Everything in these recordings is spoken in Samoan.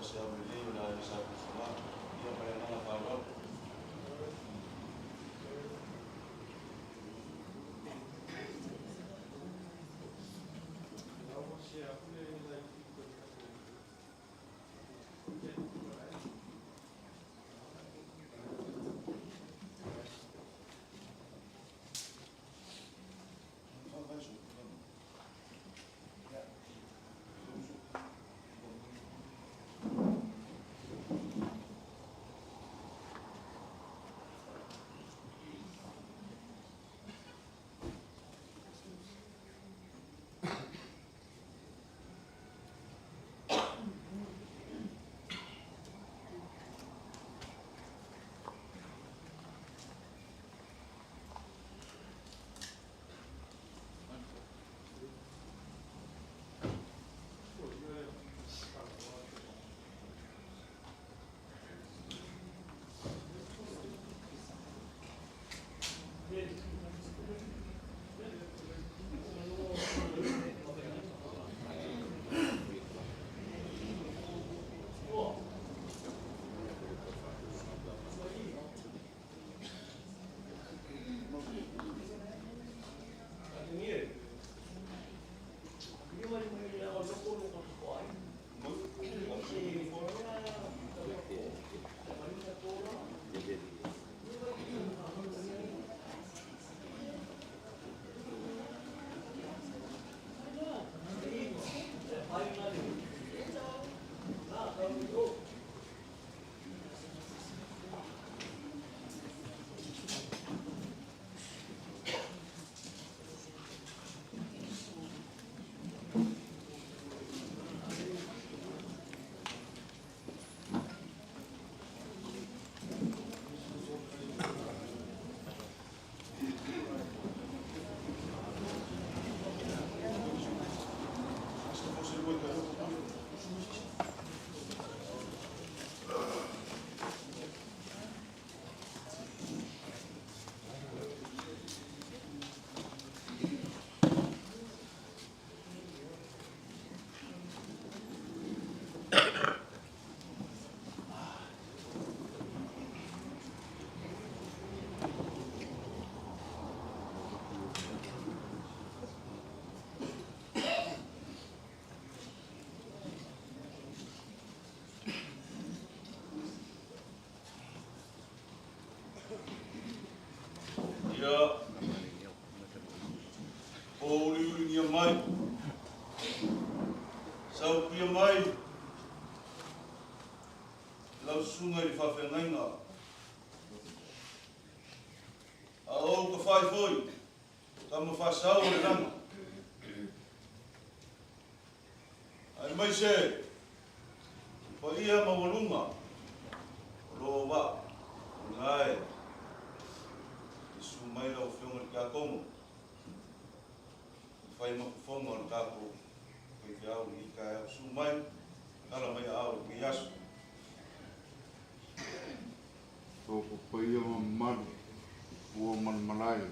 Faaseau lelei o le aiga Sa Tuisuga. Ia ma le agaga faaaloalo. Ia pouliuligia mai, saukia mai lau susuga i le faafeagaiga, a ou ka fai foi tama faasau o le lama. Aemaise le paia maualuga o lo vaa o lena e susu mai lau Afioga i le Tiakono e fai ma fofoga o le tatou faifeau i lenei taeao. Susu mai, tala mai aao i lenei aso. Topo paia ma mamalu, pua ma le malae,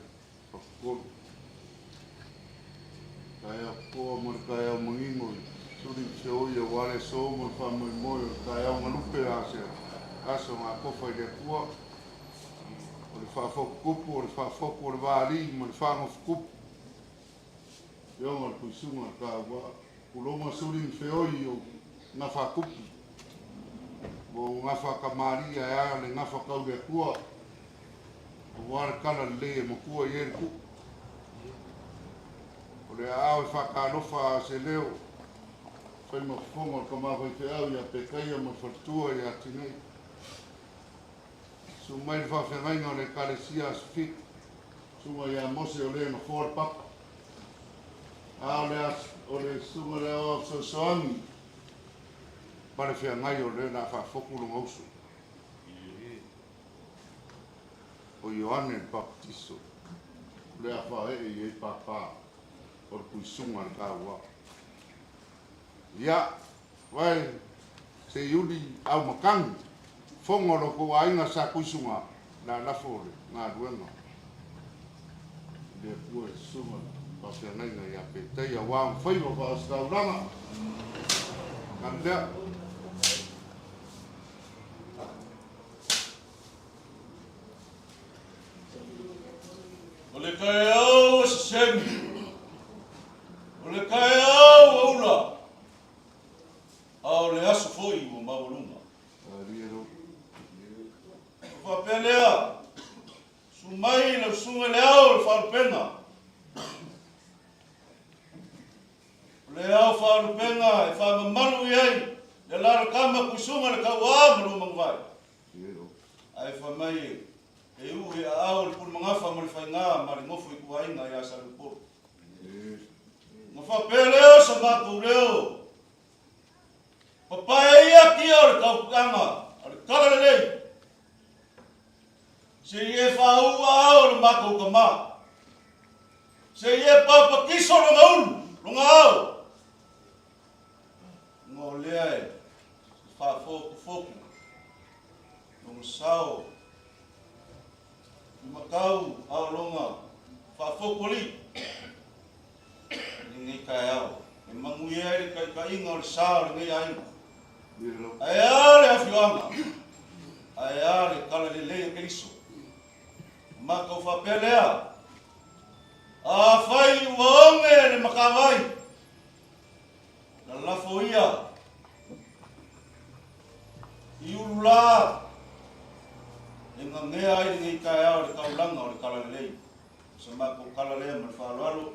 Fatukolu. Taeao toa ma le taeao manino i suli ma seoi aua le aso ma le faamoemoe o le taeao galupe a se aso gakofa i le Atua. O le faafotutupu, o le faafotu o le vaalii ma le faanofotupu. Afioga o le Tuisuga o le Taua. Tulou suli ma feoi o gafatupu. Mo gafa tamalii ae a le gafa tau le Atua. Aua le tala lelei e matua i ai le tuu. O le aao e faatalofa a se leo fai ma fofoga o le tama faifeau ia Petaia ma le faletua ia Tinei. Susu mai le faafeagaiga o le Ekalesia Aso Fitu, susuga ia Mose o le nofoa le papa. A o le, o le susuga le aoao fesoasoani ma le feagai o le la faafotu lona uso. O Ioane le Papatiso, o le a faaee i ai papa o le Tuisuga le taua. Ia, vae se iuli au matagi, fono o lo outou aiga sa Tuisuga, le a lafo le galuega i le Atua i le susuga i le faafeagaiga ia Petaia, aua ona faiva faaositaulaga. Galilea. taeao ua sesegi, o le taeao ua ula, a o le aso foi ua maualuga. Ona faapea lea, Susu mai lau susuga i le Ao o le Faalupega, o le Ao Faalupega e faamamalu i ai le alalatama Tuisuga le Tauā ma Luamanuvae. Ae fai mai e uu i aao le Pulemagafa ma le Faiga ma le nofo ituaiga ia Saleupolu. Ona faapea lea o sa matou leo, Papae ia tia o le tautuaga a le Talalelei, se i e faauu aao i le matou tama, se i e papatiso lona ulu, lona ao, ona o lea e faafotufotu lona sao i matau a o lona faafotualii i lenei taeao e manuia ai le taitaiga o le sa o lenei aiga. Ae a le afioaga? Ae a le talalelei a Keriso? Matou faapea lea, Afai ua oge le matavai, lalafo ia i ululā e nanea ai lenei taeao i le taulaga o le talalelei. O sa matou tala lea ma le faaaloalo,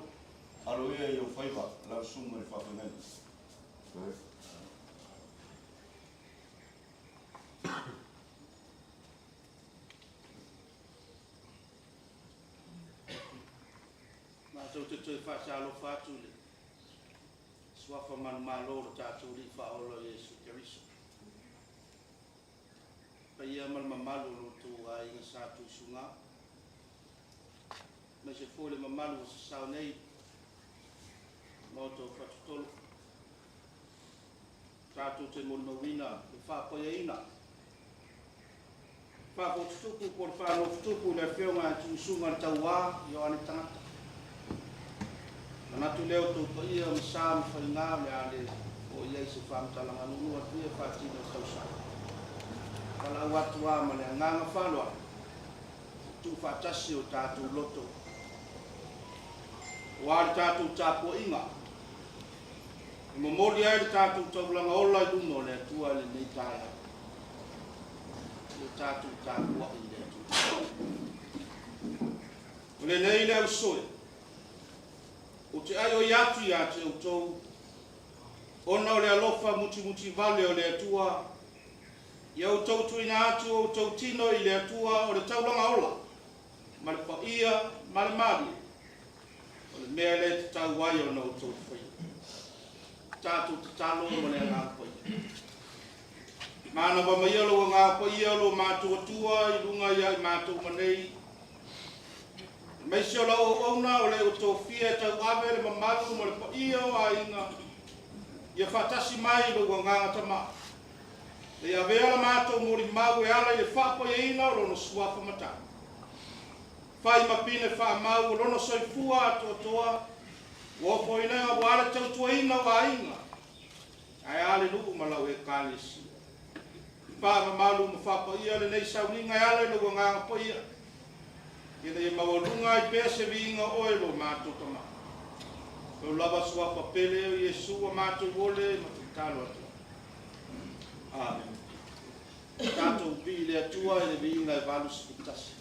alo ia i ou faiva lau susuga i le faafeagaiga. Matou te toe faatalofa atu i le Suafa manumalo o lo tatou Alii Faaola o Iesu Keriso. Paia ma le mamalu o lo outou aiga sa tuisuga, aemaise foi le mamalu ua sasao nei Maota o Fatutolo. Tatou te molimauina le faapaiaina faafotutupu po o le faanofotupu i le Afioga a Tuisuga le Tauā Ioane Tagata. Manatu lea o tou paia ma sa ma faiga o le a le oo i ai se faamatalaga nuunuu atu ia e faatino i tausaga. Valaau atu lava ma le agaga faaaloalo e tuufaatasi o tatou loto aua le tatou tapuaiga e momoli ai le tatou taulaga ola i luma o le Atua i lenei taeao. Ia tatou tapuai i le Atua. O lenei le ausoe, ou te aioi atu ia te outou, ona o le alofa mutimutivale o le Atua, ia outou tuuina atu outou tino i le Atua o le taulaga ola, ma le paia ma le malie, o le mea lea e tatau ai ona outou faia. Tatou tatalo ma le Agaga Paia. Manava maia lou Agaga Paia o lo matou Atua i luga ia i matou ma nei, aemaise o lau auauna o le ua tofia e tauave le mamalu ma le paia o aiga, ia faatasi mai i lou Agaga Tama, ina ia avea la matou molimau e ala i le faapaiaina o lona Suafa Matai. Fai ma pine faamau o lona soifua atoatoa ua ofoina aua le tautuaina o aiga, ae a le nuu ma lau Ekalesia. Faamamalu ma faapaia lenei sauniga e ala i lou Agaga Paia, ina ia maualuga ai pea se viiga o oe lo matou Tama. Lau lava Suafa pele o Iesu ua matou ole ma tatalo atu ai. Amene. Tatou vii i le Atua i le viiga e 81.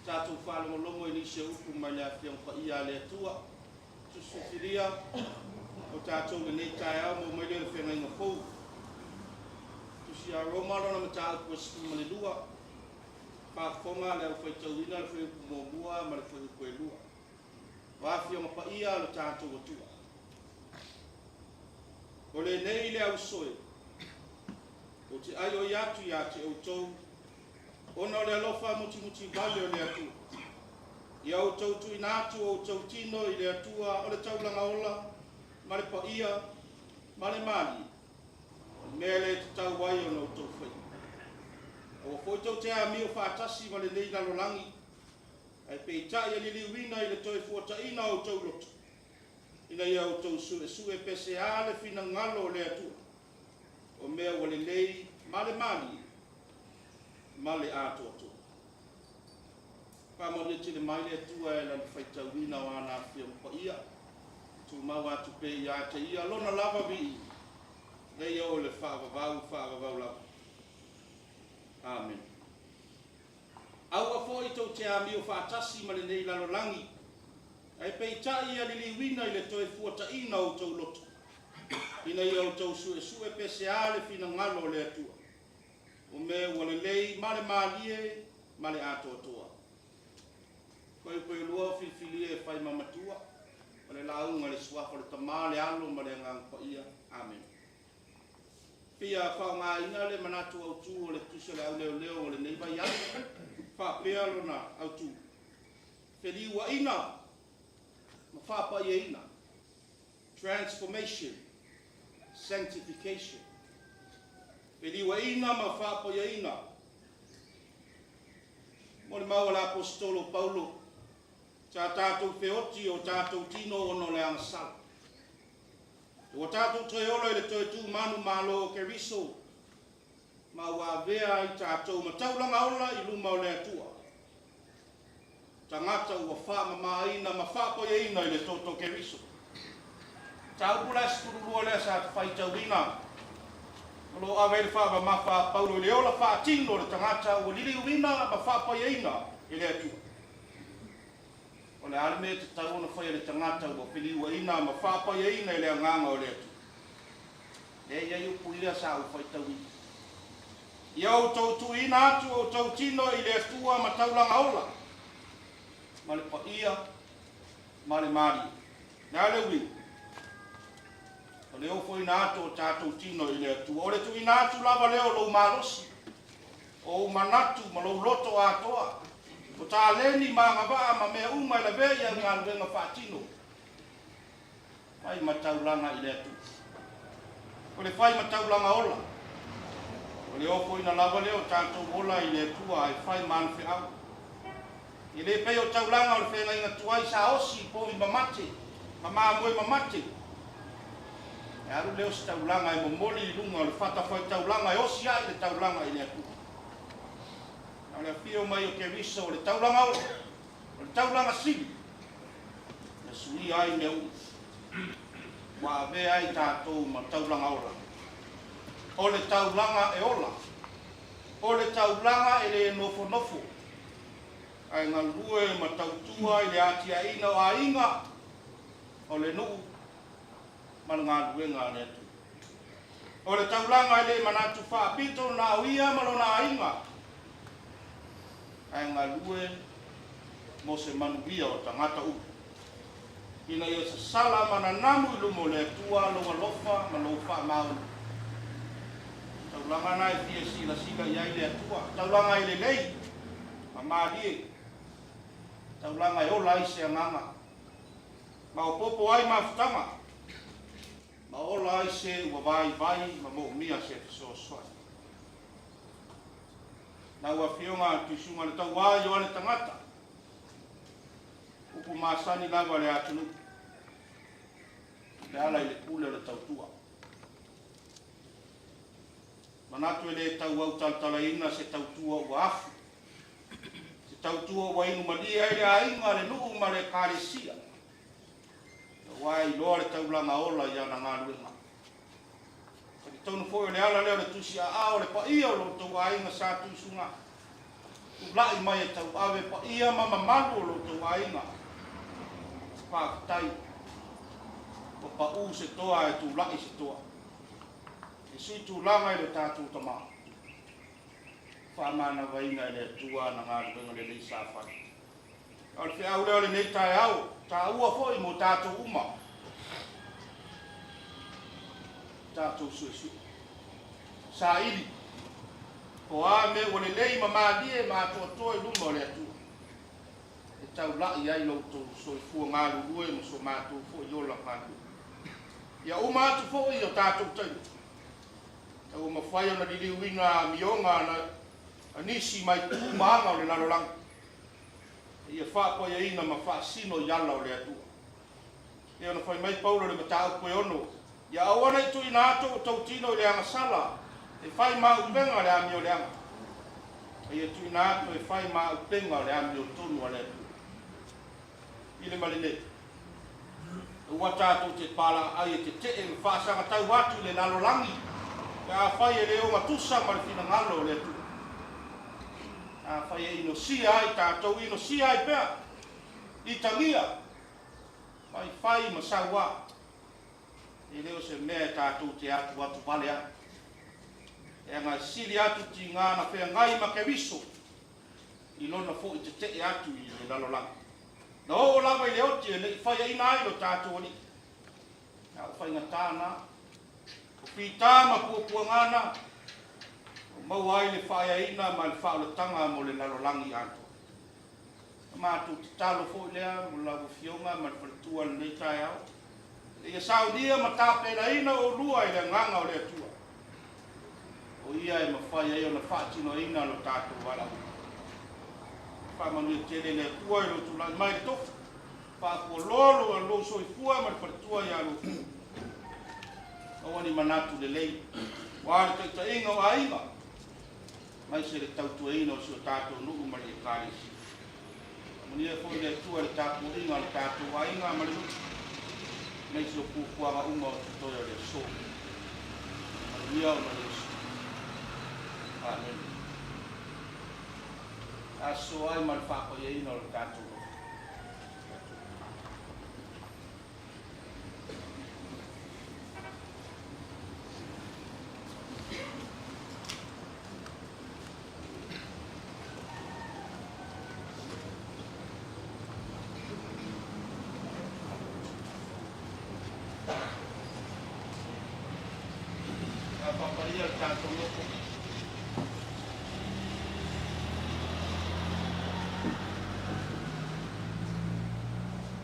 Tatou faalogologo i nisi o upu mai le Afioga Paia a le Atua. Tusi Filia o tatou i lenei taeao maua mai lea o le Feagaiga Fou. Tusi a Roma lona mataupu e 12, faafofoga le au faitauina le fuaiupu muamua ma le fuaiupu e 2. O Afioga Paia a lo tatou Atua. O lenei le ausoe, ou te aioi atu ia te outou, ona o le alofa mutimutivale o le Atua. Ia outou tuuina atu o outou tino i le Atua o le taulaga ola, ma le paia, ma le malie, o le mea lea e tatau ai ona outou faia. Aua foi tou te amio faatasi ma lenei lalolagi, ae peitai e liliuina i le toe fuataina o outou loto, ina ia outou suesue pe se a le finagalo o le Atua, o mea ua lelei ma le malie, ma le atoatoa. Faamanuia tele mai le Atua e lana faitauina o ana afioga paia, tumau atu pea ia te ia lona lava viiga, seia oo i le faavavau faavavau lava. Amene. Aua foi tou te amio faatasi ma lenei lalolagi, ae peitai ia liliuina i le toe fuataina o outou loto, ina ia outou suesue pe se a le finagalo o le Atua, o mea ua lelei ma le malie ma le atoatoa. Fuaiupu e 2 o filifilia e fai ma matua, o le lauga i le suafa o le Tama, le Alo ma le Agaga Paia. Amene. Fia faaaogaina le manatu autu o le tusi o le auleoleo o lenei vaiaso, faapea lona autu. Feliuaina ma faapaiaina. Transformation, sanctification. Feliuaina ma faapaiaina. Mo le mau a le Aposetolo Paulo, sa tatou feoti o tatou tino ona o le agasala. Ua tatou toe ola i le toe tu manumalo o Keriso, ma ua avea ai tatou ma taulaga ola i luma o le Atua. Tagata ua faamamaina ma faapaiaina i le toto o Keriso. Mataupu la e 12 lea sa faitauina, o lo o ave ai le faamamafa a Paulo i le ola faatino o le tagata ua liliuina ma faapaiaina e le Atua. O le a le mea e tatau ona faia e le tagata ua feliuaina ma faapaiaina i le agaga o le Atua? Lea e i ai upu ia sa ou faitauina. Ia outou tuuina atu outou tino i le Atua ma taulaga ola, ma le paia, ma le malie. Le a le uiga? O le ofoina atu o tatou tino i le Atua. O le tuuina atu lava lea o lou malosi, o ou manatu ma lou loto atoa, o taleni ma agavaa ma mea uma e lavea i au galuega faatino. Fai ma taulaga i le Atua. O le fai ma taulaga ola, o le ofoina lava lea o tatou ola i le Atua ae fai ma ana feau. E le pei o taulaga o le feagaiga tuai sa osi i povi mamate ma mamoe mamate. E alu lea o se taulaga e momoli i luga o le fatafaitaulaga e osi ai le taulaga i le Atua. Na o le afio mai o Keriso o le taulaga ola, o le taulaga sili, na suia ai mea uma. Ua avea ai tatou ma taulaga ola. O le taulaga e ola. O le taulaga e le nofonofo, ae galue ma tautua i le atiaeina o aiga, o le nuu ma le galuega a le Atua. O le taulaga e le manatu faapito na o ia ma lona aiga, ae galue mo se manuia o tagata uma, ina ia sasala ma nanamu i luma o le Atua lou alofa ma lou faamaoni. Taulaga na e fia silasila i ai le Atua, taulaga e lelei ma malie, taulaga e ola ai se agaga, maopoopo ai mafutaga, ma ola ai se ua vaivai ma moomia se fesoasoani. Lau Afioga Tuisugaletaua Ioane Tagata, upu masani lava le atunuu, le ala i le pule o le tautua. Manatu e le tauau talatalaina se tautua ua afu, se tautua ua inu malie ai le aiga, le nuu ma le ekalesia, aua e iloa le taulaga ola i ana galuega. Talitonu foi o le ala lea o le tusi aao o le paia o lo outou aiga Sa Tuisuga, tulai mai e tauave paia ma mamalu o lo outou aiga. Faafetai ua pau se toa e tulai se toa e sui tulaga i lo tatou tama. Faamanavaina e le Atua ana galuega lelei sa fai. A o le feau lea o lenei taeao, taua foi mo tatou uma, tatou suesue. Saili, po o a mea ua lelei ma malie ma atoatoa i luma o le Atua, e taulai ai lo outou soifua galulue ma so matou foi ola galulue. Ia uma atu foi o tatou taimi, ua mafai ona liliuina amioga a nisi mai tu ma aga o le lalolagi, ia faapaiaina ma faasino i ala o le Atua. E ona fai mai Paulo le mataupu e 6, ia aua nei tuuina atu outou tino i le agasala e fai ma upega le amioleaga, a ia tuuina atu e fai ma upega o le amiotonu a le Atua. I le ma lenei, ua tatou te palaaai e tetee ma faasagatau atu i le lalolagi, pe afai e le ogatusa ma le finagalo o le Atua. Afai e inosia ai tatou, inosia ai pea, itagia, faifai ma sauā. E le o se mea e tatou te atu atu vale ai. E aga sili atu tiga na feagai ma Keriso i lona foi tetee atu i le lalolagi. Na oo lava i le oti e le i faiaina ai lo tatou alii. A o faigata na, o fita ma puapuaga na, o maua ai le faaeaina ma le faaolataga mo le lalolagi atoa. Na matou tatalo foi lea mo lau Afioga ma le faletua i lenei taeao, ina ia saunia ma tapenaina oulua i le agaga o le Atua, o ia e mafai ai ona faatinoina lo tatou valaauina. Faamanuia tele le Atua i lou tulai mai le tofi, faafualoa lou soifua ma le faletua ia lou. Aua ni manatu lelei, aua le taitaiga o aiga, aemaise le tautuaina o si o tatou nuu ma le ekalesia. Faamanuia foi le Atua i le tapuaiga a le tatou aiga ma le nuu, aemaise o fuafuaga uma o totoe o le aso. Manuia ona o Iesu. Amene. Aso ai ma le faapaiaina o le tatou nofo. Faapaia le tatou nofo.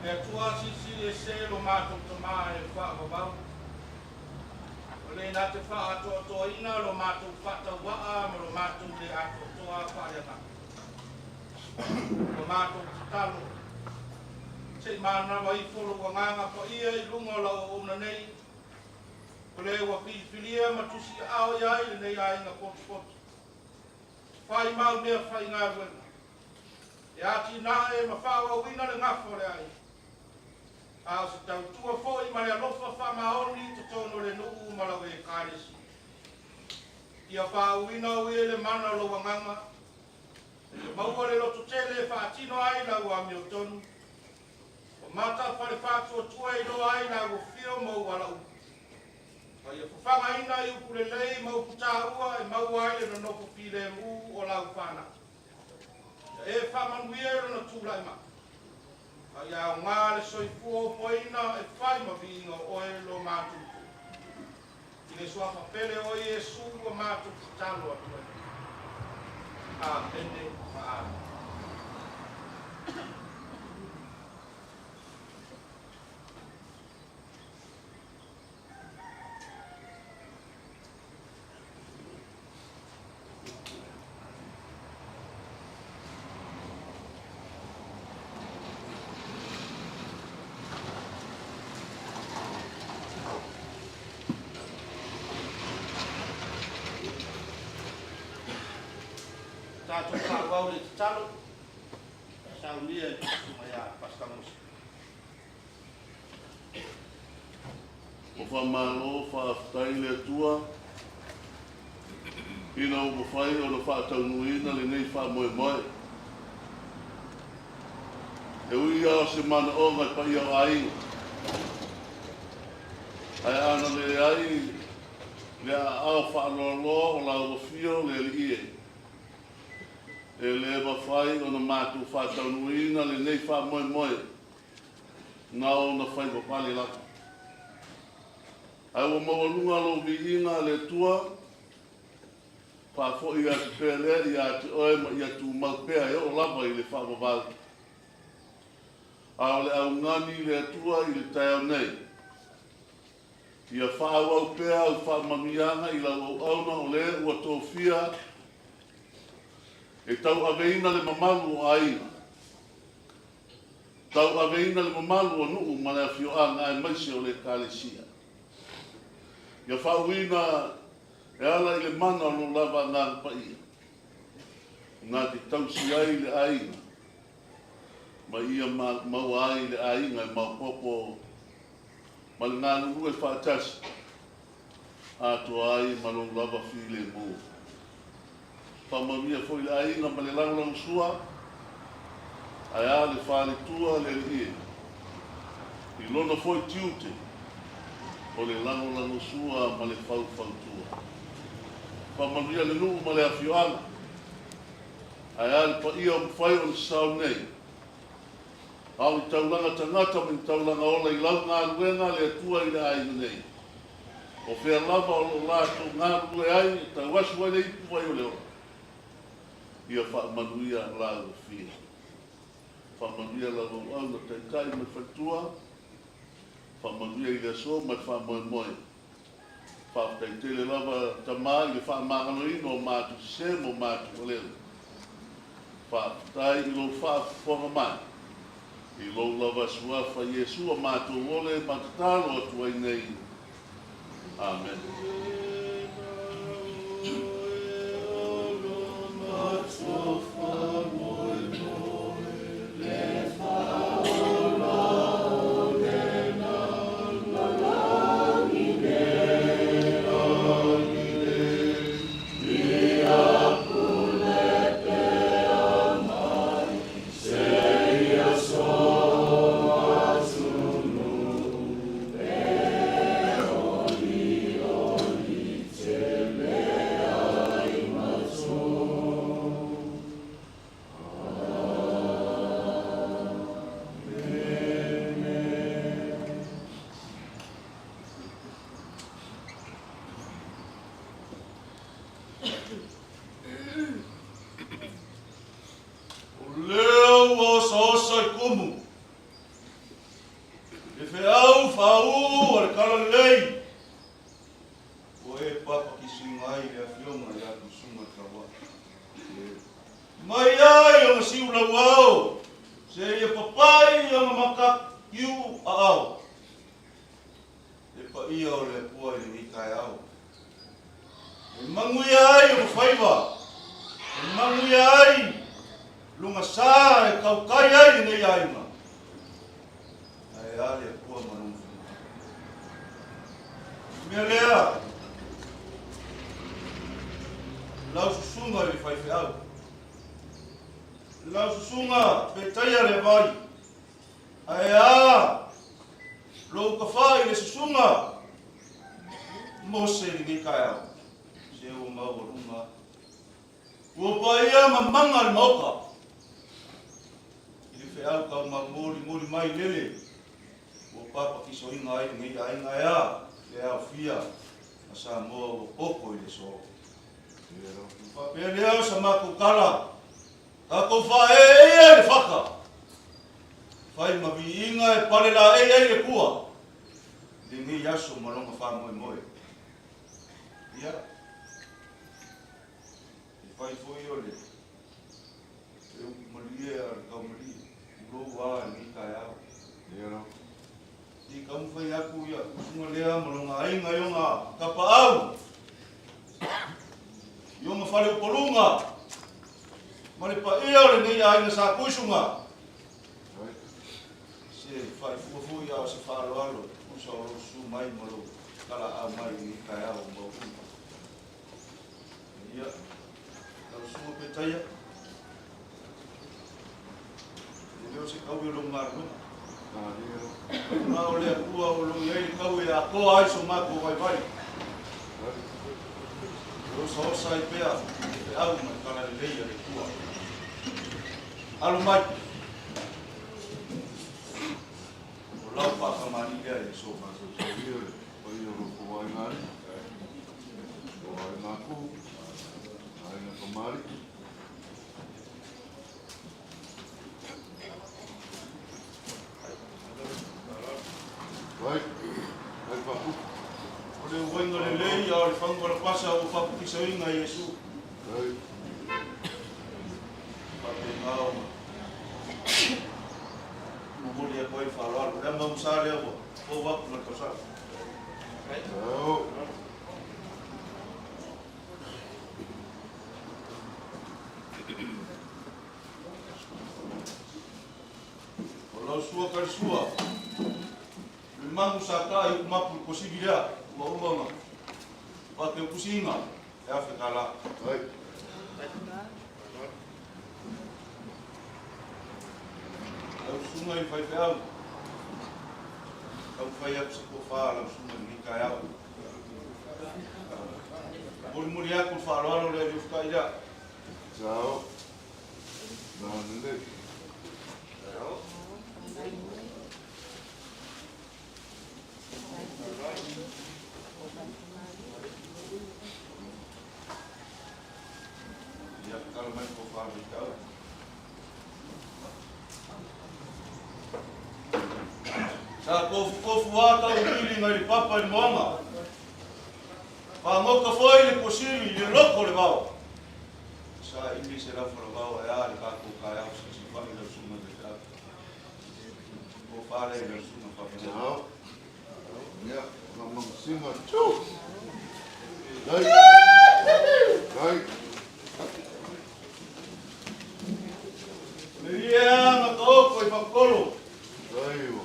Le Atua silisili ese lo matou tamā e faavavau. O le na te faaatoatoaina lo matou faatauaa ma lo matou le atoatoa faaleagaga. Lo matou tatalo, se i manava ifo lou agaga paia i luga o lau auauna nei, o le ua filifilia ma tusiaao i ai lenei aiga potopoto. Fai mau mea faigaluega, e atinae ma faaauauina le gafa o le aiga. A o se tautua foi ma le alofa faamaoni i totonu o le nuu ma lau ekalesia. Ia faauuina au e le mana o lou agaga, ia maua le lototele e faatino ai lau amiotonu, o mata fale faatuatua e iloa ai lau afio ma ou alaula. Ma ia fafagaina i upu lelei ma upu taua e maua ai le nonofo filemu o lau fanau. Ia e faamanuia i lona tulai mai. Ma ia aoga le soifua opoina e fai ma viiga o oe lo matou. I le Suafa pele o Iesu ua matou tatalo atu ai. Amene ma Amene. Tatou faaauau le tatalo, saunia e le Susuga ia Pastor Mose. Ua faamalo faafetai i le Atua ina ua mafai ona faataunuuina lenei faamoemoe. E ui lava o se manaoga i paia o aiga, ae ana leai le aao faaloaloa o lau Afio le Alii e, e le mafai ona matou faataunuuina lenei faamoemoe na ona faiva vale lava. Ae ua maualuga lou viiga le Atua, faafoi atu pea lea ia te oe ma ia tumau pea e oo lava i le faavavau. A o le augani le Atua i le taeao nei, ia faaauau pea au faamanuiaga i lau auauna o le ua tofia e tauaveina le mamalu o aiga, Tauaveina le mamalu o nuu ma le afioaga aemaise o le Ekalesia. Ia faauuina e ala i le mana o lou lava Agaga Paia, na te tausi ai le aiga ma ia maua ai le aiga e maopoopo ma le galulue faatasi atoa ai ma lou lava filemu. Faamanuia foi le aiga ma le lagolagosua, ae a le faletua le alii e, i lona foi tiute o le lagolagosua ma le faufautua. Faamanuia le nuu ma le afioaga, ae a le paia o mafai ona sasao nei, a o ni taulaga tagata ma ni taulaga ola i lau galuega le Atua i le aiga nei. O fea lava o lo o latou galulue ai e tauasu ai le ipu vai o le ola? Ia faamanuia lau afio. Faamanuia lau auauna taitai ma le faletua. Faamanuia i le aso ma le faamoemoe. Faafetai tele lava Tama i le faamagaloina o matou sese ma o matou aleu. Faafetai i lou faafofoga mai. I lou lava Suafa Iesu a matou ole ma tatalo atu ai nei. Amene. O lea ua osaosa i kumu le feau faaū a le Talalelei ua e papakisiga ai le Afioga ia Tuisuga Taua'a. Mai ai ona siu lauao seia papai ona matakiu aao. Le paia o le Atua i lenei taeao. E manuia ai ona faiva, e manuia ai lona sa e tautai ai lenei aiga. Ae a le Atua ma lona finagalo. I le mea lea, lau susuga i le faifeau, lau susuga Petaia Levai, Ae a lou tafai i le susuga Mose i lenei taeao, se ua maualuga ua paia ma maga le Maota i le feau tau mamolimoli mai lele ua papatisoina ai lenei aiga. Ae a le aofia? Ma Samoa ua poto i le aso. Faapea lea o sa matou tala, tatou faaee ia i le fata, fai ma viiga e pale laei ai le Atua i lenei aso ma lona faamoemoe. Ia, e fai foi o le le upu malie a o le taumalie, tulou lava i lenei taeao. Se i taumafai atu ia usuga lea ma lona aiga i ona tapaau, i ona faleupoluga, ma le paia o lenei aiga sa Tuisuga. Se faifua foi a o se faaaloalo tusa o lou susu mai ma lou talaau mai i lenei taeao maualuga. Ia, lau susuga Petaia, e le o se taui o lou galuega. Na o le Atua o lo o i ai le taui e atoa ai so matou vaivai. E osaosa ai pea le feau ma le talalelei a le Atua. Alo mai! O lau faakamani lea i le aso. Faasausaulia le paia o lo outou aiga alii, o aiga ku, aiga kamali'i. Vai, vai faaputu. O le uaiga lelei a o le fagu alapasa ua faaputisaina e Iesu. Vai. Faapena ona momoli atu ai le faaaloalo. O le ama sa lea ua fou atu ma le tausaga. Ao. O lau sua kalisua, le magu sa taa i utumapu i le kosili lea, ua uma ona faateutusiina e $1000. Vai. Lau susuga i le faifeau, taumafai atu se tofa a lau susuga i lenei taeao. Molimoli atu le faaaloalo lea i le usutai lea. Sao. Nanele. Ia tatalo mai le tofa a le faifeau. Sa tofutofu lava tauiliili nai le papa i le moana. Fagota foi le posili i le loko o le vao. Saili se laufalavao ae a le tatou taeao silisili lau susuga i le faifeau. Tofa lea i lau susuga faafetai. Sao. Ia, faamanusina. Tchu! Vai. Vai. O le ia na taoto i Fakolo. Vai, o.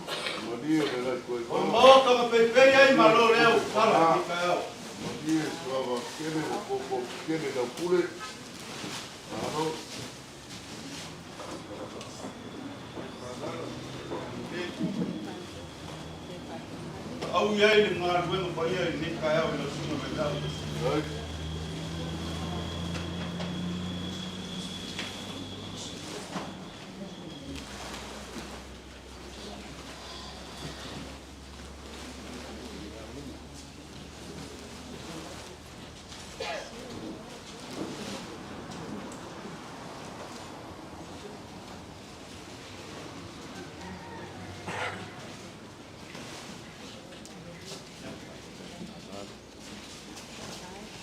Malie le lai koe. O le maota na peipei ai malo lea ua tatala i lenei taeao. Malie suava kele o koko kele lau pule. Malo. Au i ai le galuega paia i lenei taeao i lau susuga faifeau. Vai.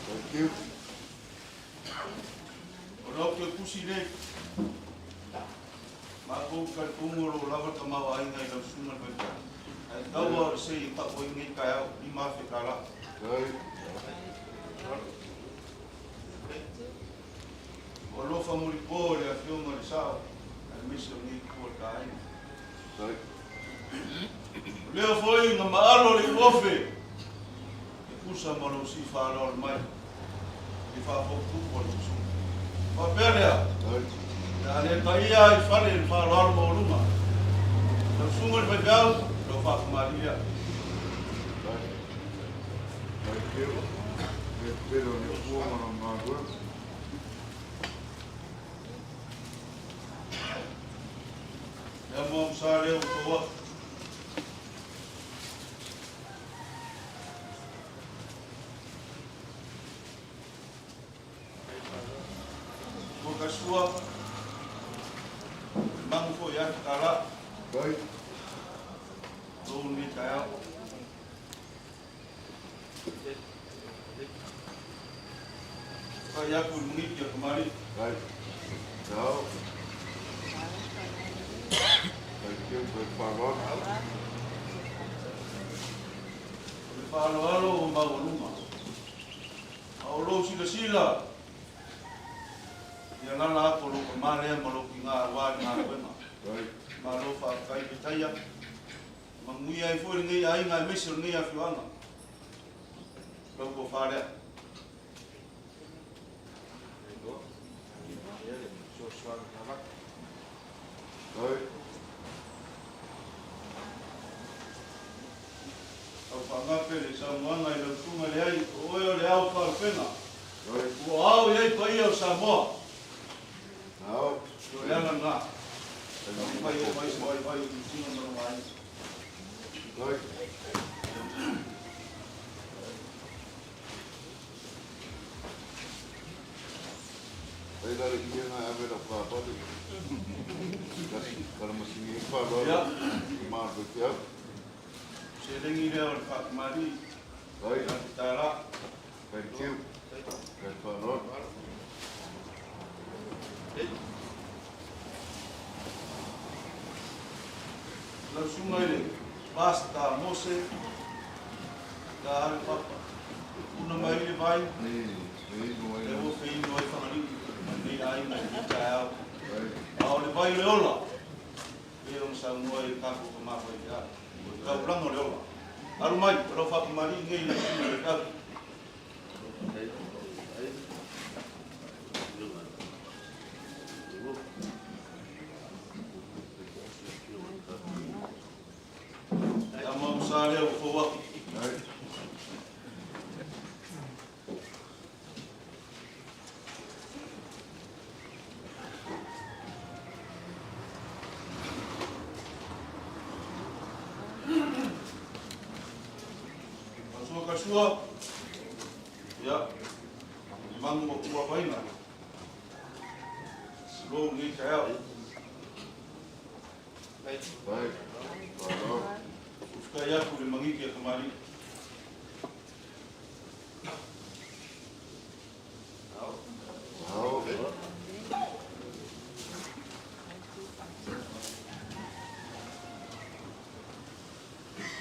Thank you. O lau toe tusi lea, matou talitonu o lo o lava le tamaoaiga i lau susuga i le faifeau. Ae tatau lava o le sei e tau ai lenei taeao, $5,000. Vai. O alofa mulipo i le afioga i le Sao, aemaise o lenei itu o le ta aiga. Vai. O lea foi na maalo le uofe e tusa ma lou sii faaaloalo mai i le faafotutupu a le susuga. Faapea lea, Vai. o le a le taia i fale i le faaaloalo maualuga. Lau susuga i le faifeau, lau faakamali'i lea. Vai. Thank you. Le pele o le Atua ma lana galuega. Lea mo sa lea ua tou atu. Kasua, le magu foi ia Tala. Vai. Lou lenei taeao. Fai atu i le mugiti a Kamali. Vai. Ciao. Thank you, vai faaaloalo. O le faaaloalo ua maualuga. A o lou silasila, ia lala atu o lou tama lea ma lou tiga aua le galuega. Vai. Malo faafetai Petaia. Manuia ai foi lenei aiga aemaise o lenei afioaga. Lau tofa lea. Vai. Tau faagape le saunoaga i lau susuga leai, o oe o le ao faalupega. Vai. Ua ao i ai paia o Samoa. Ciao. O le ala lena. Taumafai e fai se vaivai o Niusina ma lona aiga. Vai. Ai la le ia na ave la pa pa. Kala masingi pa lo. Ia. Ma do kia. Seleni lea o le faakamali. Vai. Ia te tala. Thank you. Vai faaaloalo. Lau susuga i le Pastor Mose ta ale papa. Una mai le vai. Ni, ni mo Le ai. ua feinu ai Fagalii ma lenei aiga i lenei taeao. Vai. A o le vai o le ola, pei ona saunoa i le tatou tama faifeau. O le taulaga o le ola. Alu mai, o lau faakamali'i nei i lau susuga i le tau. Tama o sa lea ua fou atu. Vai. Kasua kasua, ia, le magu ma puapaina. Lou lenei taeao. Vai. Faaaloalo. Ufkai atu le magiki a kamali'i. Ciao.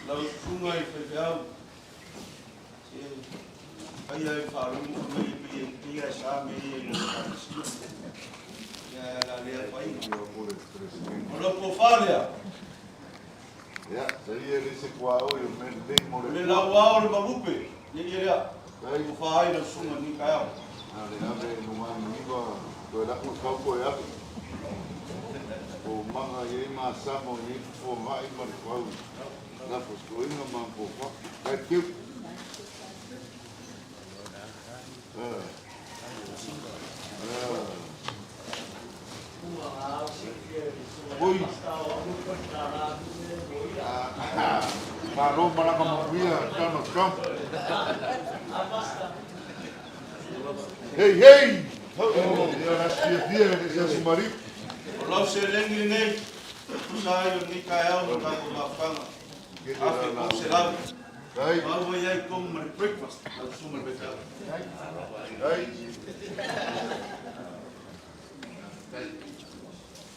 Lau susuga i faifeau, se faia e faalogo mai e pei e sa me ia i lau ekalesia. Ia la lea faiga. Ia mo le presidente. O lau tofa lea, Ia, sa ia le se kua o i me le mo o le. le lauao o le malupe, ia ia lea. Vai. Tofa ai lau susuga i lenei taeao. Na le ave no mani iwa toe laku kau koe ave. O manga i ma samo i fo mai ma le kau. La fo skoinga ma po fa. Thank you. Ah. Ah. Oi. Ah, Malo malanga manuia Donald Trump. Hey, hey! Oh, ia la fia fia le se sumari. O lau seleni lenei, tusa ai o lenei taeao ma tatou mafutaga. 1300. Vai. Maua i ai tonu ma le breakfast, lau susuga i le faifeau. Vai.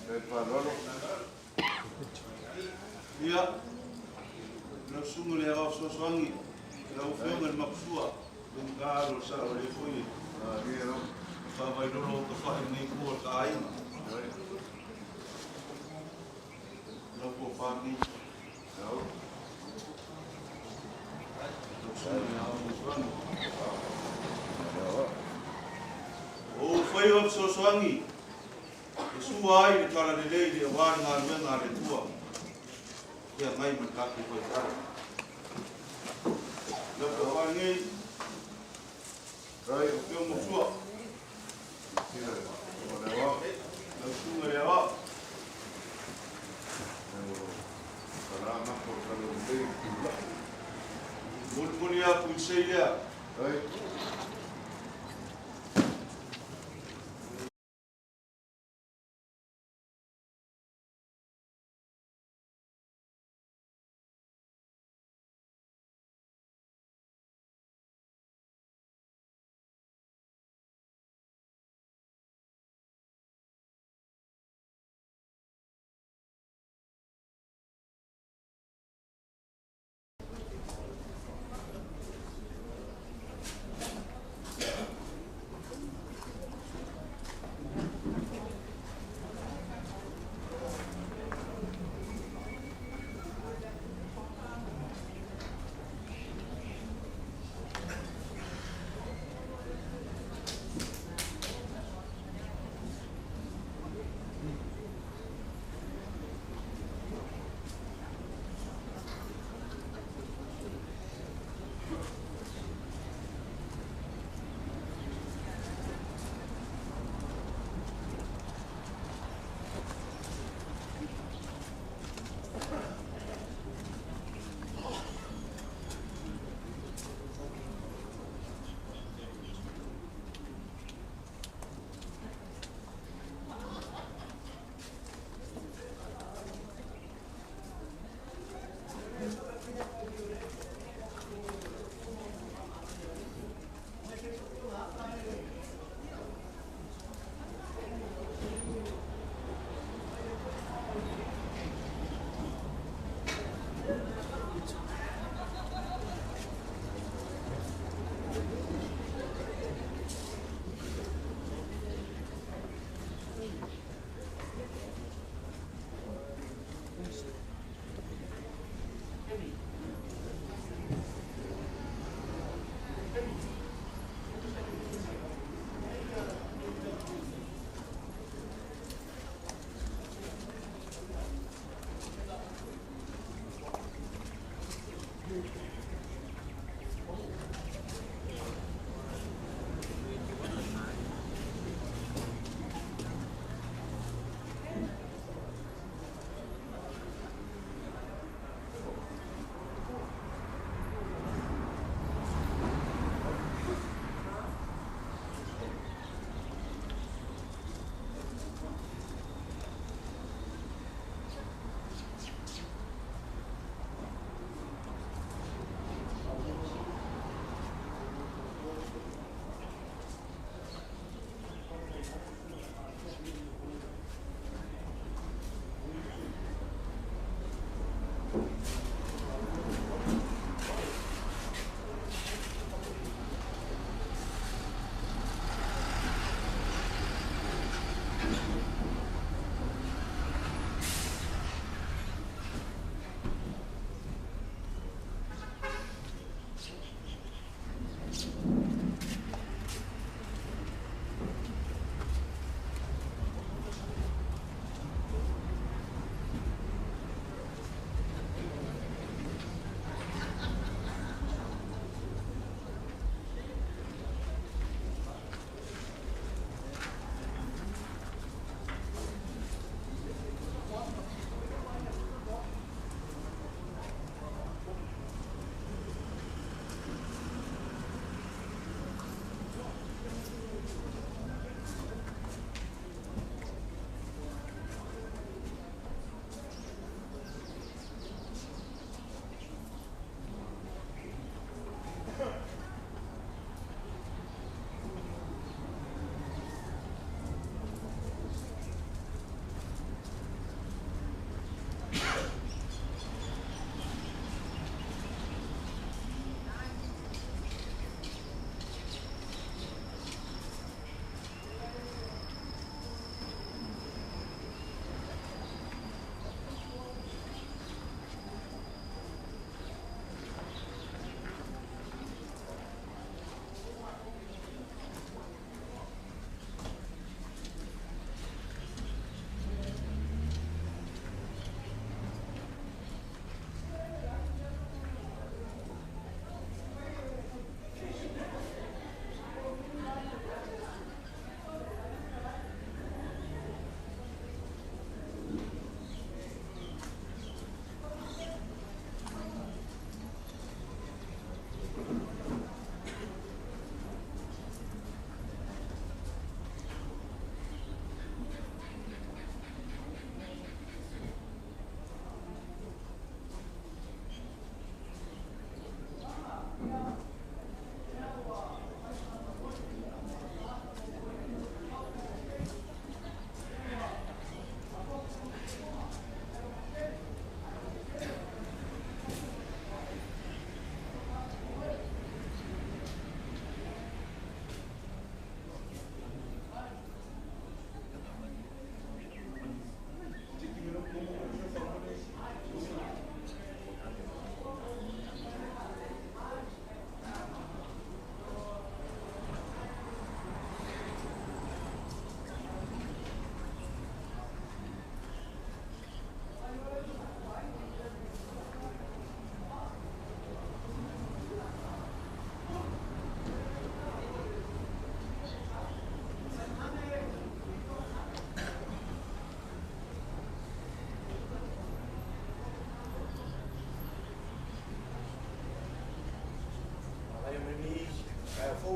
Vai faaaloalo. Ia, lau susuga i le Aoao Fesoasoani, lau Afioga i le Mapusua, le alo o le sao le foi Ah, ia lo. faavailolo o tafai lenei kua o le taaiga. Vai. Lau tofa lenei, Ciao. lau susuga i le Aoao Fesoasoani. O faiva fesoasoani, e sua ai le talalelei le aua le galuega a le Atua. Ia ngai ma le tatou faifeau. Lau tofa lenei, Vai. lau Afioga Mapusua, Ia. O le wa. lau susuga i le Aoao. Salama ko kalo le. Molimoli atu i sei lea. Vai.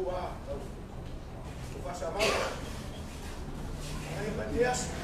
tou a o faasamau ai ma le aso.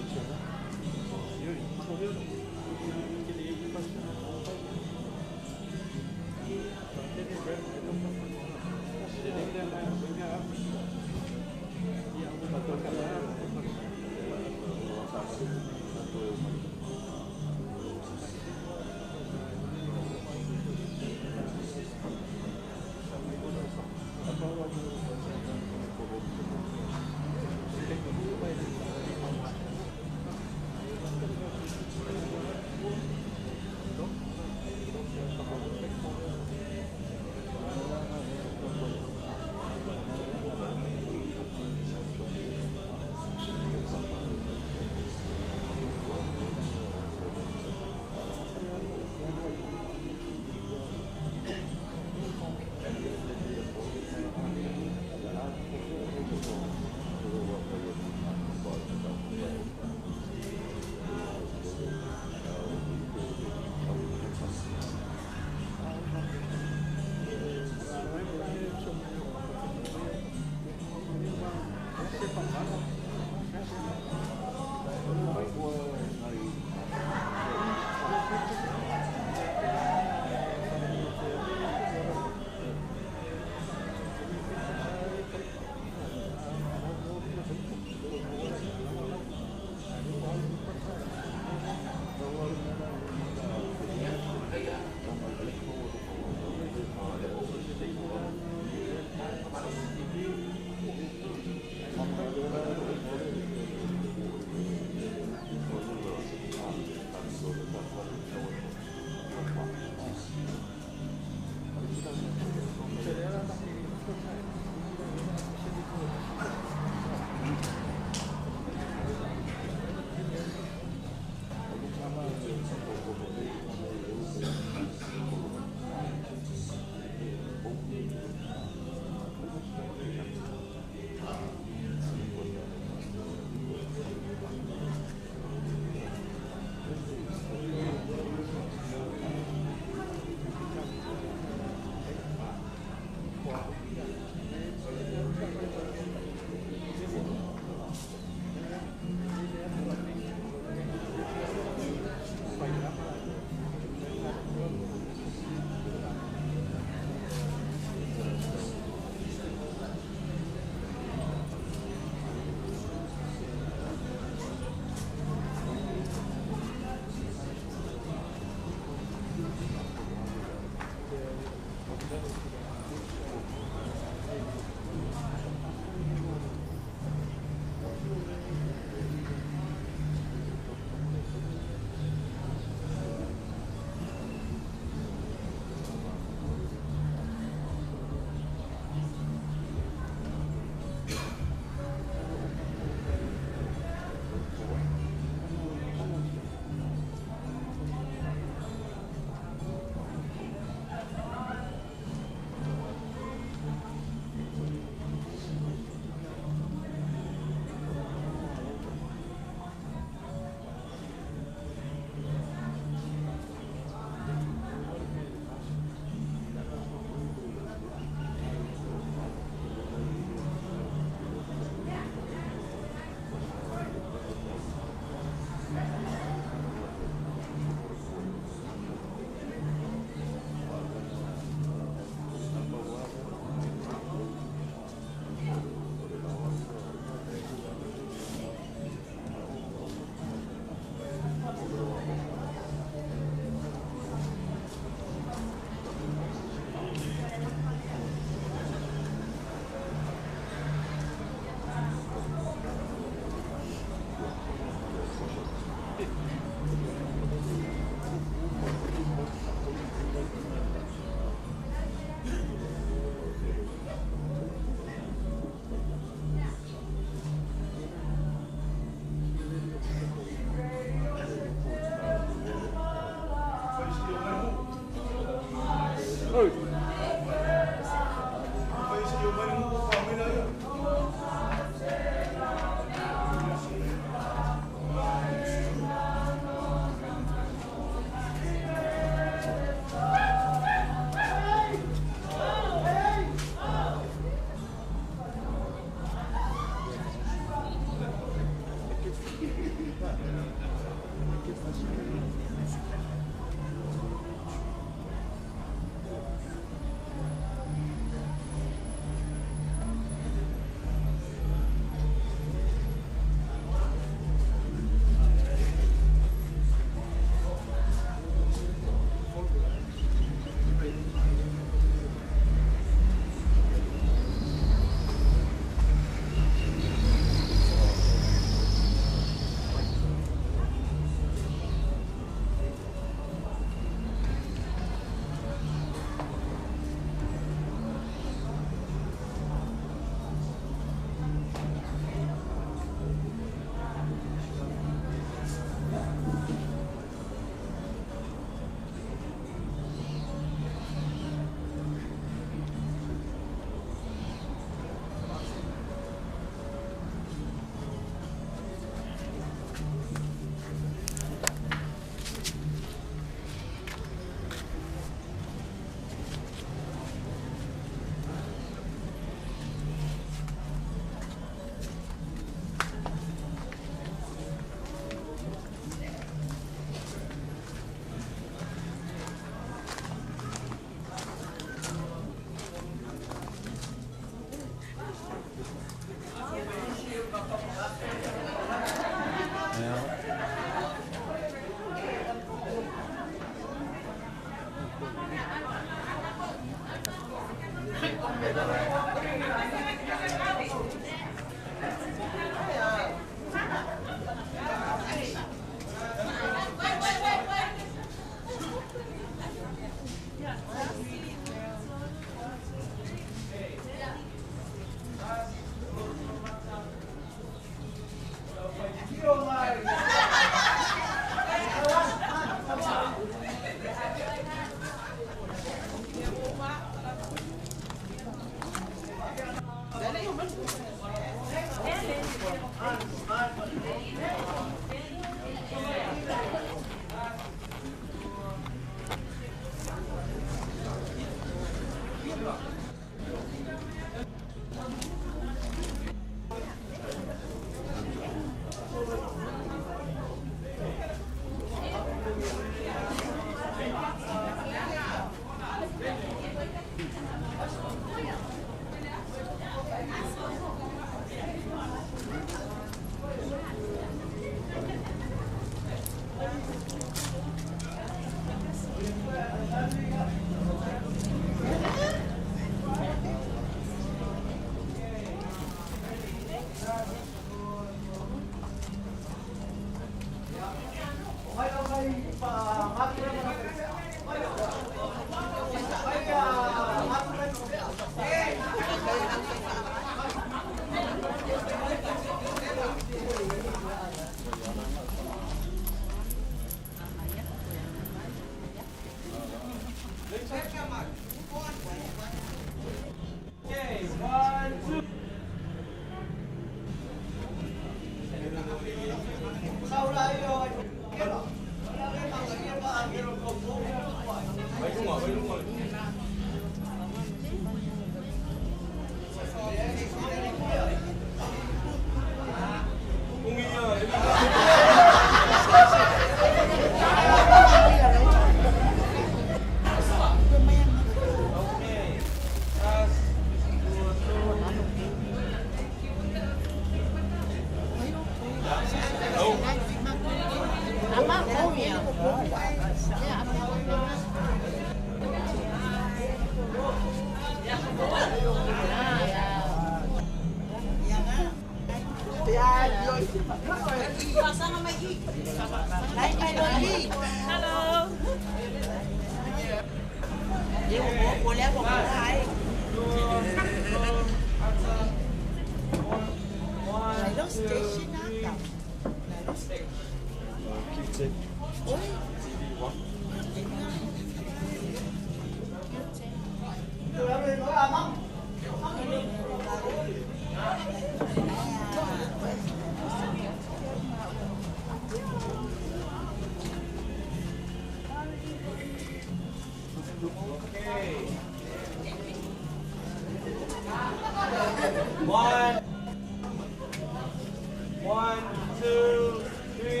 One, two, three.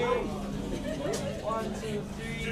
1, 2, 3.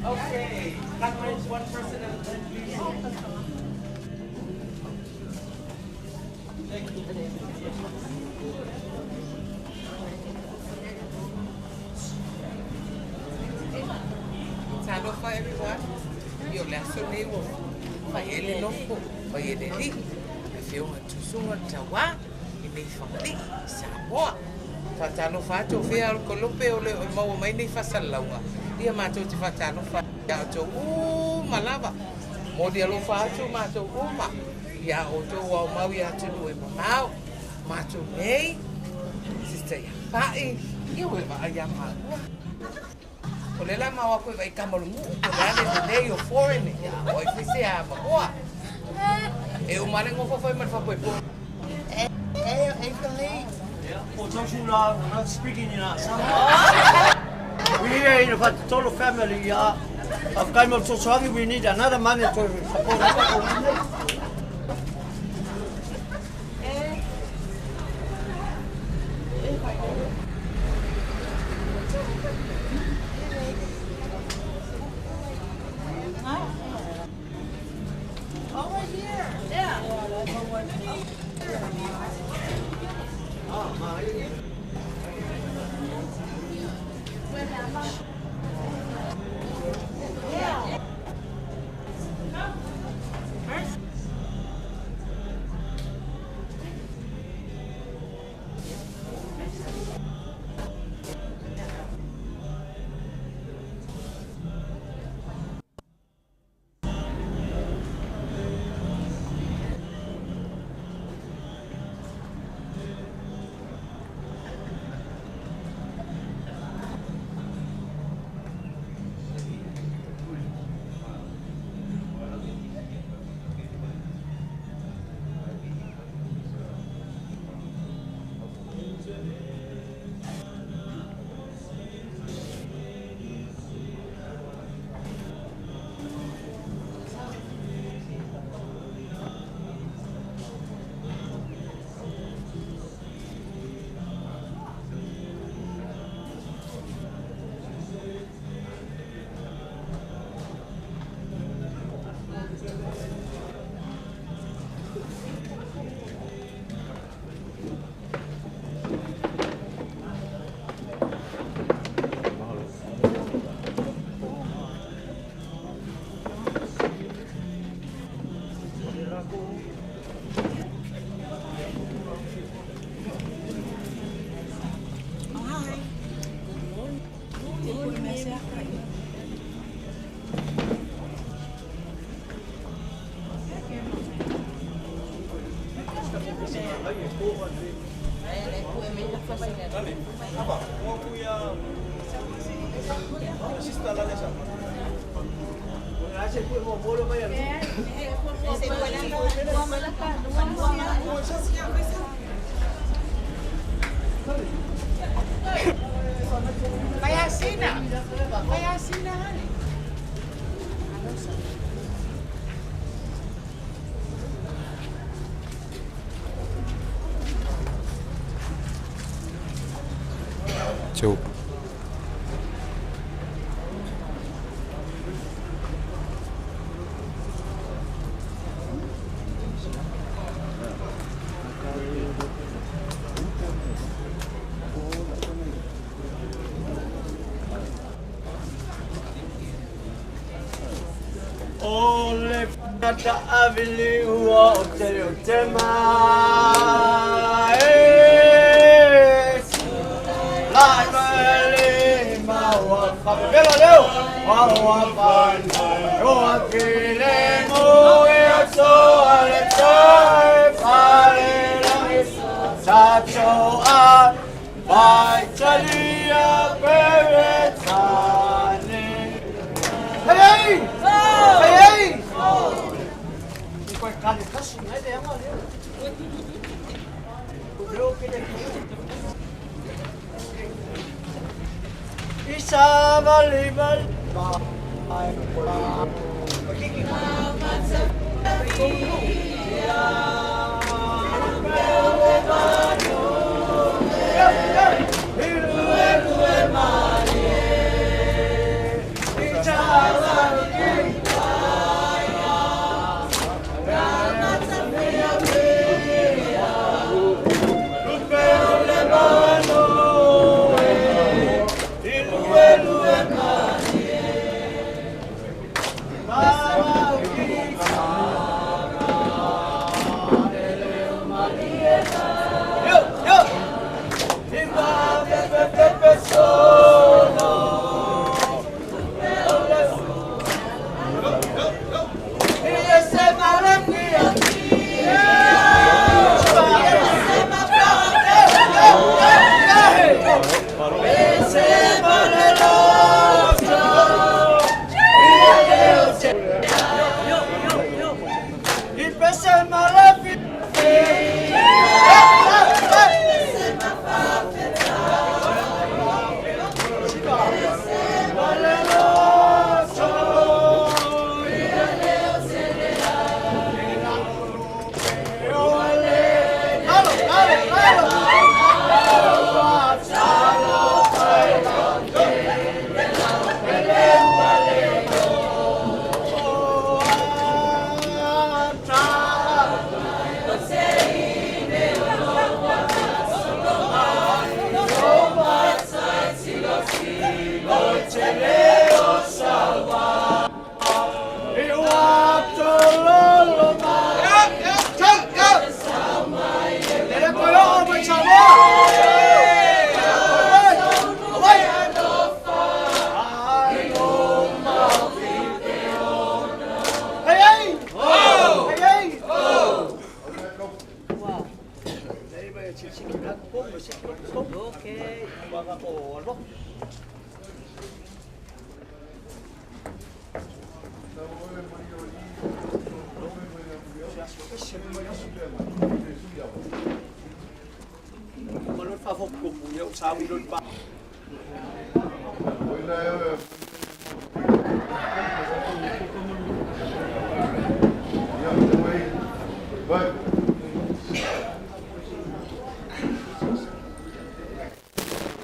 Okay, that one person at a time, please. Talofa everyone. Io le aso nei ua fai ai le nofo, fai ai le alii, le afioga i Tusuga le Tauā, i nei Fagalii, i Samoa. Faatalofa atu o fea o le kolope o le o maua mai nei faasalalauga, ia matou te faatalofa iā outou uma lava. Momoli alofa atu matou uma iā outou ua aumau i atunuu e mamao. Matou nei, Sister ia Pa'i, ia ua e vaai iā māua. O lea la ma o atu e vaai tama o le nuu, po o le a le lelei o foreign, ia o ai foi se a mamoa. E uma lava le nofo fai ma le faapoepoe. Not speaking in Samoa. We here in the Fatatolo family, yeah. Of Kaimol Sosoagi, we need another money to support us. Two. O le tata avili ua o te o te mai. Lai mai ma ua whapela leo. Wa ua whai o a pile mo e o so a le tai whare rangi. Sa cho a pai talia pere tane. Hey hey! Hey hey! Koe kare kasi ngai le anga leo. Leo ke le Isa vali vali ba ai Kiki. Yo, yo! Iwa pe pe pe solo.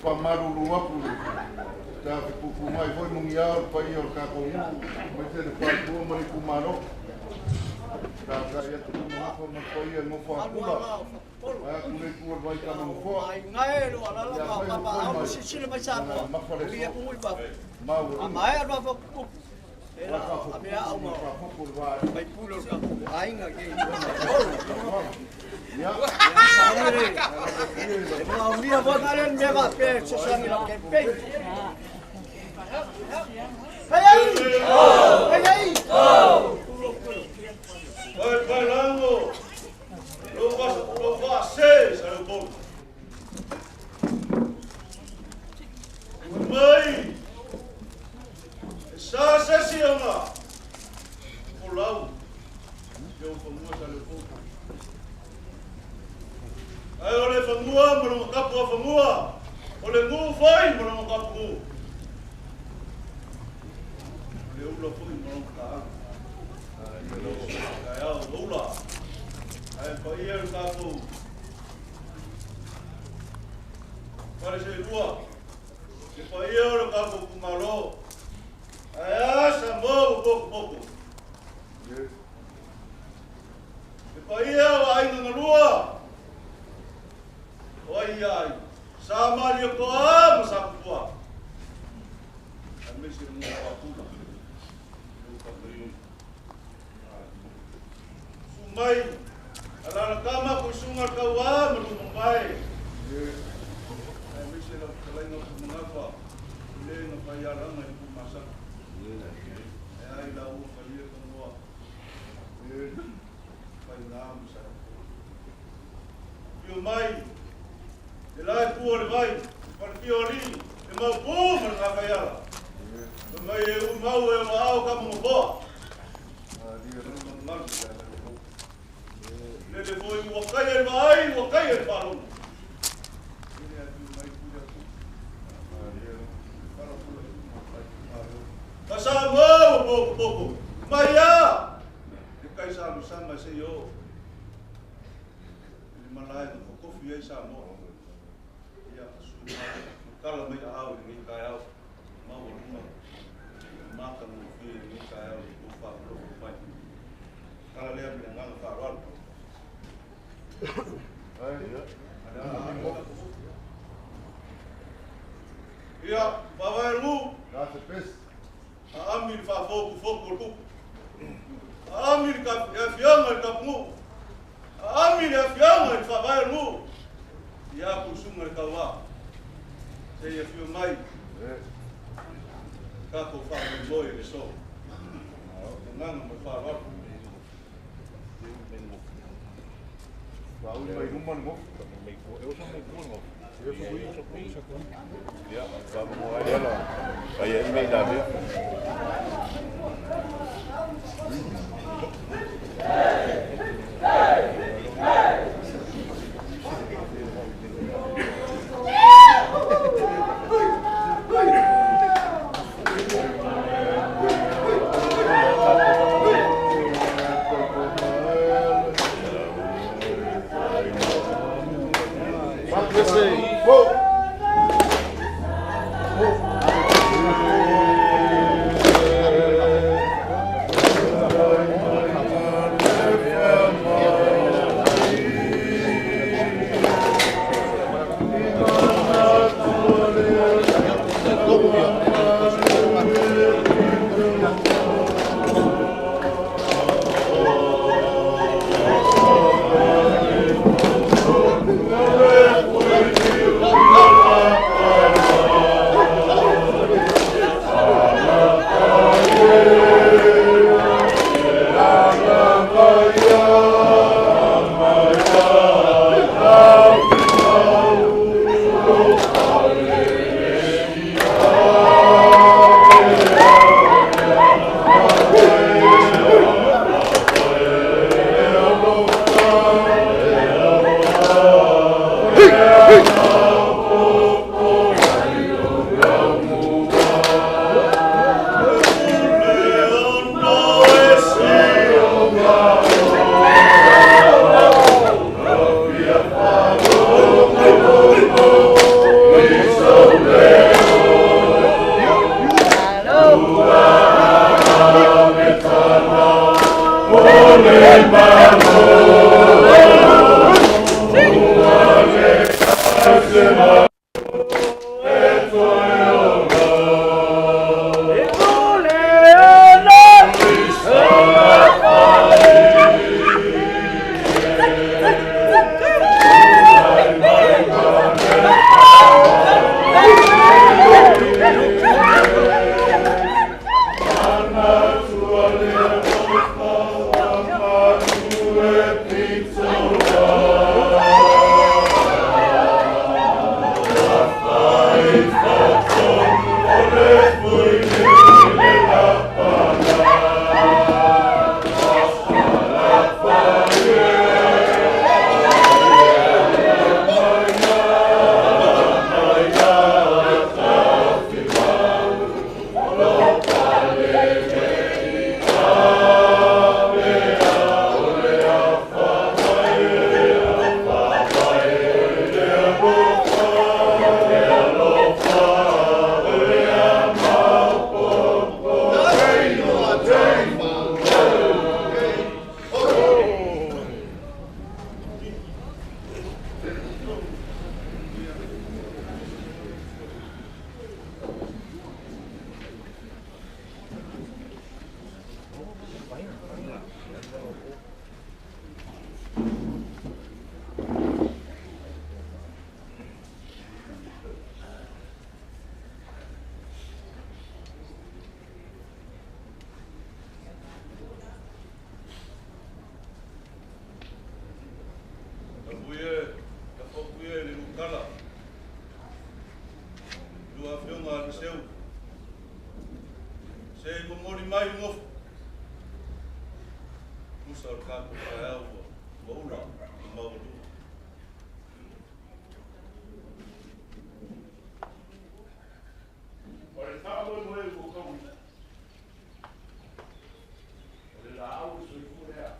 Faamalulu aku i le tafepupu mai foi mugiao le paia o le tatou nuu aemaise le faletua ma le itumalo. Tautai atu Tunugafa ma le paia i nofo akula vae atu le itu o le vai Tamanofoa. Ia fai ma foi mai ona mafa le aso maualuga. La faafotupu ma faafotu le vaega. Ia. Pai pai lango, lo Afio Fanua Saleupou. Ae o le fanua ma lona kapu a fanua, o le nuu foi ma lona kapu nuu. O le ula foi ma lona taaga. Taeao ua ula. Ae paia le tatou fale seelua, le paia o le tatou itumalo. Ae a Samoa ua potopoto. Le paia o aiga na lua, o ai ia ai, Sa Malietoa ma Sa Tupua, aemaise le nofo a Pula, le Upataioi. Susu mai, alalatama Tuisuga le Tauā ma lou mamae, aemaise lau fetalaiga Pumangafa, o le na faialaga i le Pumasala. Ae a i laua Malie Tanoa, Faina ma Saeapo. Afio mai le la itu o le vai, le falefia o alii, le maopu ma le gafaiala. Fai mai e umau e o aao ka mogofoa. Lele foi ua kai e le vaai, ua kai e le faalogo. Lele afio mai pule atu. Ka Samoa ua potopoto. Mai a! Le kai samasama se i oo i le malae na totofi ai Samoa. Ia, susu mai, matala mai aao i lenei taeao, maualuga le matagofie i lenei taeao i le tou faalogologo mai. Tala lea ma le agaga faaaloalo. Ia, faavae le nuu. Aami le faafotufotu o le tupu. Aami le afioga i le tapunuu. Aami le afioga i le faavae o le nuu. Ia Tuisuga le Tauā. Se i afio mai tatou faamoemoe i le aso. Le agaga ma le faaaloalo. Faaui mai luma le gofu. Ia, faamoa ai ala. Ai ai mei la vea. Tapuia e, tafoku e le lukala. Lua afioga a Liseu. Se i momoli mai ngofu. Tusa o le tatou taeao ua ua ula ma maualuga. O le faamoemoe ua tauina, o le laau o le soifua lea.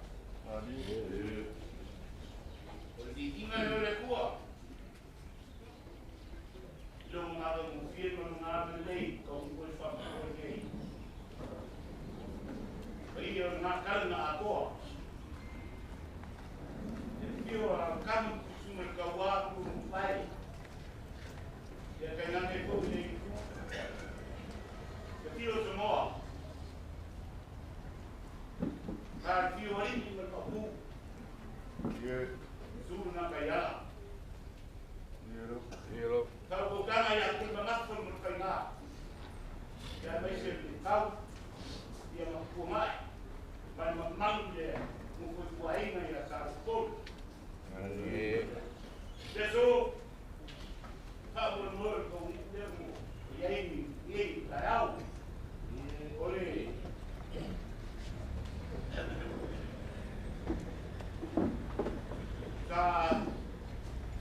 O le viiga lea o le Atua i lona matagofie ma lona agalelei taunuu ai le faamoemoe lenei. Paia o lena tala na atoa. Le afio o Alakami, Susuga i le Tauā, Tuamafae, ia tainane foi le Itu, le afio o Samoa, sa le afio o Alii ma le Papu, Susu lena Taiala. Taupotaga ia Tuimagafa ma le Faiga, ia aemaise le tau, ia Mapuangae, ma le mamalu i le nofoifuaina ia Salesopolu. Jesu, faamoemoe o le taunuu lea ua i ai nei taeao, o le sa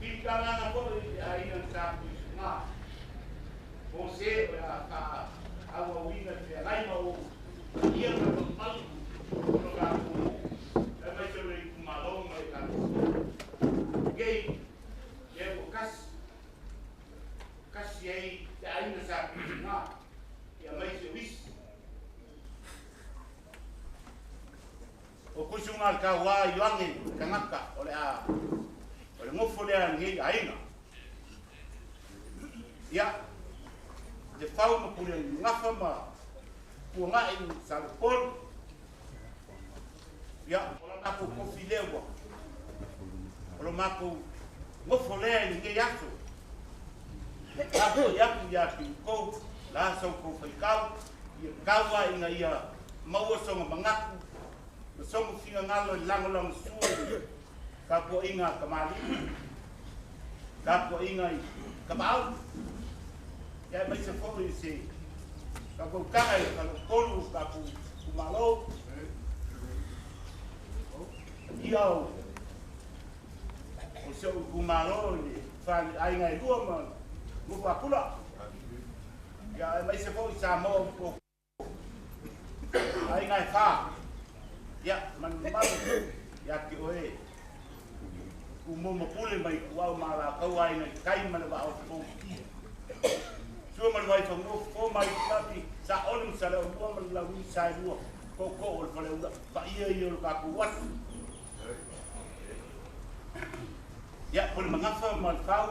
filitagaga foi i le aiga na sa tuisuga o se o le a faaauauina i feagai ma ou paia ma le mamalu o lo tatou nuu aemaise o le itumalo ma le tatou nei lea ua tasi tasi ai le aiga sa tuisuga aemaise o isi. O kuisuga le tauā i lagi tagata o le a o le gofo lea a lenei aiga. Ia, le fau ma pule gafa ma puagai Salopolu. Ia, o la matou kofi lea ua o lo matou gofo lea i lenei aso. Tapuai atu ia te outou, la sa outou faitau, ia tau ina ia maua soga manatu ma soga finagalo e lagolagosua i le tapuaiga a tamalii, tapuaiga i Tapaau, ia aemaise foi se faautautaga i le faleupolu o tatou itumalo. Ia o si ou itumalo i le faleaiga e lua ma nofo akula. Ia aemaise foi Samoa o aiga e fa. Ia ma le mamalu ia te oe Tumua ma Pule mai Ituau ma Alataua aiga i tai ma le vaa o Fofo. Sua ma le Vaifanua Fofo ma Aitulagi Saole ma Saleaulua ma le Laulii Saelua Tootoo o le Faleula paia ia o le tatou aso. Ia, o le magafa ma le fau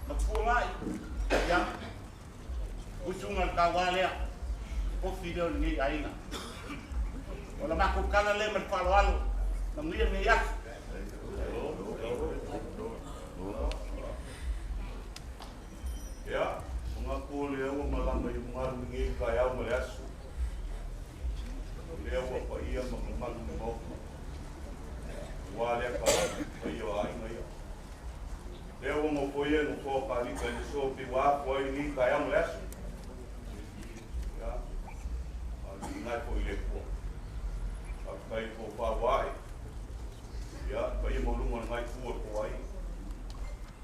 ma puangai. Ia, usuga le tauā lea, kofi lea o lenei aiga. O la matou tala lea ma le faaaloalo, manuia lenei aso. Ia, o ngā kō lea ua malama i ugalu lenei taeao ma le aso. O lea ua paia ma mamalu le Maota. Aua lea kalana, paia o aiga ia. Lea ua nofoia e nofoa Kalika i le aso pei ua afua ai lenei taeao ma le aso. Ia, a o le viiga ai foi i le Atua. Faafetai i le tofa ua ae. Ia, le paia maualuga o lena itu o le toa ai.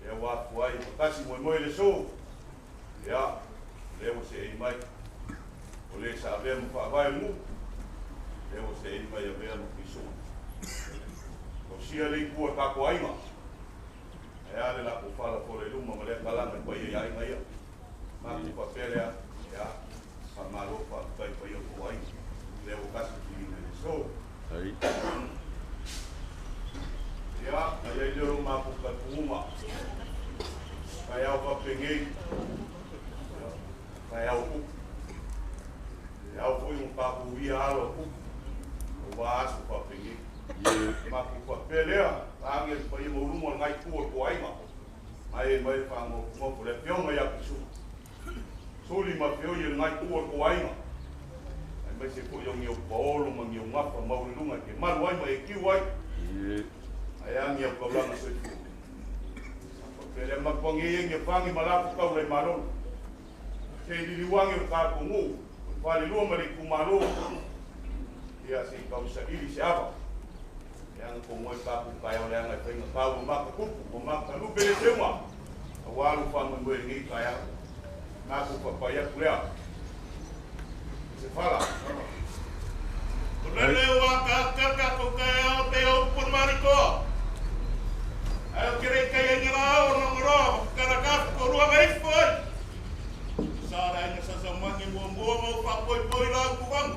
Lea ua afua ai ma tasi moemoe i le aso. Ia, o lea ua seei mai, o le sa avea ma faavae o le nuu, lea ua seei mai avea ma tuisuga. Tausia le itu a le tatou aiga, ae a le latou fala fola i luma ma lea talaga i paia i aiga ia. Matou faapea lea, ia, faamalo faafetai i paia o tou aiga, lea ua tasi le filiga i le aso. Ia, na i ai lea o lou mafuta tuuma, taeao faapenei, taeao upu. E ao foi ona faapuia alo a kupu, aua aso faapenei. Matou faapea lea, taagi e le paia maualuga o lengai itu o le toaiga, mai mai le faanofonofo le afioga ia Pisuga. Suli ma feoi e lengai itu o le toaiga, aemaise foi o ni ou paolo ma ni ou gafa maualuluga e te malu ai ma e tiu ai. Ae a ni au taulaga soifua. Faapea lea mapuangi ai ni fagi ma lafu taula i malolo. Se i liliuagi o le tatou nuu, o le falelua ma le itumalo, ia se i tau saili se ava. E aga tonu ai le tatou taeao leaga e faigata ua mata tupu, ua mata lupe le seuga, aua lou faamoemoe i lenei taeao. Matou faapai atu lea i se fala. O lele ua akaaka le tatou taeao pei o upu o le Marikoa. Ae ou te le i taiaina la au o Nogoloa ma Tatalakafu toalua na ifo ai. Sa le aiga Sasamani muamua ma ou faapoipoi la au tulaga.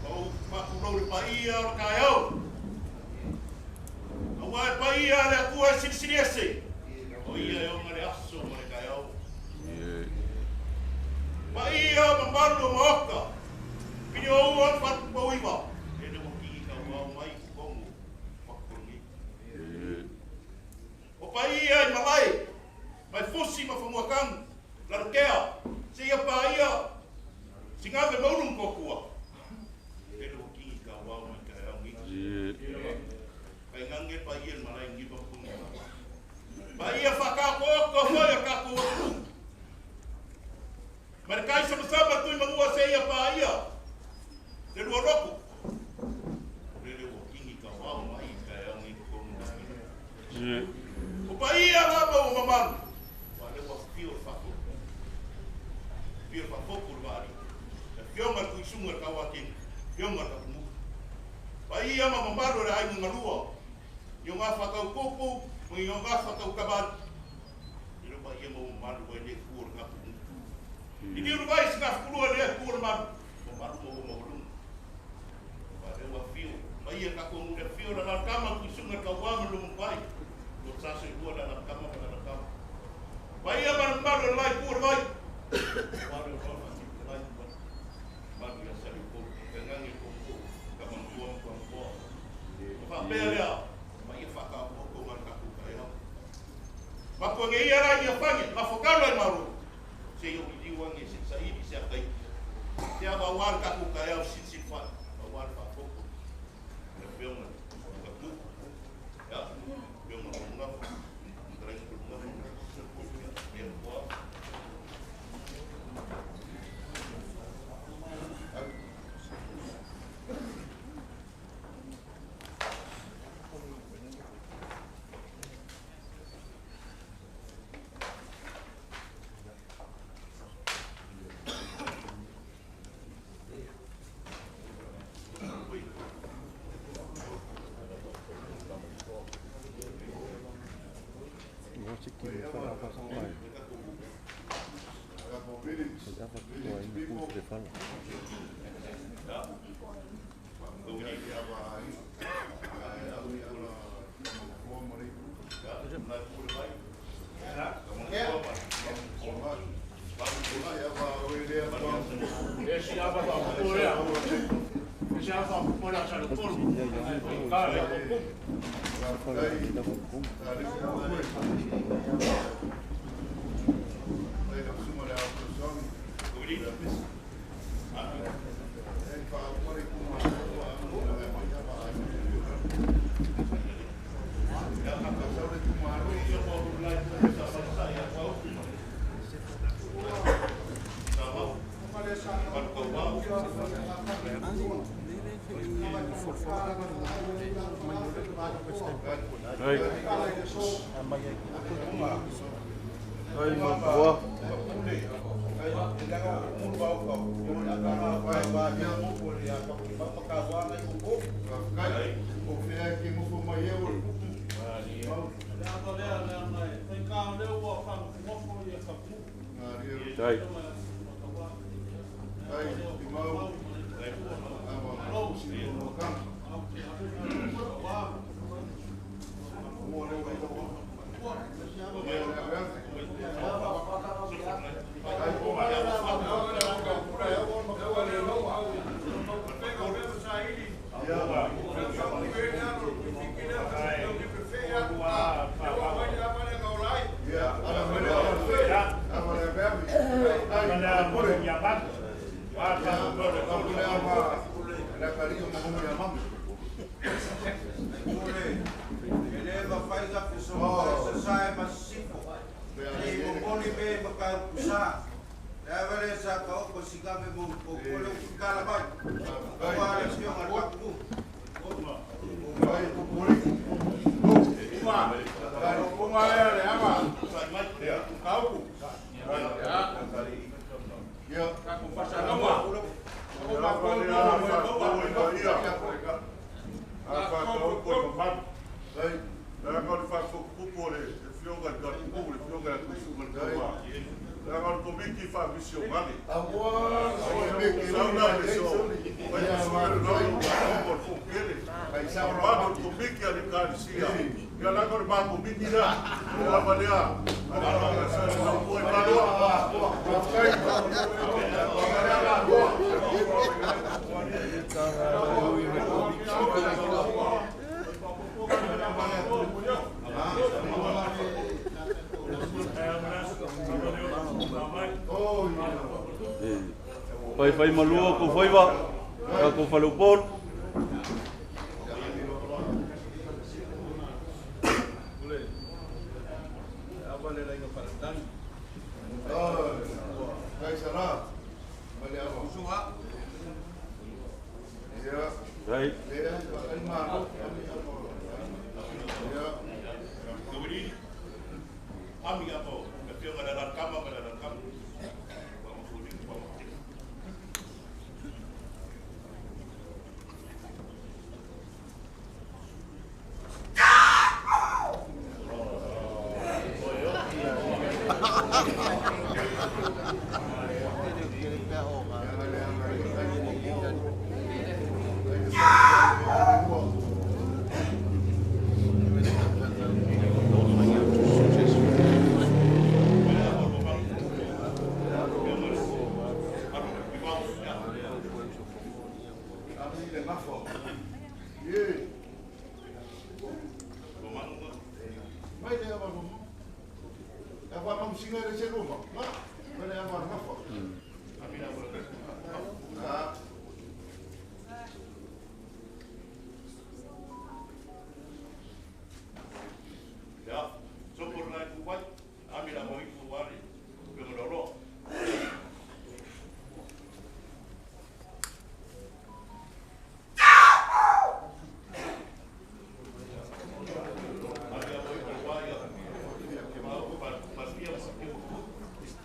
Ma ou faatulou i le paia o le taeao. Aua e paia le Atua e silisili ese, o ia e ona le aso ma le taeao. Paia mamalu o Maota, pili o ua le faleupouiva, lele ua kigi tauao mai i totonu o Fatukolonei. O paia i malae, mai fusi ma fanuatanu, Lalokea, seia paia Sigave ma Ulu ma Toatua. Lele ua kigi tauao mai taeao nei. Kaingange paia le malae ngiva ma puni. Paia whakaakoako foi o tatou atunuu. Ma le kai samasama tui manua seia paia le lua lotu. Lele ua kingi tauao mai i taeao nei totonu o le O paia lava ua mamalu, ua le ua fio le faafotu. Fio le faafotu le vaali. Le afioga le tuisuga le tauatele, afioga le tapunuu. Paia ma mamalu o le aiga galua, i o gafa tau tupu ma i o gafa tau tamali. E le paia ma mamalu ai le ku o le tapunuu. I liu le vai se gafa kulua le ku o le malu, mamalu ma ua maualuga. Wha fio, paia ka ko ngure fio la la kama ku sunga ka wa ma lumu pai. Ko sa se ua la la kama ma la kama. Paia ma mamalu o le lai ku o le vai. Wa le wa ma ti lai ku. Malu ia sa ko ka ngangi ko ko ka mantua ma ko ko. Wha pea lea, ma ia whaka o ko ngā kaku ka ea. Mapua nge ia la ia whange, ma whakalo ai maro. Se i o i liu ange se saili se akai. Se a wawal kaku ka ea o sitsit wha. Wawal wha koko. Le whionga, ka tu. Ya, whionga ko mga. Karangi ko mga. Ya, kua. E le mafai ona fesootai Sasae ma Sisifo, se i momoli me Matautu Sa. Le ava lea sa taoto i Sigave mo Upolu o lea ua tatala mai aua le Afioga i le Kaputu'u. Leaga o le faafotutupu o le Afioga i le Tapunuu, le Afioga ia Tuisugaletaua, leaga o le Komiti Faamisionale. Sau la i le aso, fai ma sui o le Loto o le Fono Tele, mamalu o le Komiti a le Ekalesia, ia leaga o le ma Komiti lea, o le ava lea a le tautua i Malo. Faifaimalua o tou faiva, tatou faleupolu. Ai.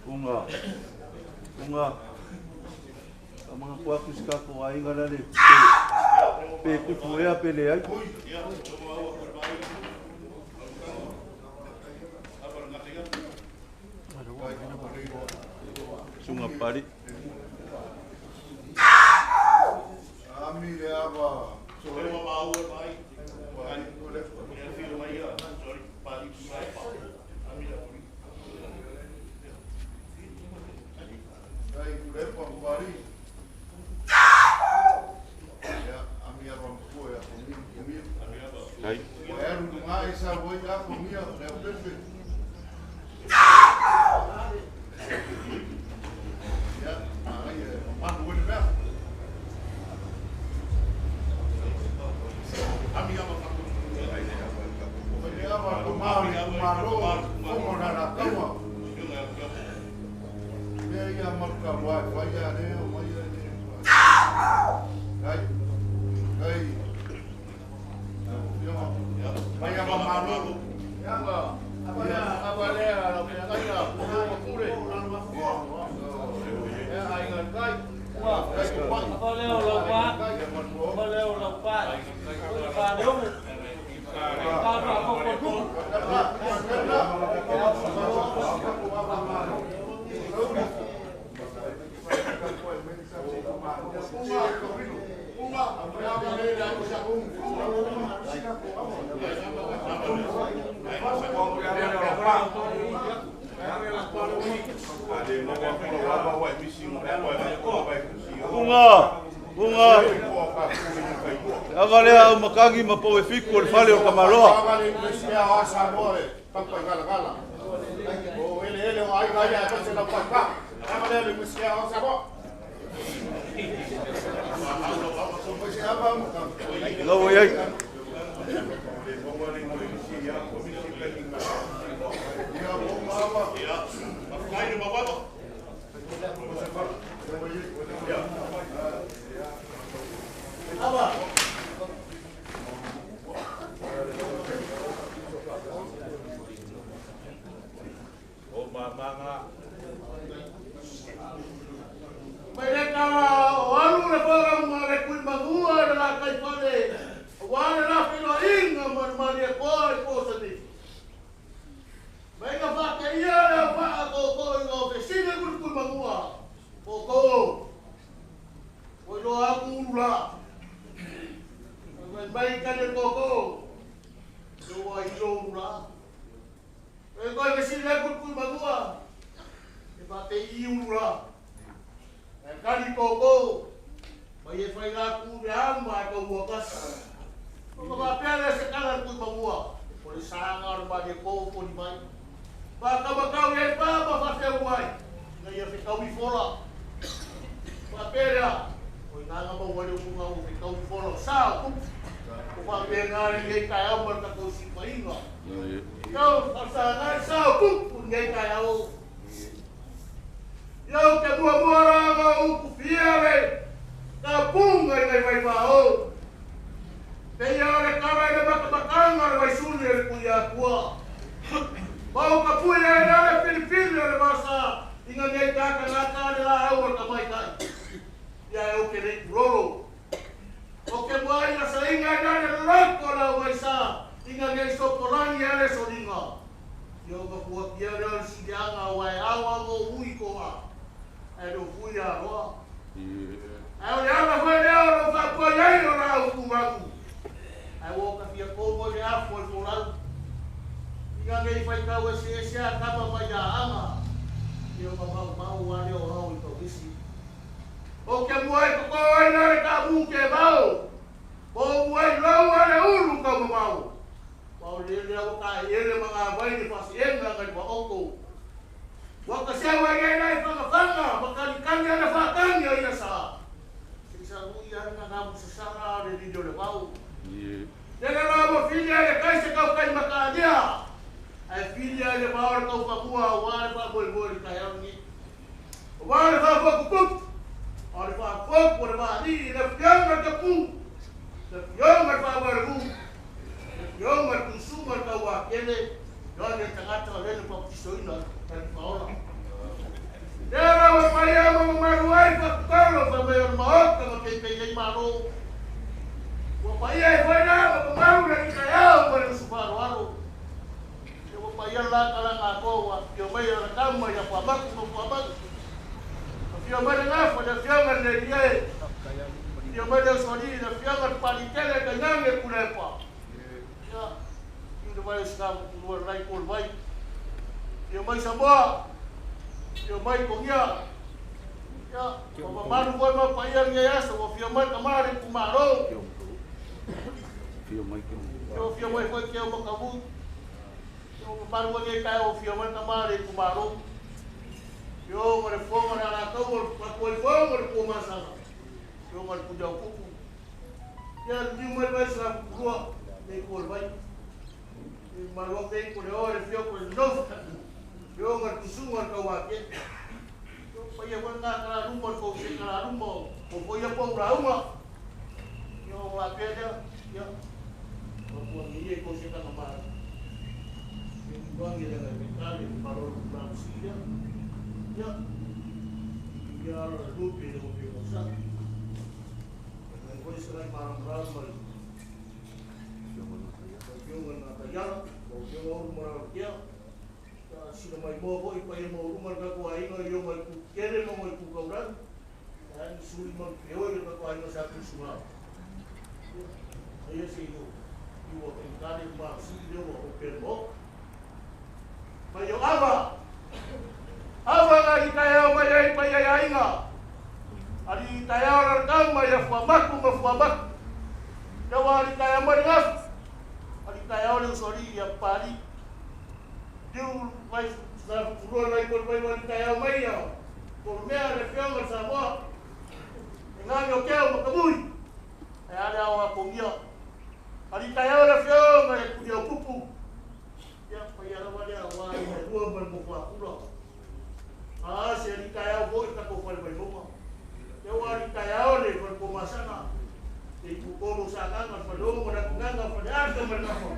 Unga, unga, ka manatu atu i si tatou aiga lea le pe tupu ea pe leai. Sunga Pali. Ai. Unga, unga. Le ava lea au matagi ma pou e fitu o le fale o Tamaloa. Ava lea le musia o Samoa. Lau ai. O mamaga. Mai le tala o alu le folau ma le kui magua le la kai fale. Wa le la filoiga ma le malie koa i posani. Mai nga fa ke ia le fa ko ko i ngo fe sine kui kui magua. Ko ko. Ko lo aku ula. Mai mai ka le ko ko. Lo wa i lo ula. E koe fe sine kui kui magua. E fa te i ula. E kani koko, mai e whai ngā kū me ama e kau wakas. O ka wāpea le se kala kui mangua, o le sānga o le mani e kō poni mai. Wā kamakau e pā ma whawhea uai, ngai ia whekau i fora. Wāpea rea, o i ngā ngā mau wale o munga o whekau i fora o sā o kupu. O wāpea ngā ri ei kai au mar kakou si painga. Kau, whasa ngai sā o kupu ngei kai au. Iau te muamua rā ngā uku whiare, ka pūnga i ngai vai whāo. Te ia o le kara i le makamakanga le vaisuli e le kui akua. Mau ka pui e nā le pilipili o le vasa i ngā nei tāka ngā tāne la au o ka mai kai. Ia e o ke nei kuroro. O ke mua i sa inga i nā le loko la o vaisa i ngā nei sopolangi a le solinga. Ia o ka pua kia leo le silianga o ai awa mo ui koa. Ai lo fui a roa. Ai o le ana fai leo lo whapua iai o la au kumaku. Ai o ka fia komo i le afu o le folau. I ngā nei whai kau e se ese a kama mai a anga. Ia o ka mau mau a leo rau i kau isi. O ke mua i koko ai nā le ka mū ke mau. Ko mua i lau a le ulu kau mamau. Wa o le lea wa ka ele ma ngā vai le whasi enga ngai wa oko. Wa ka sea wa iai lai whanga whanga, ma kani kani ana whātangi o ia sa. Se sa ui ana ngā musasara le rino le wau. Tēnā rā mo whiria le kai se kau kai makaania. Ai whiria le wao le kau whakua o wā le wha moe moe le kai au ni. O wā le wha whakupup. O le wha whaku o le wā ni le whianga te pū. Le whianga le wha wā le mū. Le whianga le kusuma le kau wā kele. Yoane tangata o lele whakutisoina kai whaola. Tēnā wa pai ama ma maru ai whakukalo wha mai o le maoka ma kei pei nei māro. Ua pai ai whai nā ma maru le ki kai au ma le usu wharo aro. Te ua pai ala la kala ngā koa ua whio mai o le kama ia whamaku ma whamaku. A whio mai le ngawha le whianga le ria e. Whio mai le uswani le whianga le palitele ka ngange pulepa. Ia, i le vai o sika kulua lai ko le vai. Whio mai Samoa. Whio mai Kongia. Ia, o mamalu koe ma paia nge aso, o whio mai kamare kumaro. Whio whio mai koe ke o makavu. Whio mamalu nge kai o whio mai kamare kumaro. Whio ngare fonga na rākau o le pakua i fonga le pua masanga. Whio ngare puja o kupu. Ia, liu mai mai sa kurua, nei ko le vai. I malu nei ko le o le whio ko le nofu. Whio ngare kusunga le kauake. Paia koe ngā kara ruma, ko se kara ruma, o koia pau raunga. Ia o ngā pēr lea, ia. O kua ngi e ko se kanga māra. E kuangi le ngai pekale, parolu kura si ia. Ia. Ia ara le lupi le o pio sa. Ngai koe se rai māra mrau mai. O pio ngā taiara, o pio ngā uru mara kia. Sina mai moa foi pai mo ruma ka ko ai no yo mai ku kere mo mai ku kauran. Ai suri mo pe oi ka ko ai no sa ku suma. Ai se yo yo o kare ma si le o o pe mo. Mai yo ava. Ava nga i kai au mai ai pai ai ainga. Ali kai au ra kau mai a fua maku ma fua maku. Ia wa ali kai au mai ngaf. Ali kai au le usori ia pari. Diu vai sa kurua lai ko vai vai kai au mai au. Kolomea le Afioga i le Samoa, e gage o Keo ma Kamui, ae a le ao apogia. Ali taeao le Afioga i le Tuliaupupu, ia paia lava lea aua le Vaelua ma le Mofoakula. A se ali taeao foi le tatou fale Vaimauga. Ia ua ali taeao le fale Pomasana, le Itutolu o Sagaga, le Faleogo, le Atugaga, le Faleata ma le Gafa.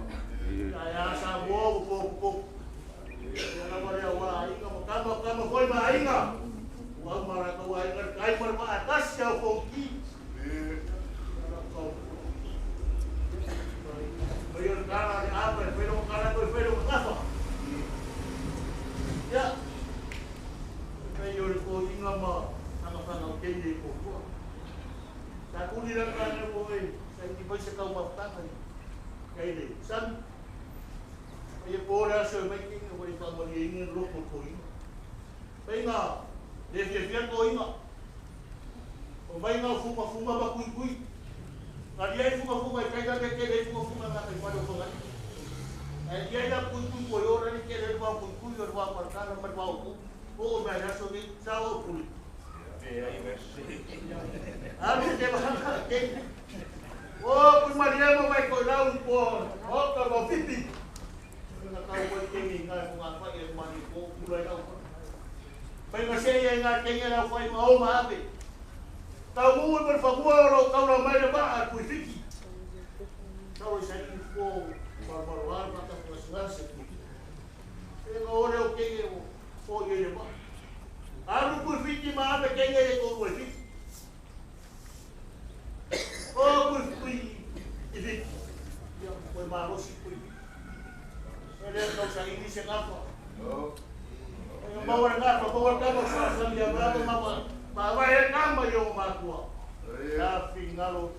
Ia ae a Samoa ua potopoto. Ia lava lea aua aiga ma tama, tama foi ma aiga. Ua au ma latou aiga le tai ma le vaa e tasi au fonoti. Fai o le tala le apa e fai lona tala toe fai lona gafa. Ia, pei o le toeaina ma ana fanau teine i Potua. Sa tuli la tane o e saini mai se taumafataga i kai le sami. Ai e po le aso e mai teine ua le faamalieina le loto o le toeaina. Faiga le fiafia toeaina. O mai ngau fugafuga ma kuikui. Kali ai fugafuga i kai lale tele ai fugafuga nga kai fale o Fagalii. Ae i ai la kuikui ko i ora ni tele le vao kuikui o le vao paratala ma le vao ku. O o mea le aso nei, sa o pule. Alu te wahanga te. O kui maria mo mai ko lau i po o ka vao pipi. Nga kau mai tengi nga ko nga whai e mani ko kula i lau. Faiga sei ai ngā tenge rau whai ma o ma ave. Tau mūi mo le whamua o lou taula mai le vaa a Tuifiti. Tau e saili fua o maromaro a le whakapuasunga se Tuifiti. E ngā ore o tenge o o i le vaa. Alu Tuifiti ma ave tenge e tō e fiti. O Tuifiti i fiti. Ia, koe malosi Tuifiti. E le tau saili se gafa. E maua le gafa, maua le kama, sa sali a mama, mama, ma vai e kama i o matua. Sa fingalo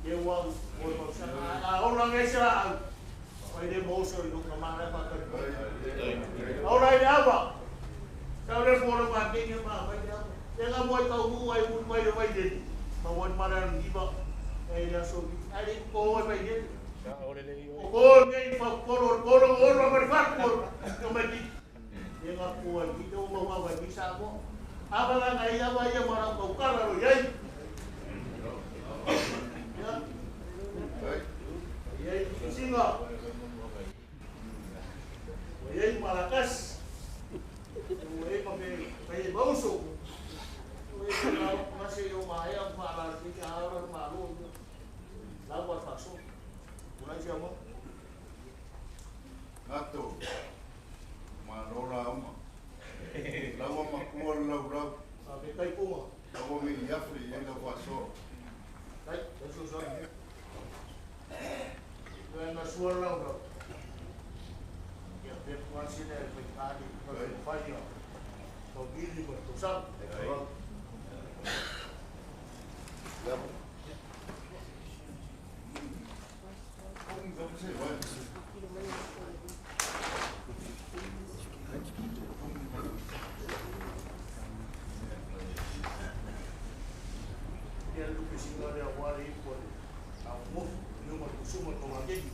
e ua o e mausanga. A ola ngai se la au. Pai le moso i luka mara pa ka. A ola i le awa. Sa le mo le ma kenge ma vai le awa. E nga moi tau mu ai mu mai le vai le. Ma wan mara ngiba. E le aso. Ai le ko vai le. O ko nei fa koro koro oro ma fa ko o ma ki e nga ko ai ki o ma wa ki sa mo aba la ngai aba ia mara ko kala ro yai ya yai singa yai malakas yai ma pe pe mauso yai ma ma se yo ma ya ma la ki ka ro ma lo la wa fa so Ulai sia mo. Gato, ma lo la uma. Laua ma kua le lau lau. A pe kai kuma. Laua me i afe i ai lau faasoa. Kai, kai so so. Ngai na sua lau lau. Ia pe kuan sine e fai kani, fai fai ia. Tau gili ma tau sa. Ia lupe singa lea wale ipo le au mofu, niuma le kusuma le kawakeki.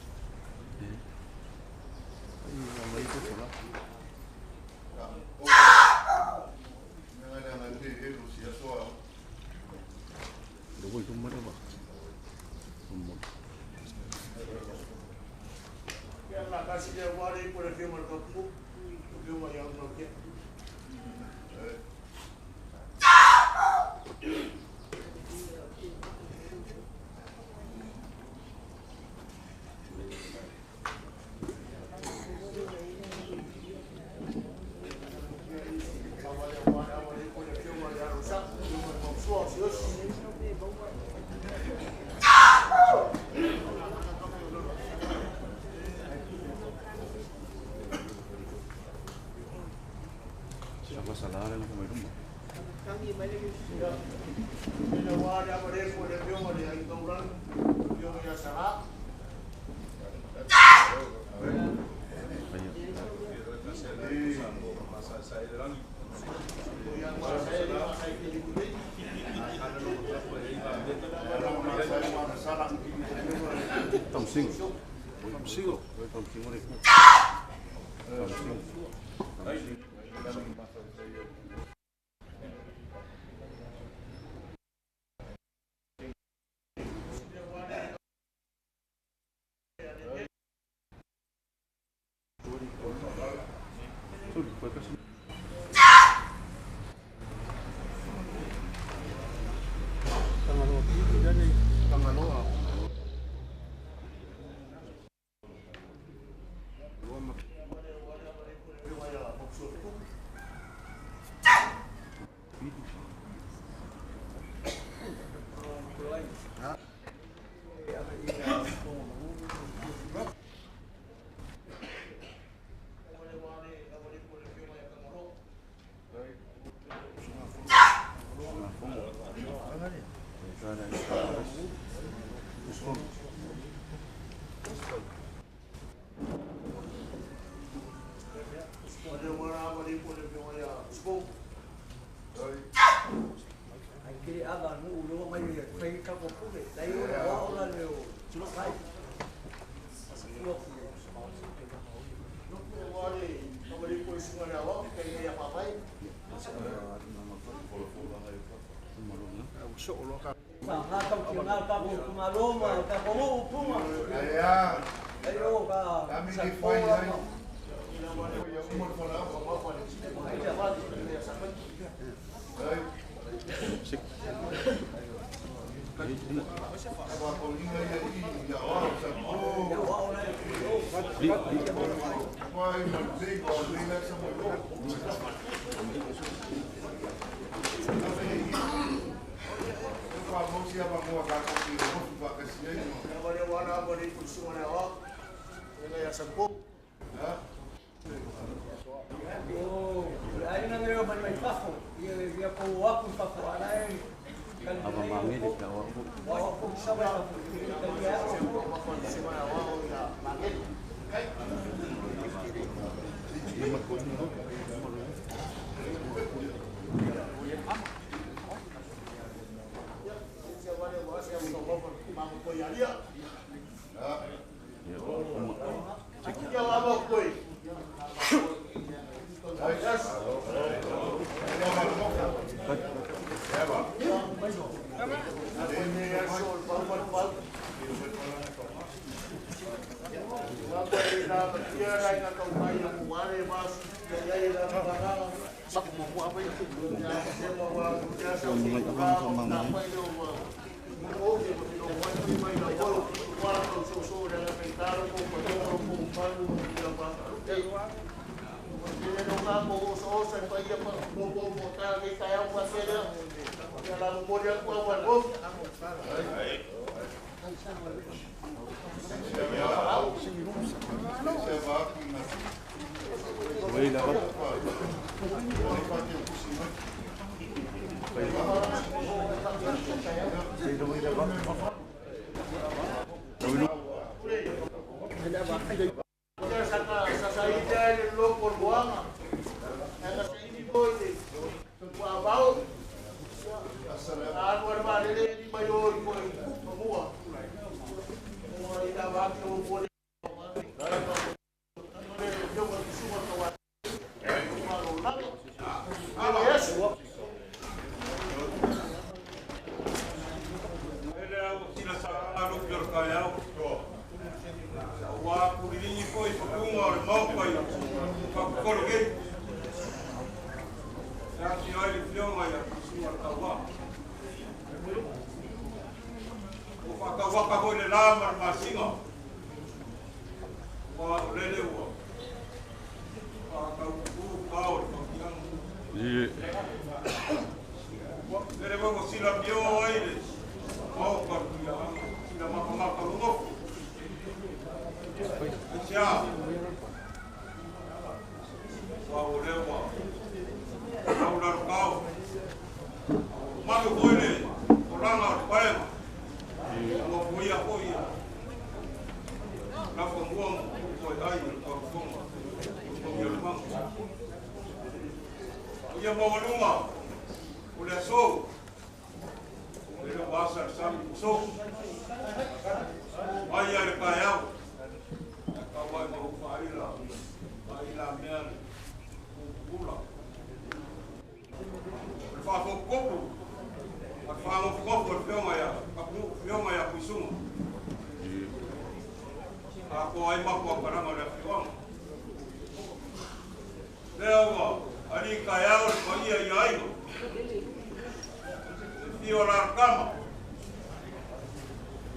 Ia la kasi lea wale ipo le whima le kapuku, o whima i au nau kea.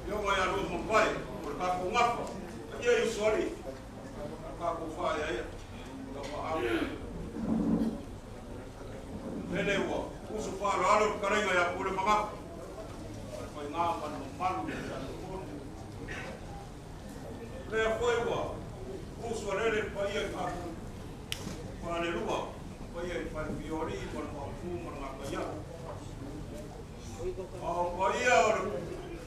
Afioga ia Lua Mavae, o le tatou gafa, paia i Usoalii, a le tatou faaeaea, Tapaau. Lele ua usu faaaloalo le fetalaiga ia Pule Magafa, ma le faiga ma le mamalu i le tatou Fono. Lea foi ua usu alele le paia i tatou falelua, paia i le Falefiaoalii ma le Maopu ma le Gataiala. A o paia o le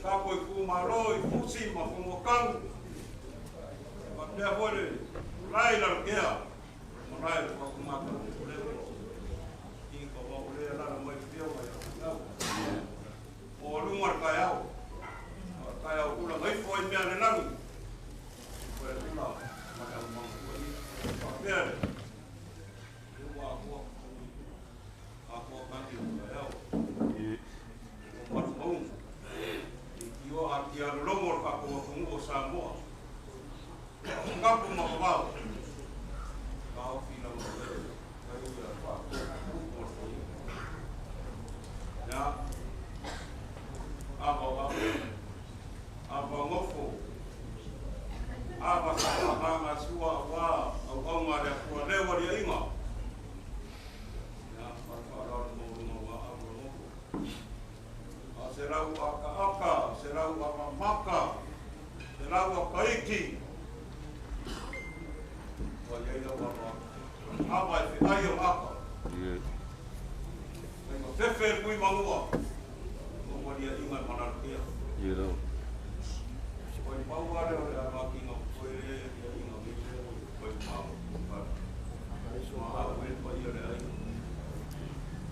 tatou itumalo i Fusi ma Fanuatanu, faapea foi le malae i Lalokea, o le malae o le Faatumataua o lea ua i ka wao lea lala mai le fioga ia Tuiau. O luga le taeao, o le taeao ula gaifo ai mea le lagi, o le ula ma le aumaga ua ia. Faapea le, le ua atoa, atoa kani o le taeao. O malu maunga, i tio a tia lologo o le tatou atunuu o Samoa. Kapu ma vavao, taofi lava le Se lau akaaka, se lau amamaka, se lau akaiki. Ua iai lau ava ava e feai o aka. Ai ma fefe le kui mangua. O walia inga e manalakia. Oi pau ale o le ava ki ngā koe le ia inga mi le o koe mau. Ma au e pa ia le ai.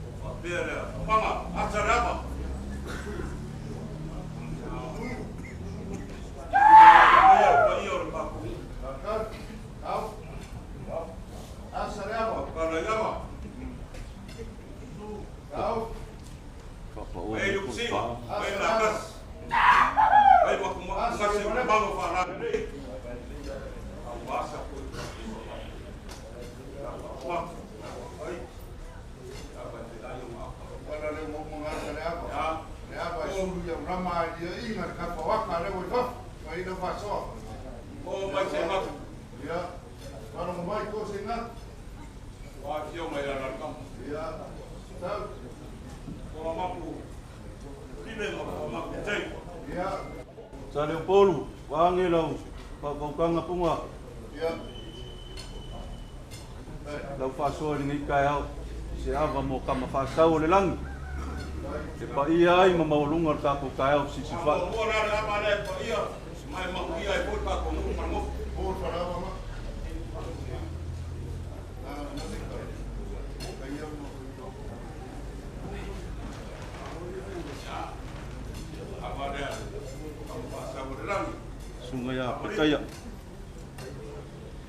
O whapea le panga, ata le ava. Ia pa ia o le paku. O mai se matu. Ia, faalogo mai ko se ngatu. Wa fio mai la la kama. Ia, tau. O mapu. Lile ma ko mapu tei. Ia. Sa Leopolu, waange lau whaakaukanga punga. Ia. Lau whaasoa i lenei taeao, se ava mo kama whaasau o le langi. E paia ai ma maualuga le tatou taeao fesilafai. Muamua la le ava lea e paia ma e manuia ai foi le tatou nuu ma le nofo. Ava lea kama faasau o le lagi. Susuga ia Petaia.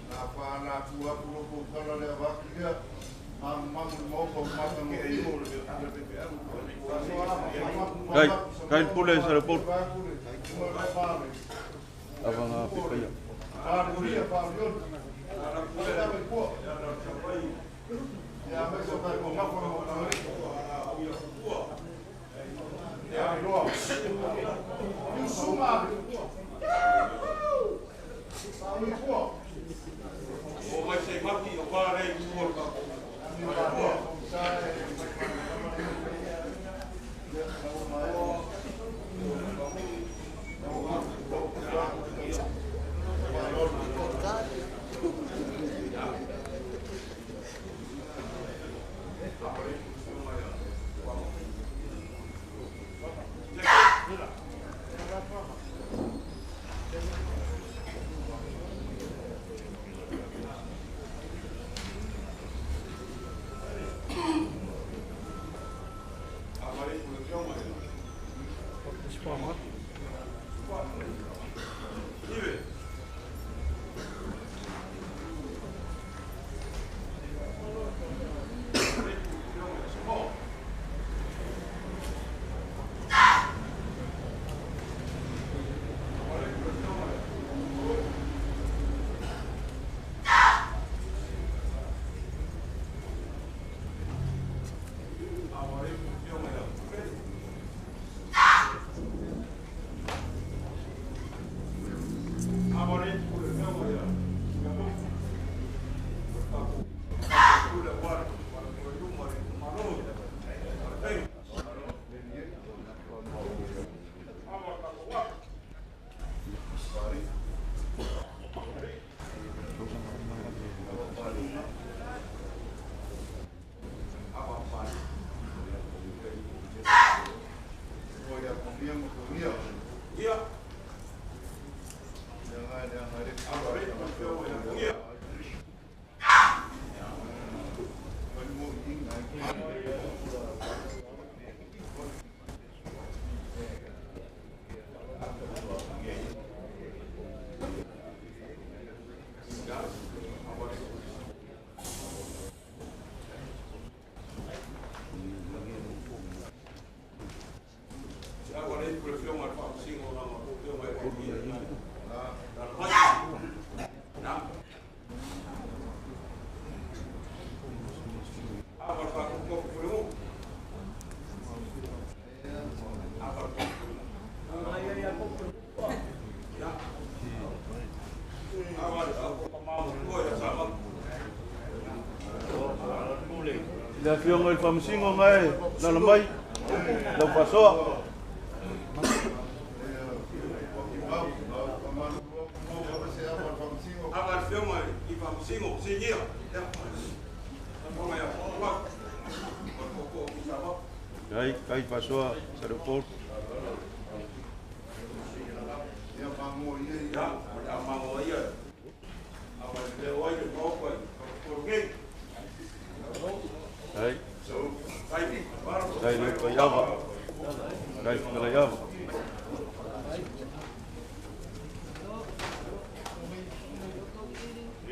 Na whānā tu aku loko kala lea waki lea. Kai, kai le pule sa Leopolu. Ava ngā Petaia. O mai se maki o whārei tua o le tatou falelua. Le afioga i le Faamasino ma e alaala mai lau faasoa. Faafetai, faafetai faasoa Saleupolu. Faafetai. Faafetai le Paiava. Faafetai Fetalaiava.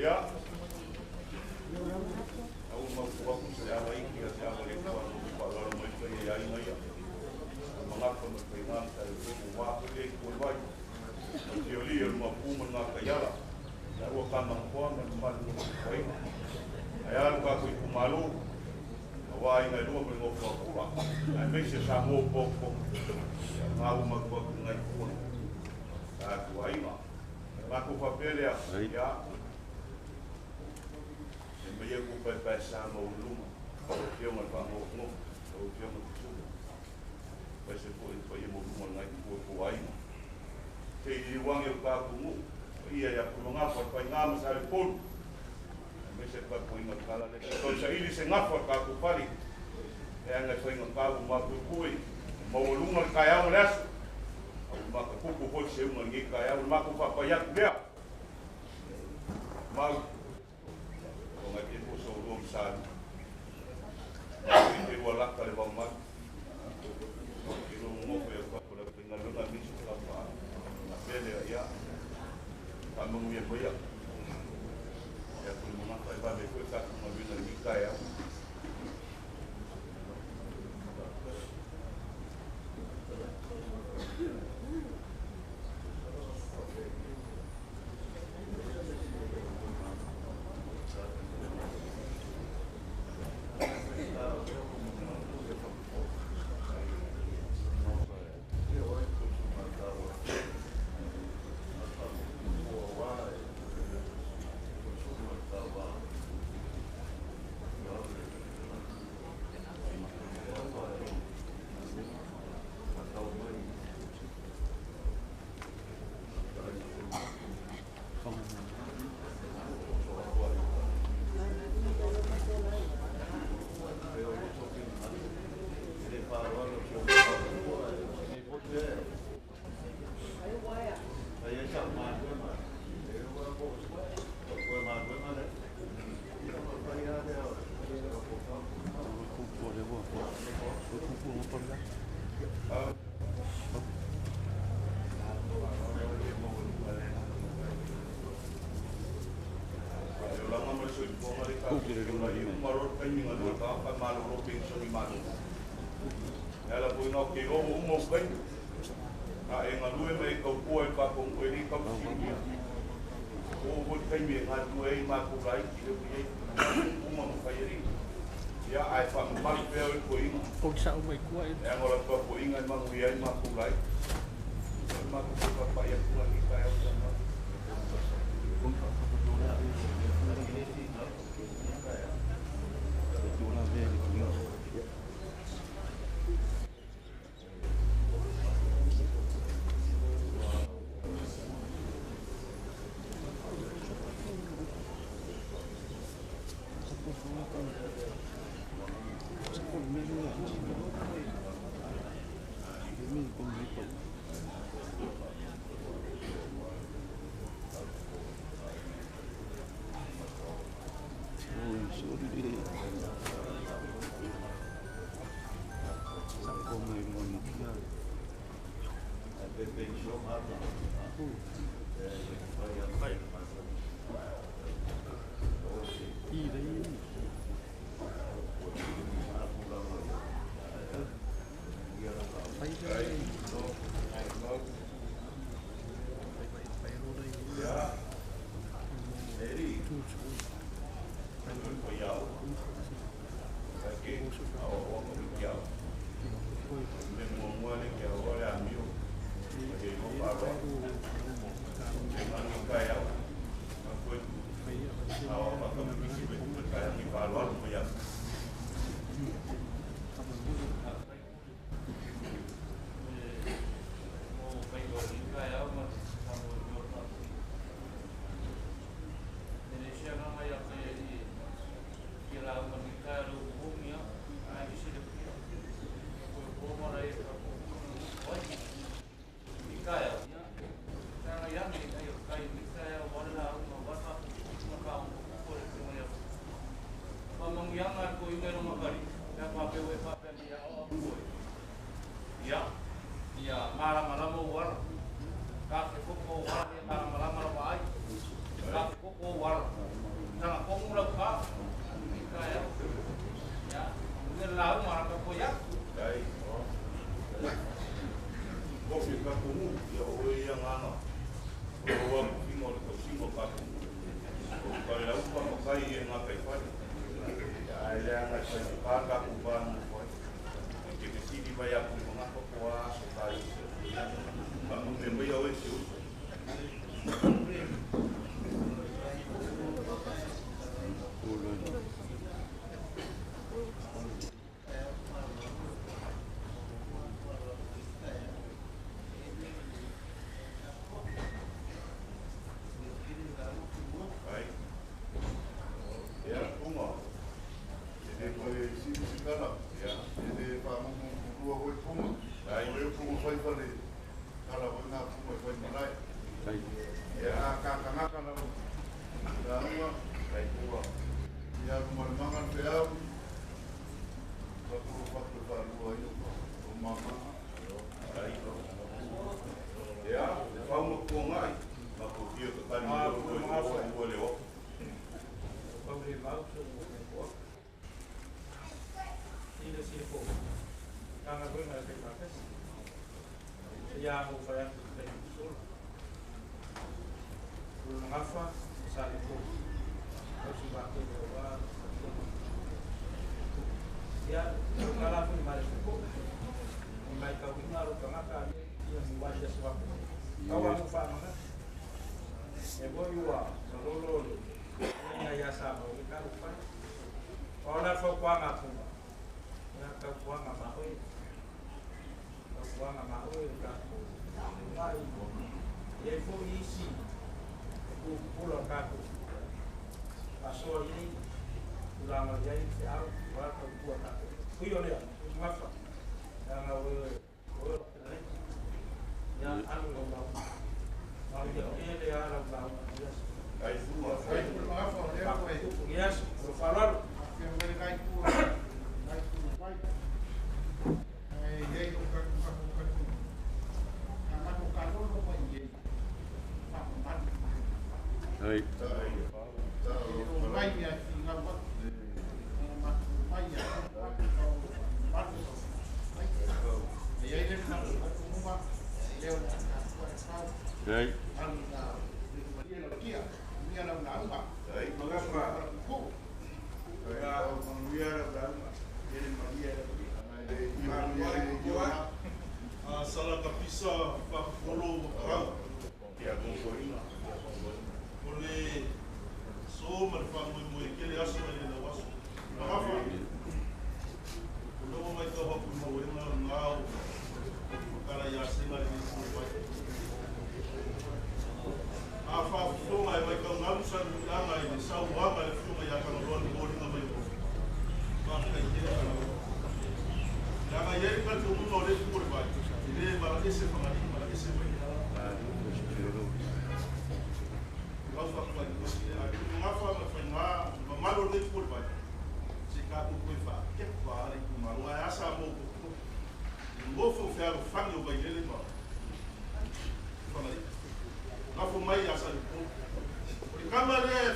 Ia. Au mau kuaku se ava iki a se ava le kua no pa lalo mai pa ia inga ia. Mangaka ma pa inga ta le ku wa ku le ku vai. O te oli o ma pu ma ngā kaiala. La ua ka ma koa ma ma lu ko inga. Ai alu ka ku ku malu. A wa inga lua ma ngō kua kura. Ai me se sa mō po po. Ngā u ma kua ku ngai ku. Ta ku ainga. Ma ku pa pele a. Ia. E mai e ku pai pai sa mo luma. O fio ma pa mo mo. O fio ma tu. Pai se po i pa i mo luma ngai ku ku ainga. Te i wangi o ka ku mu. Ia ia ku ngā pa pa ngā ma sa le polu. Me se pa ku inga kala le. Ko sa ili se ngafa ka ku pali. E anga fai ngā ka ku ma ku kui. Mo lunga ka ia o le aso. Au ma ka kuku hoi se unga ngi ka ia ma ku pa pa ia ku lea. Mau. O ngai te po so ruam sa. Te rua laka le vau mai. Te rua mo ko ia pa ko le pinga lunga mi su ka pa. Na pele ia. Ka mangu ia pa ia. Ia ku mo na pa me ko ka ku ma vina ngi ka ia.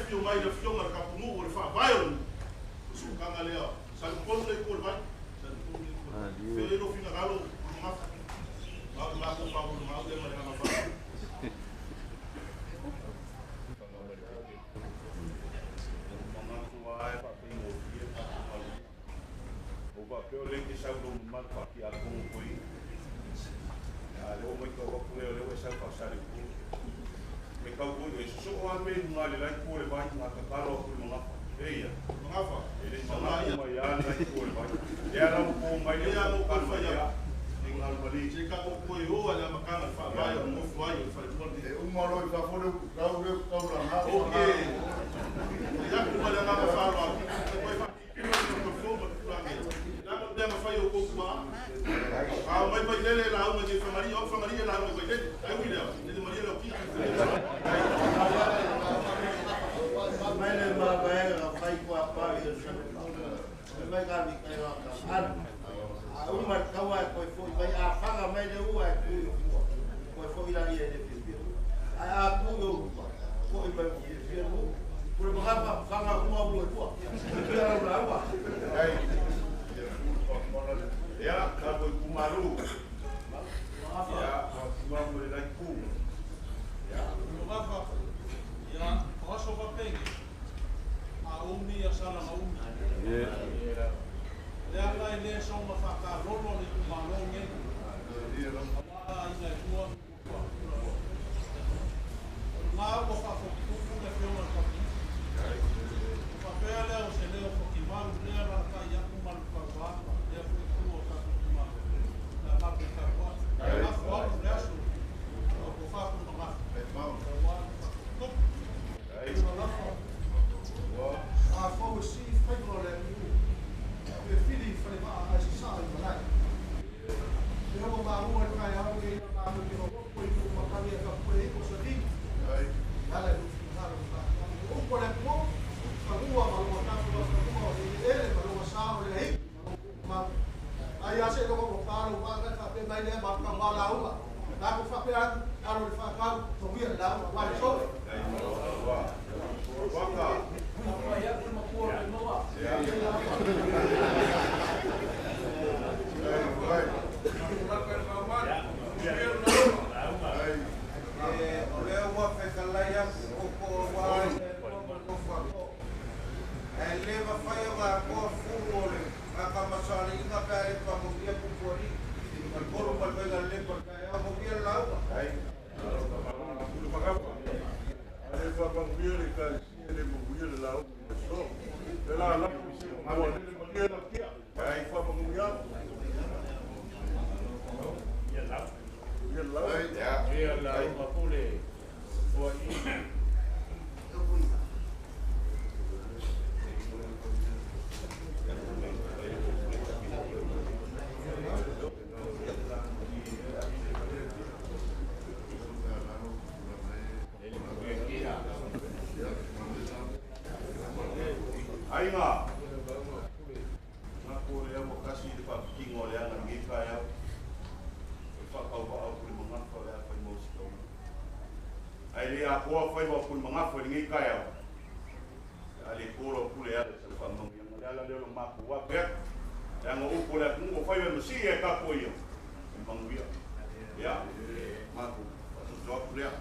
afio mai le afioga i le Tapunuu o le faavae o le nuu. O le sootaga lea, Saletupolu le itu o le vai, Saletupolu le itu o le vai. Fea ai lou finagalo Pulemagafa, a o le matou faamolemau lea ma le agaga faaaloalo. Manatu lava e faafaigofie le tatou galuega. Ua ou faapea o lea e te sau i lou mamalu faa-Tiakono Toeaina, a o lea ua matau atu o lea ua e sau faa-Saleupolu. Matau foi e sosoo lava mea i luga o le la itu o le vai, na tatalo atu i le magafa. Eia, Magafa, e le i sau manatu laia. mai lava le la itu o le vai. Lea la ua to mai le Lea upu na ou ua toe tali fai mai atu, ia, i galu se i tatou toe o lava i le amataga i le faavae o le nofo ai o le falelua E lenei. uma loa i fafo le upu tau lea tau laga Ou faga te o. fai atu ma le agaga faaaloalo, e toe faatilotilo atu i le fou ma le tulaga ia, leaga o le mea na fai e outou tuaa. A omai Vailele e lauga i Fagalii, o au Fagalii e lauga i Vailele. Ae ui i lea, lele malie lau kia. Mai le mavaega na fai kuapau i Fai mai ka vi kai wa ka alu. A uma le taua e koe foi mai, a faga mai le ua e tu i o tua. Koe foi la ia i le fiafia ua. Ae a tu i o tua, foi mai o fiafia ua. Pule magafa, faga ua ua tua. Fiafia lau la ua. Ia, tatou itumalo. Ia, faatumau ma le la itu. Ia. Magafa, ia, o aso faapenei, a umi ia sala na umi. Leaga e le soona faakalolo le itumalo lenei, auā aiga e lua ua tuatua. O lena ua faafotutupu le Afioga i le Kapeneta. Ona faapea lea o se leo fotimau lea e alaalatai atu ma le tauva lea foi itu o tatou itumalo pe a matou tapuai. Ae lafo atu le aso i lau tofa Pulemagafa aua le faafotutupu. Magafa, a fou e sii faiva o le atunuu, pe fili i falevaa ae sasaa i malae. Lea ua maua i le taeao lenei na matou te nonofo i nuu matagi e tapue ai Kosani e ala i lou finagalo ma faaaloalo. O upu a le atunuu, fanua ma lona tapu ma fanua o le eleele ma lona sa o le aitu ma lona tuumau. Ai lava seiloga ua pa lou vaa ona e faapea mai lea ma tauva lauga. Matou faapea atu, alo i le faatau, manuia le lauga aua le sole. Tapuai atu le matua o Vaimoa. O lea ua fetalai atu koko aua le Saelua ma le nofo a too. Ae le mafai ona atoa fulu o le gagamasoaliiga pe a le faamanuia Pupualii ma le polo ma le Vaigalelepa i le taeao. Manuia le lauga. A le faamanuia le Ekalesia, e le manuia le lauga i le aso. O le la lafo i se ua lele manuia lau kia. Ai faamanuia atu. Manuia le lauga. Ia lauga pule tuai. Aiga, manatu o lea ua tasi le faapitiga o le aga i lenei taeao, o le faatauvaa o Pulemagafa o le a fai mo si taulaga. Ae le atoa faiva o Pulemagafa i lenei taeao, pe a le to lau pule e ala i sau faamanuiaga. O le ala lea o le matou atu atu, leaga o upu o le atunuu o faiva e masii ae tapuaia, e manuia. Ia, matou faasoasoa atu lea.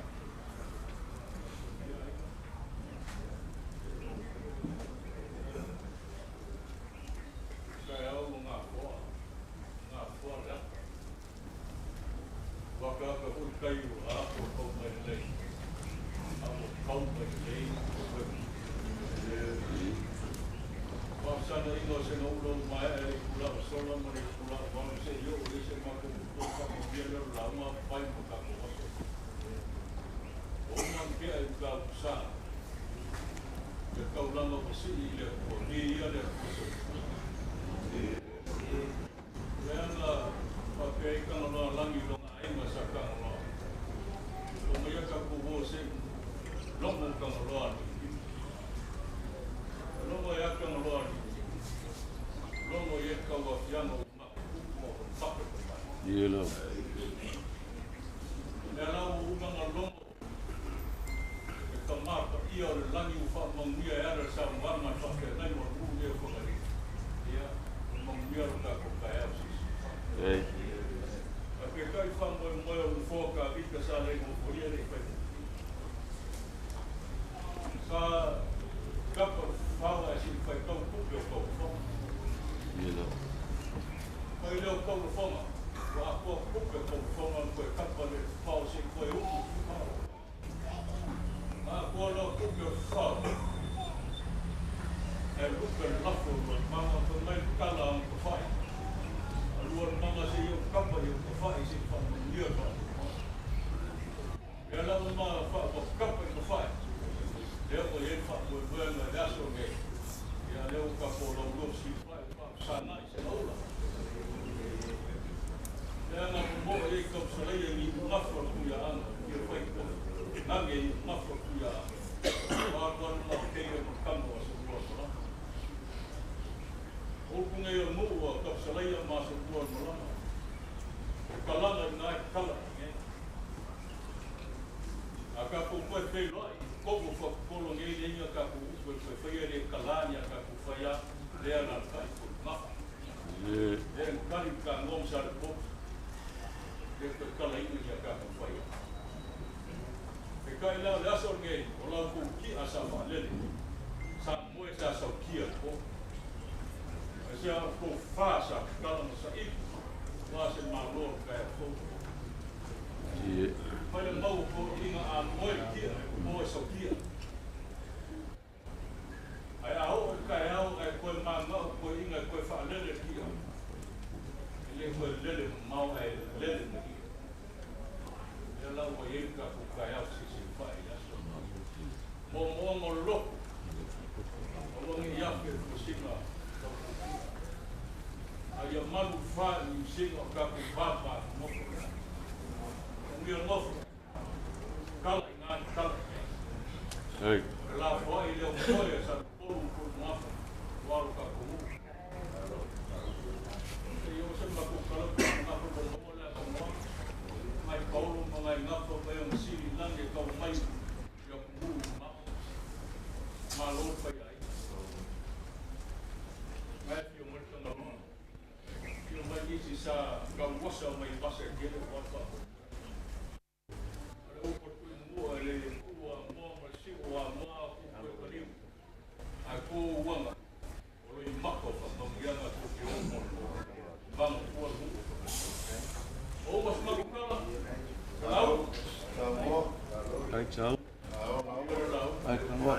Taeao ua gafoa, gafoa le ata. Ua akaaka foi tai ua apo kau mai lelei, a ua kau mai lelei o faiva. Faafesaga o se gaula ua maea i le itula ua sola ma le itula ua 8 seia oo i ai se matou toe faamanuia lea o le lauga fai ma tatou aso. Ua uma ona tea i Matautu-Sa le taulaga ua sii i le Atua, viia le Atua soifua. Lea na faapea ai Tagaloalagi i lona aiga sa Tagaloa, Omaia tatou o se i logo Tagaloa alii. Logo e a Tagaloa alii, logo i ai le tauafiaga o Makutupu ma o Pape Papai. Lea la ua uma ona logo e Tama Paia o le Lagi ua faamanuia e ala i le saunoaga a le faafeagaiga o le nuu lenei o Fagalii. Ia, ua manuia lo tatou taeao i se isi. Ae peitai le faamoemoe o le nofoa o Tavita sa le nofoia le i fai Sa kapa le fafao ae se i faitau tupe o tauofoga. Fai lea o tauofoga, ua atoa tupe o tauofoga ona toe kapa lea i le fafao se i toe utu le fafao. Na atoa loa tupe o le fafao, ae lupe le lafo i Lualumaga, fai mai le tala a ona tafai, A Lualumaga se i ou kapa i ou tafai se i faamanuia le faamoemoe. Lea lava ma faavakapa i Mafai, lea ua i ai le faamoemoega i le aso lenei, ia lea ua tatou laulua fesilafai ua faafesagai se aula. Lea na momo'o i ai Tausalaia i Iugafa o le Tuiaana, fia fai koe, nage i Iugafa o le Tuiaana, ua alualu makeia ma le tama o Asomua Malama. O upu nei o le nuu a Tausalaia ma Asomua Malama, o kalaga i ina e kala i nei. A tatou toe feiloai i totonu o Fatutolo nei e leai ni a tatou upu e toe faia e le kalā ni a tatou fai a lea alalatai i Potugafa. Lea na tali le tanoa ma Salepolu le toe kalaina ni a tatou fai a. Peitai la o le aso lenei o la outou ti'a sa faalele sa moe sa sautia i le po. Ae se a outou fa sa tatala ma saili aua se malo o le taeao fou. Fai le mau o toeaiina a moe le tia, o e sautia. Ae a oo i le taeao ae toe manao toeaiina e toe faalele le tia, e le toe lele mamao ae lele ma ia. Lea la ua i ai le tatou taeao fesesefa'i i le aso. Moomooga o le loto, aua ne i afe le fuasina o lau tia. A ia malu fa i iusiga o tatou papa nofo. Manuia nofo. Kala i nā kala i nei. Hey. O le lafoai lea o moe a Salepolu ma Pulugafa, ua lo tatou nuu. E i o se matou kala Pulugafa ua maua le avanoa. Ngai Paolo ma ngai Gafa mai ona sili lagi e tau mai i atunuu mamao. Malo le fai aiga. Ngai afio mai le Tagaloa. Afio mai nisi sa tauosa mai vasa e tele ua le faamoemoe. O le upu a le Tuimua e le tuu Amoa ma le siu o Amoa a ku koe paliu. Ae ko uaga o lo imaka o whakamanuiaga ko te o mo le vanga tua le nuu. O uma se makukala, ka lau. Ai tau. Ai kanoa.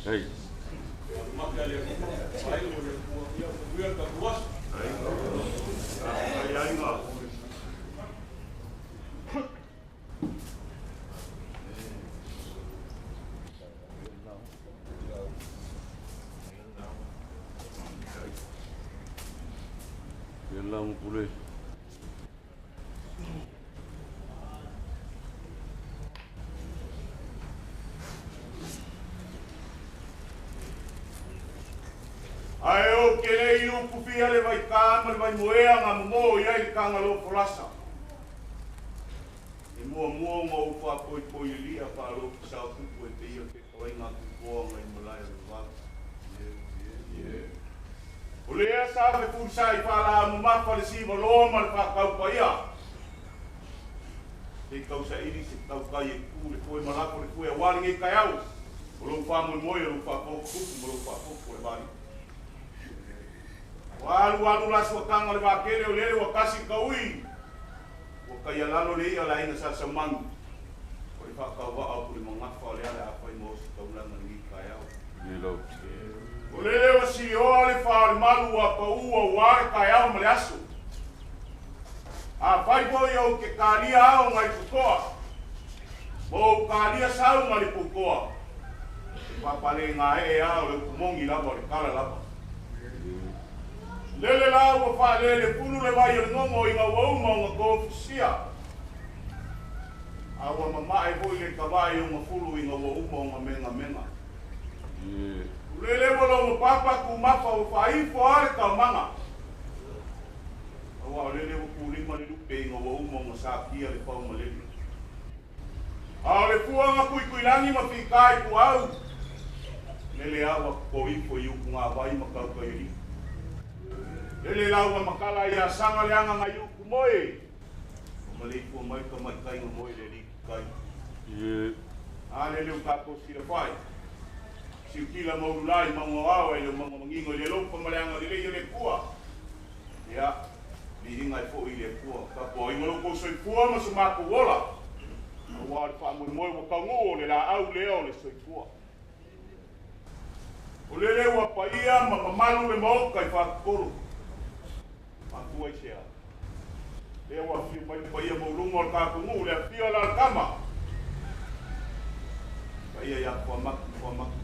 Hey. Ia lau ma pule. Ae ou ke le i upu fia le vaitā ma le vaimoea nga momoo i ai le Tagaloa folasa. E muamua ona ou faapoipoi i lia faaloki sao tupu e peia ke kalaiga tupoa ngai malae o le vavau. O lea sa fefulisai faalaa mamafa le sivaloa ma le faataupaia. Se i tausaili se tautai e tu le foe ma lafo le foe aua lenei taeao o lou faamoemoe o lou faafotutupu ma lou faafotu o le vaalii. Ua alualu la suataga o le vaatele o lele ua tasi i taui ua taialalo le i'a le aiga Sa Samanu o le faatauvaa o Pulemagafa o le ala a fai ma osi taulaga lenei taeao. O lele ua silioa le fa o le malu ua pau aua le taeao ma le aso. Afai foi ou te talia ao ngai totoa, ma ou talia sau ma le poutoa, e papale gaee a o le upu moni lava o le tala lava. Lele la ua faalele pulu le vai o le gogo ina ua uma ona tofisia. A ua mamae foi le tavae i ona fulu ina ua uma ona megamega. O lele ua logo papa tumafa ua faaifo lava le taomaga. Aua o lele ua tulima le lupe ina ua uma ona satia le faumalele. A o le fua na tuituilagi ma fita i puaau, lele lava ua toto ifo i utugavai ma tautaialii. Lele la ua matala ai asaga le aga nai utu moe, ua maleifua mai tamaitai na moe i le alii tai. A lele ua tatou silafai, siutila ma ululai mauga o ao ai le mauga manino i le alofa ma le agalelei o le Atua. Ia, viiga ai foi i le Atua, tapuaiga lo outou soifua ma so matou ola, aua o le faamoemoe ua taunuu o le laau lea o le soifua. O lele ua paia ma mamalu le Maota i Fatutolo. Mafua i se a? Lea ua afio mai le paia maualuga o le tatou nuu, le afio a Lalakama, paia ia Fuamatu, Fuamatu,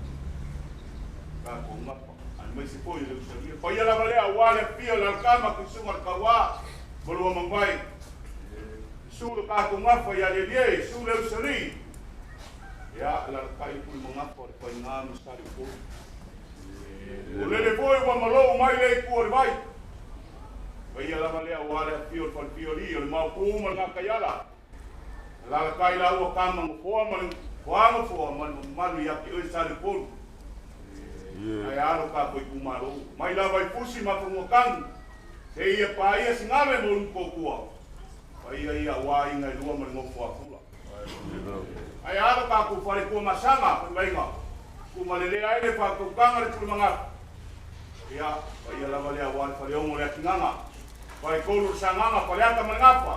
tatou gafa, aemaise foi o le Usalia. Paia lava lea aua le afio a Lalakama, Tuisuga le Tauā, Maluamaguvai, Susu le tatou gafa ia Lielie, susu le Usalii, ia alalatai le pule magafa o le Faiga ma Saleupolu. O lele foi ua malou mai le itu o le vai. Paia lava lea aua le afio o le Falefioli, o le Maopu ma le Gataiala. Alalatai laua tama nofoa ma le foa nofoa ma le mamalu ia te oe Saleupolu. Ae a lo tatou itumalo, mai lava i Fusi ma Fanuatanu, seia paia Sigave ma Ulumotootua. Paia ia aua aiga e lua ma le nofo a Pula. Ae a lo tatou fale Tuamasaga, Faivainga, tuumalelea ai le faatautaga le Pulemagata. Ia, paia lava lea aua le Faleogo o le Atinaga, Faletolu o le Sagaga, Faleata ma le Gafa,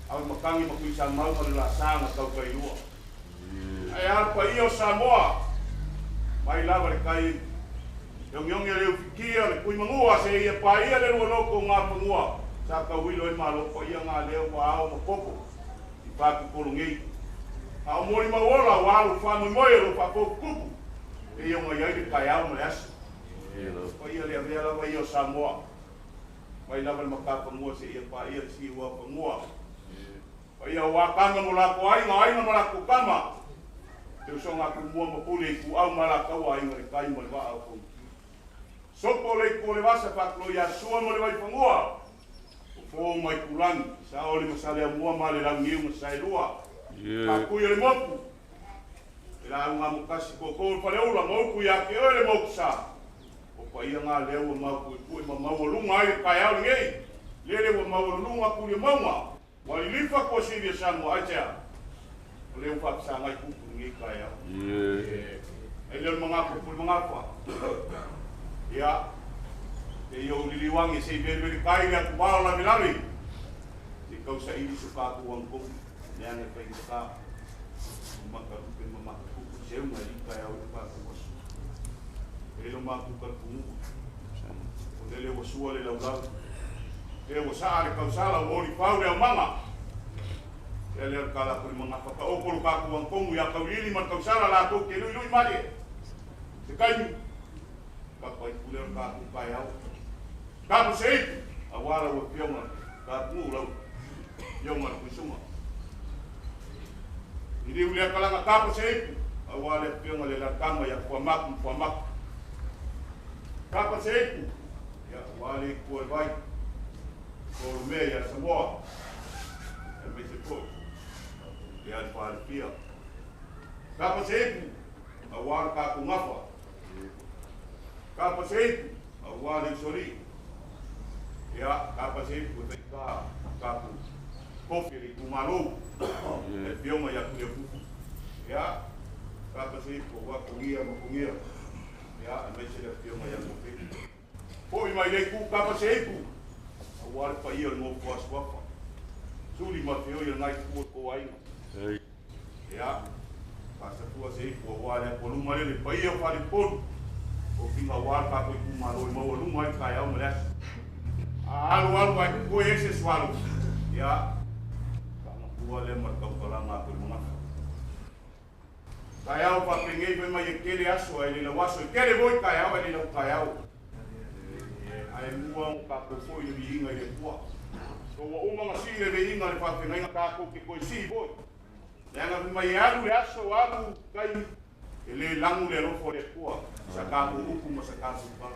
Au Matagi ma Tuisamau ma le Lasa na Tautailua. Ae a le paia o Samoa, mai lava le tai Iogiogi a le Ufitia, le Tuimanua, seia paia le lualoto o Gafanua, sa tauilo ai Malo paia nga lea ua ao ma popo i Fatutolo nei. A o molimau ola ua alu faamoemoe o lo o faafotutupu e ia ona i ai le taeao ma le aso. Paia le avea lava ia o Samoa, mai lava le matafanua seia paia le siuafanua. Paia aua tama mo latou aiga, o aiga ma latou tama, te usoga a Tumua ma Pule, Ituau ma Alataua, Aiga i le Tai ma le Vaa o Fonoti. Sopo le itu o le vasa, faatulou ia Sua ma le Vaifanua, Fofo ma Itulagi, Saole ma Saleaaumua ma Alelaniu ma Saelua, Faatui o le Motu, le lauga amotasi, Tootoo o le Faleula ma upu ia te oe le Motu Sa. O paia nga lea ua maupuepue ma maualuga ai le taeao lenei, lele ua maualuluga Tuliamauga, Ua lilifa Tuasivi e Samoa aisea? O lea ua faapesagai kupu i lenei taeao. Ai lea o le magafa pule magafa. Ia, te ia ou liliuagi se i velevele kai le atuvao lavelave. Se i tau saili so tatou agatonu, leaga e faigata. O matalupe ma matapupu seuga i lenei taeao i le tatou aso. E le o matou talitonuga. O lele ua sua le laulau. Lea ua saa le tausala ua olifau le aumaga. Lea lea o le tala atu i le magafa taoto lo tatou agatonu ia Tauiliili ma le tausala latou te luilui malie. Se taimi, kapa i pule o le tatou taeao. Tapu se ipu, aua lau afioga, tapunuu lau afioga le Tuisuga. Liliu lea talaga tapu se ipu, aua le afioga le Latama ia Fuamaku ma Fuamaku. Tapa se ipu, ia aua le ipu o le vai, Tolomea ia Samoa, aemaise foi ia le Falefia. Tapa se ipu, aua le tatou gafa. Tapa se ipu, aua le usoalii. Ia, tapa se ipu e faigata tatou tofi e le itumalo, le afioga ia Tuliaupupu. Ia, tapa se ipu aua Togia ma Togia. Ia, aemaise le afioga ia Mopeli. Foi mai le itu tapa se ipu, aua le paia o le nofo a Suafa. Suli ma feoi o lena itu o le tou aiga. Ia, faasafua se ipu aua le atualuma lele, paia o Faleupolu, tofiga aua le tatou itumalo e maualuga ai le taeao ma le aso. A alu alu ae totoe ese sualo, ia, faagatua lea ma le tautalaga a Toemagafa. Taeao faapenei fai mai e tele aso ae le lau aso, e tele foi taeao ae le lau taeao. Ae mua ona tatou foi le viiga i le Atua. So ua uma ona sii le viiga i le faafeagaiga tatou te toe sii foi. Leaga fai mai e alu le aso alu taimi e le lagu le alofa o le Atua i sa tatou upu ma sa tatou tala.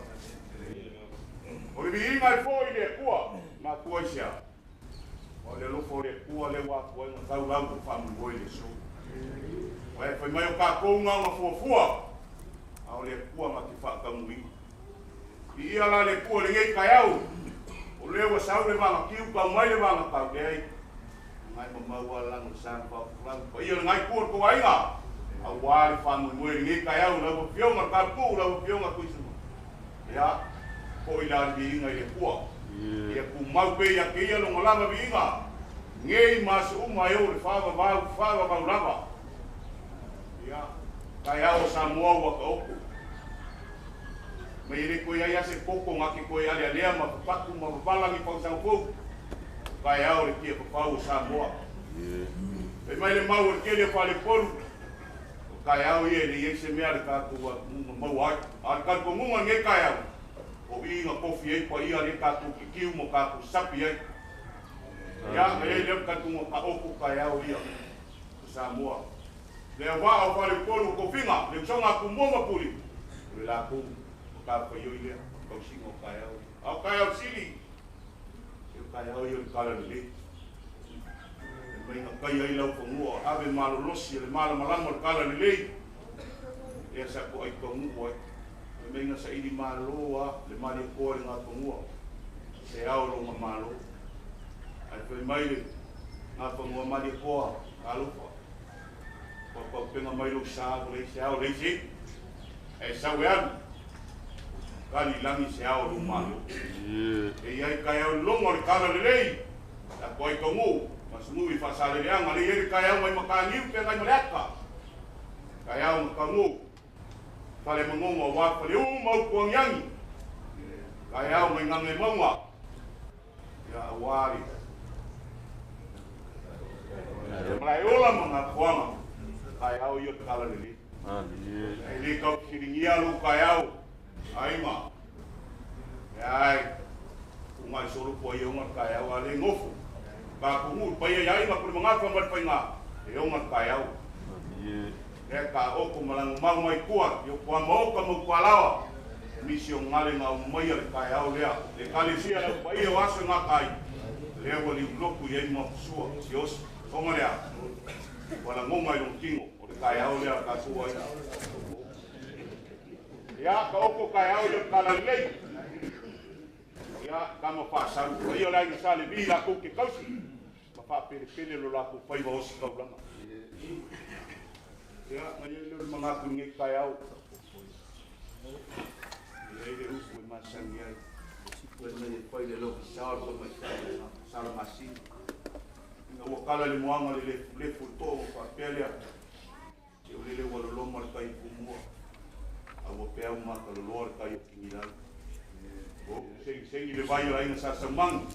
O le viiga e foi i le Atua, mafua i se a? Aua o le alofa o le Atua lea ua afua ai ona tau lau o faamoemoe i le aso. Aua e fai mai o tatou na ona fuafua, a o le Atua na te faataunuuina. Viia la le Atua i lenei taeao, o lea ua sau le vagatiu tau mai le vagatau, leai, Ngai mamau a lago le sa na faafofoga paia le ngai tua o le tou aiga aua le faamoemoe i lenei taeao i lau Afioga le Tapu, lau Afioga Tuisuma. Ia, foi la le viiga i le Atua. Ia tumau pea ia te ia lona lava viiga, nei ma aso uma e oo i le faavavau, faavavau lava. Ia, taeao o Samoa ua taoto. Mai e le toe ai a se poto na te toe alealea ma papatu ma vavala ni fausaga fou. Taeao le tia papau o Samoa. Fai mai le mau o le tele o faalepolu, o taeao ia e le i ai se mea a le tatou atunuu na maua ai. A o le talitonuga i lenei taeao, o i na tofi ai paia lea tatou te tiu ma tatou sapi ai. Ia, na i ai lea o le talitonuga taoto taeao ia o Samoa. Le auvaa o faalepolu o tofiga, le usoga a Tumua ma Pule, o le latou matafaioi lea, o le tausiga o taeao ia. A o taeao sili, Se o taeao ia o le tala lelei. E mai na tai ai lau fanua, ave malolosi e le malamalama o le tala lelei. Lea sa toai taunuu ai. E mai na saili malo a le Malietoa i le gafanua, se ao lona malo. Ae fai mai le gafanua Malietoa, talofa, ua paupega mai lou sa ua leai se ao, leai se ipu. Ae sau e alu, kali i lagi se ao o lou Malo. E i ai taeao i logo o le tala lelei, tatou ai taunuu, masunui i Faasaleleaga, le i ai le taeao mai Mataniu feagai ma le ata, taeao na taunuu, Fale Manono aua Faleu ma upu agiagi, taeao mai Gagaemauga, ia aua le Malaeola ma Gafoaga, taeao ia o le tala lelei. E le tau fesiligia lou taeao, aiga. Leai, tuugai solo pua ia oga le taeao, a le nofo. Tatou nuu i paia i aiga Pulemagafa ma le Faiga, e oga le taeao. Lea taoto ma lagomau mai tua i Opuamaoka ma Upalaoa, nisi o gale na aumaia le taeao lea. Le Ekalesia lau paia o aso e gata ai, lea ua liulotu i ai Mapusua, Siosi. Oga lea, ua lagona i lona tino. O le taeao lea a tatou aiga. Ia, ka oko taeao i o le tala lelei. Ia, tama faasau. Paia o le aiga Sa Levi latou te tausi ma faapelepele lo latou faiva ositaulaga. Ia, na i ai lea o le manatu i lenei taeao. E i ai le upu e masani ai. Fai mai e fai le lofisa o le tamaitai Salamasina. Ina ua kala le moaga le lefulefu o le too ona faapea lea, Se o lele ua loloma le tai o Pumua, a ua peau mataloloa le tai o Kinilau. Ua upu segisegi le vai o le aiga Sa Saumagu,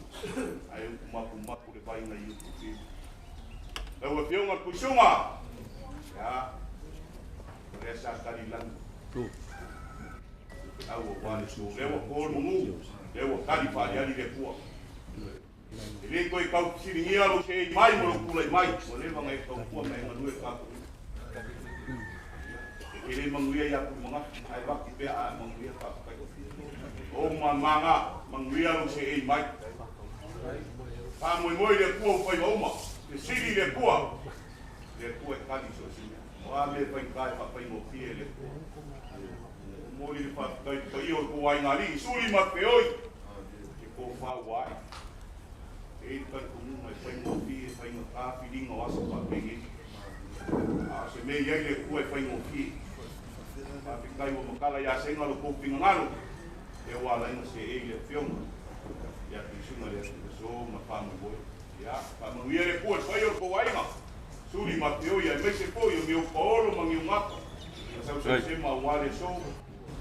ae upu mapumapu le vai nai Utufiu. Lau Afioga le Puisuga, ia, o lea sa tali lagi. Au aua le aso, lea ua to le manu, lea ua tali faaaliali le Atua. E le toe tau fesiligia lou seei mai ma lou tulai mai, ua leva ona e tautua ma e galue le tatou nuu. E te le manuia ia Pulemagafa, ae avatu pea a e manuia faafetai. O mamaga, manuia lou seei mai. Faamoemoe i le Atua o faiva uma, fesili i le Atua, le Atua e tali so o se mea. O a mea e faigata e faafaigofie e le Atua. Momoli le faafetai i le paia o le tou aiga alii, Suli ma Feoi. Ke tofa ua ae. E i ai le talitonuga e faigofie, e faigata filiga o aso faapenei. A o se mea e i ai le Atua e faigofie. Faafetai ua matala ia Sega lo tou finagalo, lea ua ala ai ona seei le Afioga ia Tuisuga le Aso ma faamoemoe. Ia, faamanuia le Atua i le paia o le tou aiga, Suli ma Feoi aemaise foi o Niu Paolo ma Niu Gata, ma Sausausema aua le aso.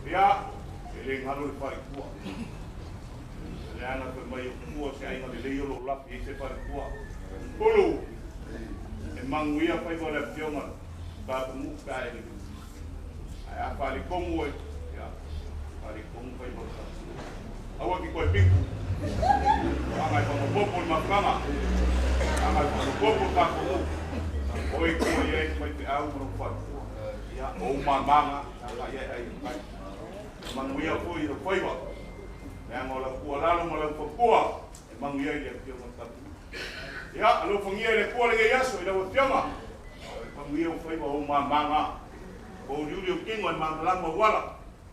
Ia, e le galo le faletua. Leaga fai mai o tua se aiga lelei o lo o lafi ai se faletua. Pulu, e manuia faiva o le afioga Tapunuu pe a e lelei. Ae a faaletonu oe, ia, faaletonu faiva o le Tapunuu. Aua ki toe piku. Aga e whakapopo le mafutaga. Aga e whakapopo le tatou nuu. O oe e tua i ai le faifeau ma lou faletua. Ia, o ou mamaga e agai ai aiga kai. E manuia foi i lou faiva, leaga o lau tuualalo ma lau fautua e manuia ai le Afioga i le Kapeneta. Ia, alofagia e le Atua lenei aso i lau Afioga, manuia ou faiva o ou mamaga, o uliuli ou tino e malamalama auala.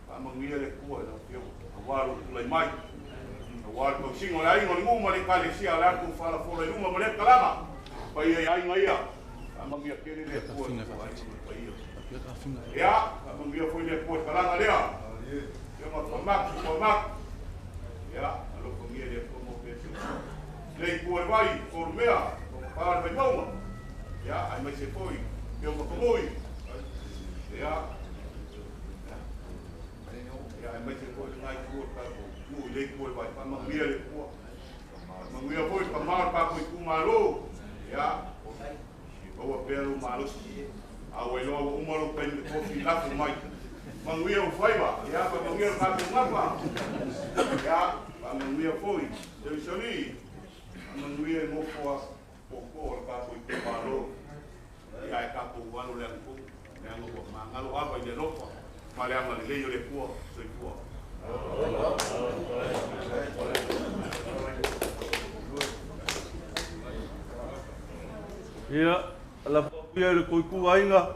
Faamanuia le Atua i lau Afioga, aua lou tulai mai, aua le tausiga o le aiga, o le nuu ma le Ekalesia, o le a le tou falafola i luma ma lea talaga, le paia i aiga ia, faamanuia tele le Atua i le tou aiga ma le paia. Ia, faamanuia foi le Atua i le talaga lea, Afioga Fuamaku, Fuamaku, ia, alofagia e le Atua maua pea si ou soa. Lei pua le vai, Tolumea, Togapa le Vaimauga, ia, aemaise foi Afioga Faumui, ia, Ia, aemaise foi lena itu o le tatou nuu i lea itu o le vai. Faamanuia le Atua. Faamanuia foi le tama o le tatou itumalo. Ia, maua pea lou malosi. A ua iloa ua uma lou taimi i le tofi, lafo mai. Manuia ou faiva. Ia, faamanuia le tatou gafa. Ia, faamanuia foi Seuseuli. Faamanuia i nofo a tootoo o le tatou itumalo. Ia ae tatou alo le agatonu, leaga ua magalo ava i le alofa ma le agalelei o le Atua. Soifua. Ia, lafo atu ia i le tou itu aiga,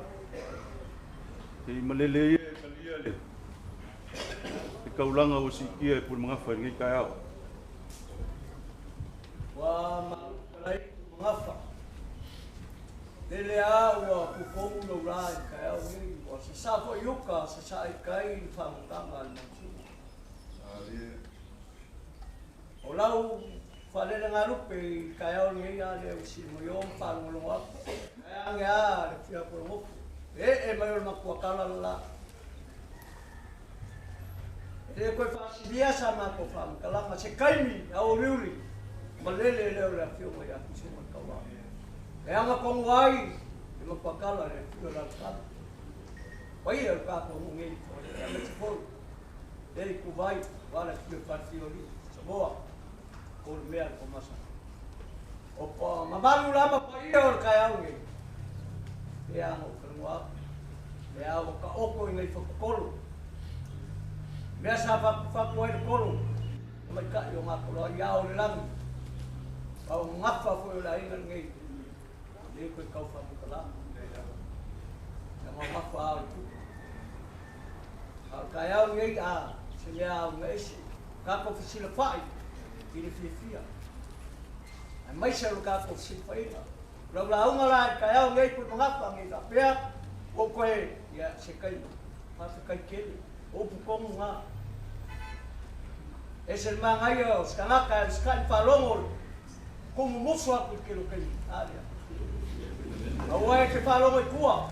se i malele ia e talia le taulaga ua siitia e Pulemagafa i lenei taeao. Ua malutalai Pulemagafa. Lele a ua pupomu lou la i le taeao nei, ua sasaa foi i uka, sasaa i tai le faamotaga a le Mansua. O lau faalelegalupe i le taeao lenei a lea ua sii mai o ma faalogologo atu, ae age a le fia pologofo, e ee mai o le matua tala le la. E le toe faasilia sa matou faamatalaga, se taimi aoliuli malele lea o le afioga ia Tuisuga le Taua. E aga tonu ai le matua tala le afio o Lalokava. Paia o le tatou nuu nei, aemaise foi le ituvai aua le afio o Falefioli, Samoa, o le mea le Tomasa. O pa mamalu la ma paia o le taeao nei, e aga ou talanoa atu, le a ua taoto i nei fototolo. Mea sa fatufatu ai le tolo, tamaitai o Gatoloai ia o le lagi, a o gafa foi o le aiga lenei, le toe tau faamatala. Ia ma gafa a o le tupu. A o le taeao lenei, a se mea a uga ese, tatou fesilafai i le fiafia. Aemaise o le tatou fesilafaiga. O lau lauga la i le taeao lenei koe magafa nei faapea, ua ou toe, ia, se taimi, faafetai tele, o upu tonu na. Ese le manaia o se tagata e usitai ma faalogo i le tumumusu atu i le tele o taimi, a lea. Aua e te faalogo i tua,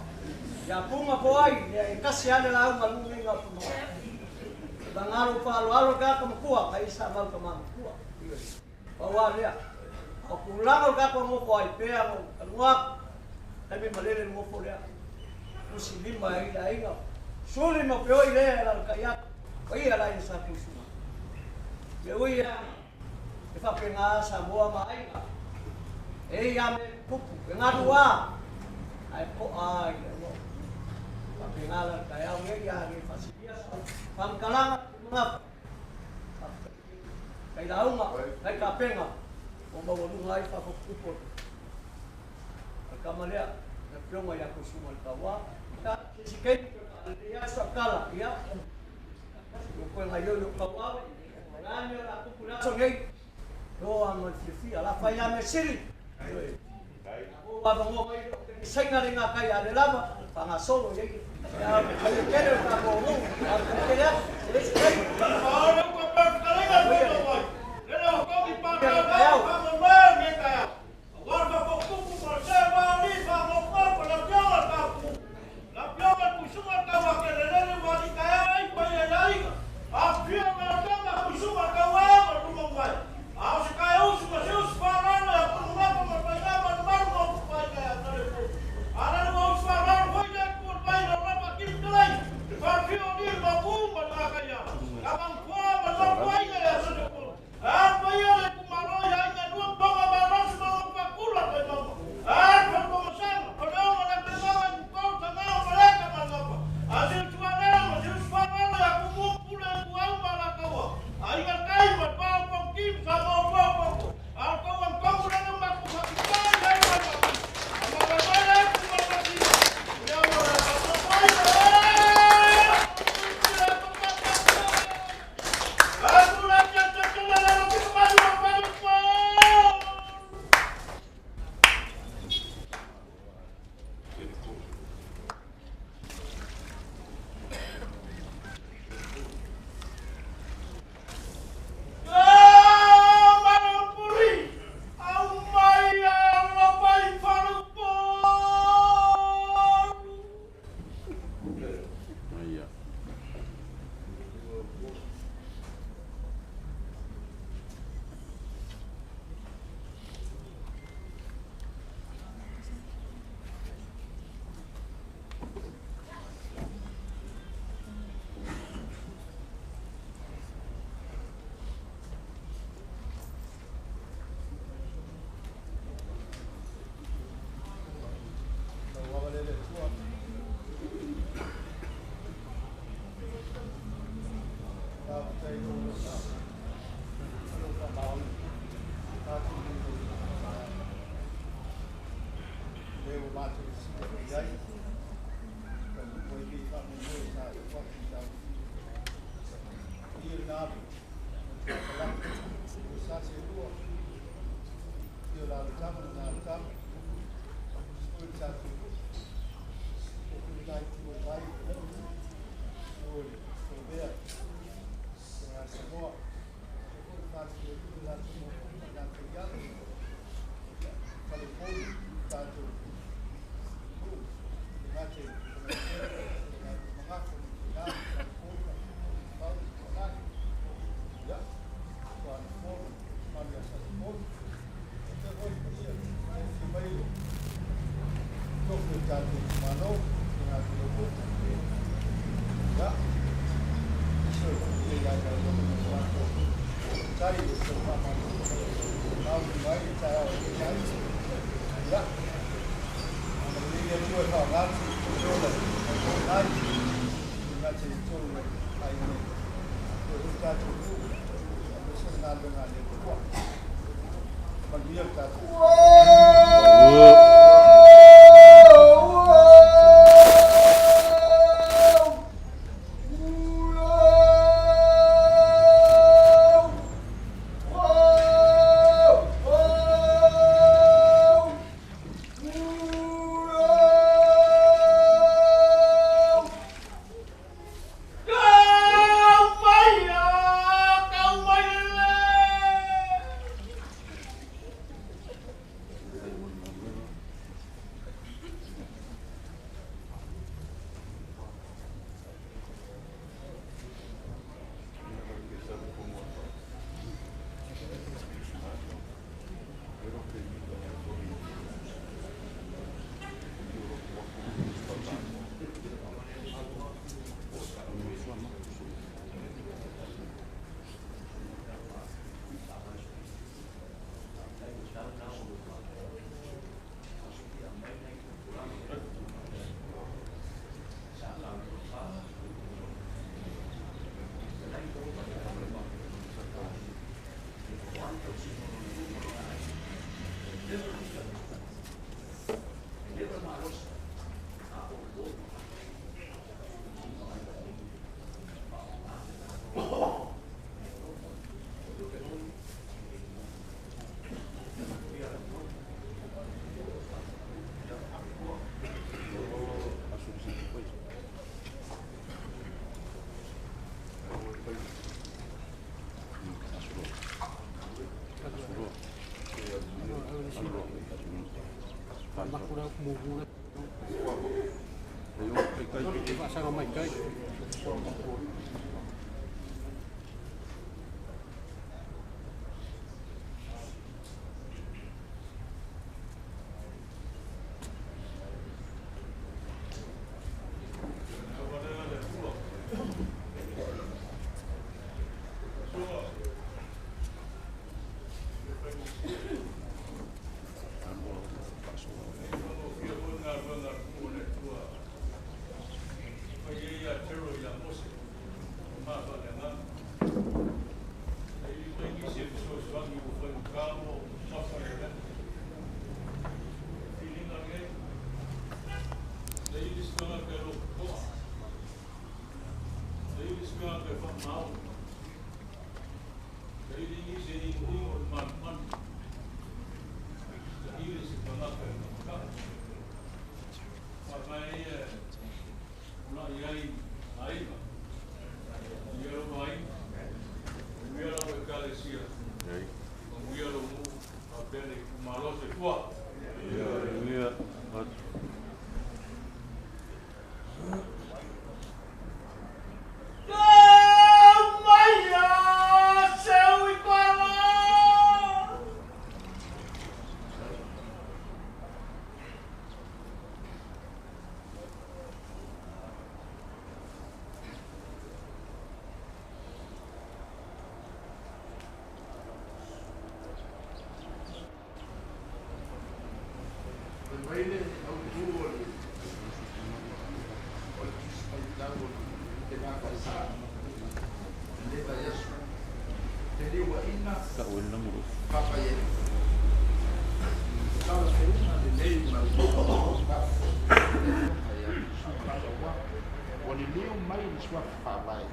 ia Puna po ai, ia e tasi lava le lauga a le nuu nei na o Puna. E vagā lou faaaloalo i le tagata matua, kai sa mau tama matua. Pau lava lea, a o tulaga o le tatou nofo ai pea no talanoa atu, taimi malele le nofo lea, tusi lima ai le aiga, suli ma feoi lea e lalatai atu, paia la ia sa tuisuga. Me ui ia e faapena Samoa ma aiga, e ia me tupu, e galu a, ae to'a ai le alofa. Faapena la le taeao nei ia le faasilia sa faamatalaga Pulemagafa. Faafetai tele. Kai lauga, kai tapena, ua maualuga ai faafotutupu o le tama lea, le afioga ia Tuisuga le Taua. Ia, se isi taimi toe faalelei ai sau tala, ia, ua toe gaioi lou tauave, o le a le mea o le a tupu i le aso nei, loa ma le fiafia, o le a fai lava mea sili. Ua avanoa mai le Saina le gakai a le lava faagasolo i ai le tele o le tatou nuu a tele atu e le isi taimi. matou fesili i ai, taunuu ai lenei faamoemoe sa tuu atu i tauivi. I lena ave, o le o sa selua, i o la le tama na le tama, o le tatou nuu, o le nai tu o vai, o le Tovea, o le Samoa, o le fatu o le latou mo le latou ialo, fale pou tatou nuu, le gate, o le mangako, le tina, le fale pou, pau, le ia, ua le folo, mali a sa polu. Te hoi paia, e fi mai le tofu o tatou malo, le ngā te lokuta. Ia, iso e ia ia ia mo tatou. Tai e tō whamanu, nau ni mai le tai au e tai. Ia, ana le ia tua e wha ngāti, te ola, o tō nai, le ngā te tō e ai nei. E hui tātou nuu, a me se ngā lenga le kua. Manuia le tātou. Kau mai kau mai le. Kau mai seu i koala. Mai le au tu o le o le tau o le ngā sa le vai aso te liua ina papa ie tala feuna le nei ma le le Suafa Faavae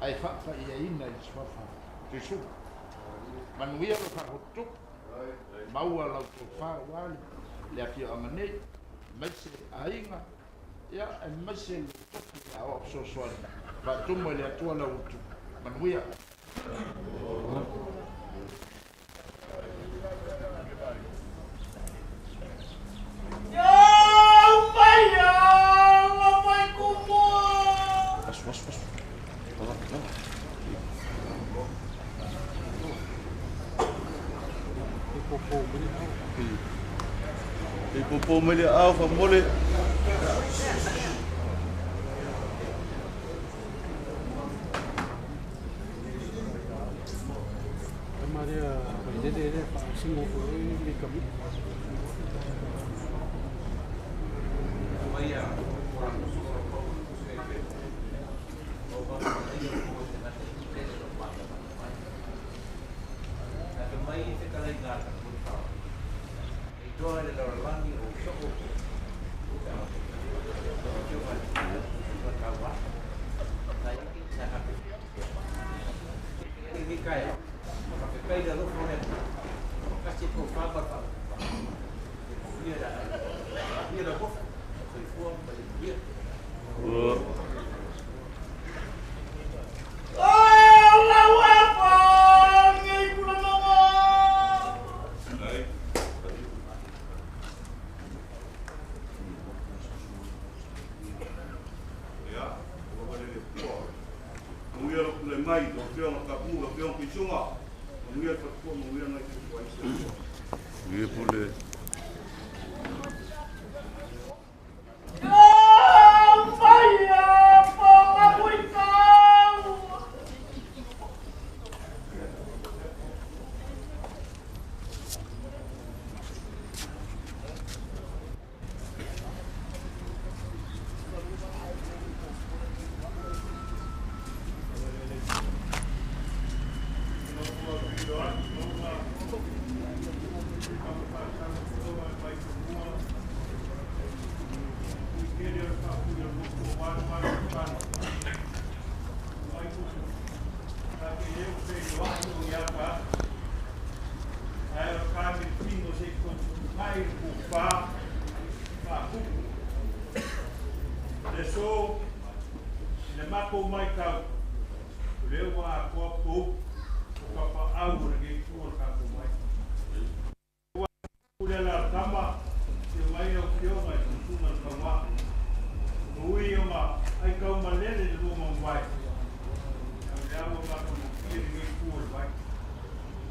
ae faapaiaina i le Suafa o Iesu. Manuia le faafotutupu, maua lau tofa aua le afioaga nei, aemaise aiga, ia aemaise le tofi aoao fesoasoani. Faatumu e le Atua lau utu. Manuia. E popo mai le aao faamole.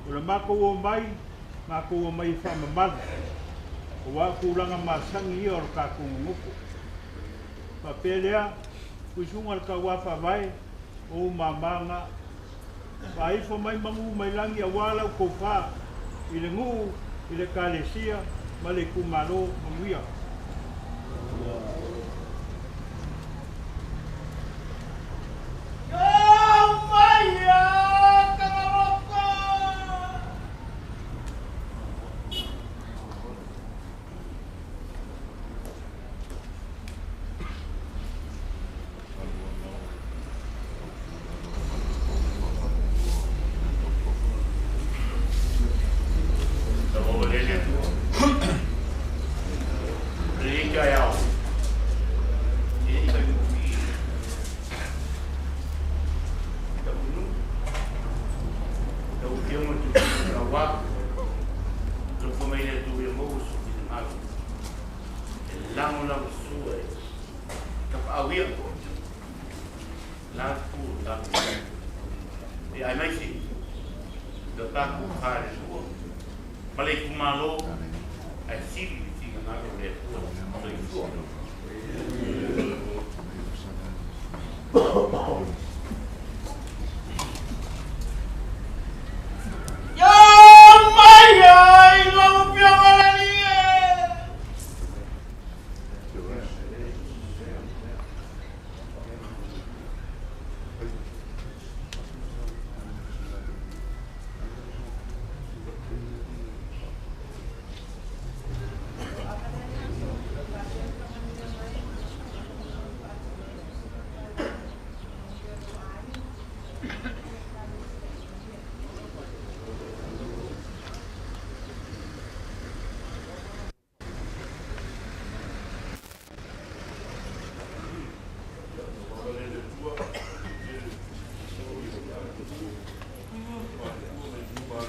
O le matou omai, matou omai e faamamalu, aua o tulaga masani ia o le tatou nonofo. Faapea lea, Fuisuga le Tauā Faavae, o ou mama na. Faaifo mai manu mai lagi aua lau tofa i le nuu, i le Ekalesia ma le itumalo. Manuia.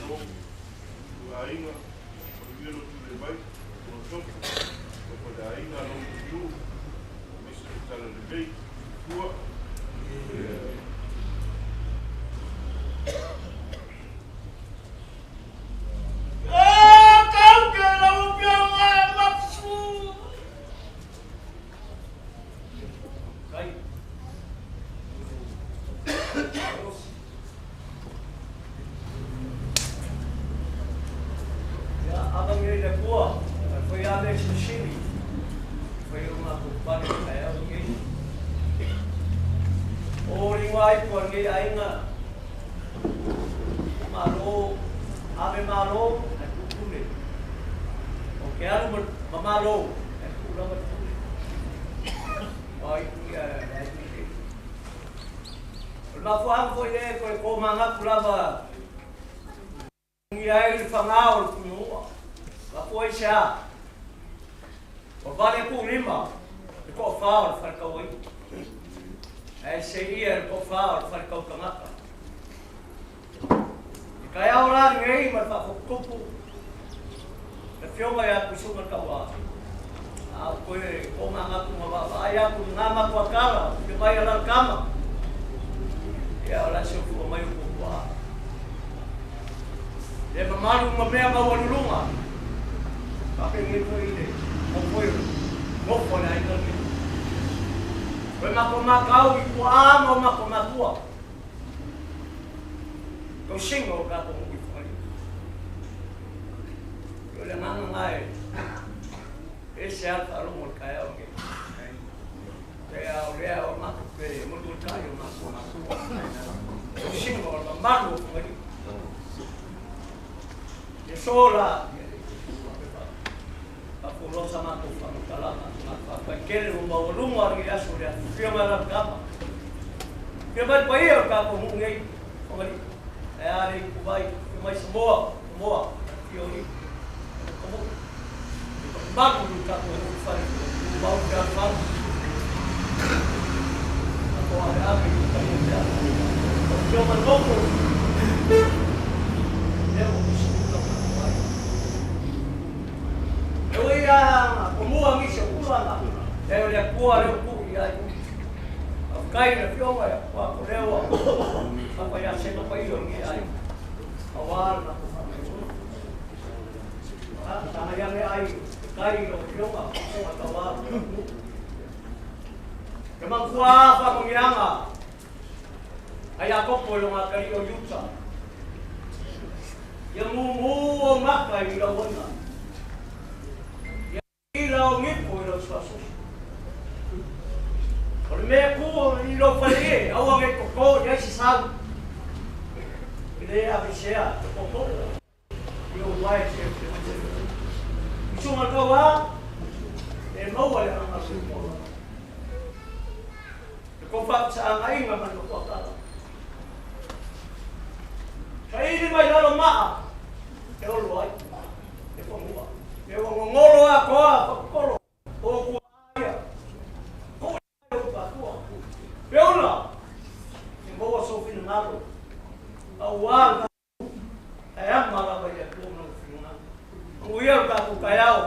Malo, le aiga, manuia lou tulai mai, lou tofu, o le aiga, lou itu, aemaise le talalelei. Soifua. Ia, avagi ai le Atua, ae fai ave ai silisili, fai o matou pale i le taeao lenei. O ligo ai pua lenei aiga, malo, ave malo, ae tuu pule. O ke alu ma, ma malo, ae tuu lava le pule. O ai ia, ai O le mafuaaga foi lea e toe tomanatu lava ia ai le fagā o le punou'a. Mafua i se a? Ua vale puulima le toafā o le faletauaiga, ae seia le toafā o le faletautagata. I taeao la lenei ma le faafotutupu le Afioga ia Tuisuga Tauā, a ua toe tomanatu ma vaavaai atu i lena matuatala o fia mai alalatama, ia o le a siofua mai o puapuaa. Le mamalu ma mea maualuluga, faapenei foi i le nofo o le nofo a le aiga lenei. Toe matou matau i tuaa ma o matou matua, tausiga o tatou nuu i Fagalii. O le agaga lena e ese lava le faalogo o le taeao lenei. Te ao lea o matou te molimolitai o matou matua. Tausiga o le mamalu o Fagalii. Ia sola faafualoa sa matou faamatalaga faafetai tele ua maualuga lenei aso le afifio mai lana tama. Afio mai le paia o le tatou nuu nei Fagalii. Ae a le ituvai, afio mai Samoa, Samoa, afio i Kamui. Mamalu i le tatou nuu fale tumau pe alofano. Tatou aveave i le paia pea. Lau Afioga i le Motu, lea ua tusi lau ai. E ui lava na tomua nisi o tulaga, leai o le Atua lea ua tuu i ai. Faafetai i le Afioga ia Kuapo lea ua fai aseta paia o lenei aiga, aua le matou faamaioga. Tagai ane ai tai i lau Afioga, Fofoga Tauā o le atunuu. Te manatua faamanuiaga a Iakopo i lona atalii o Iuta. Ia mumu ou maka i lau ona. Ia ila ou nipo i lau suasusu. O le mea ku i lou fale e, aua nei toto i ai se sau. E le aveesea te tootoo. I ou wae se te mate. I tū ngā tauā, e maua le agaga soifua. Le kou faafesaagaiga ma le makuakala. Saili mai lalo maa e olo ai e fanua. E ua gogolo atoa fakolo o kua ia. Ko e o patua. Peula e maua sou finagalo. Auā Ae ama lava i le Atua ma lona finagalo. Manuia lo tatou taeao.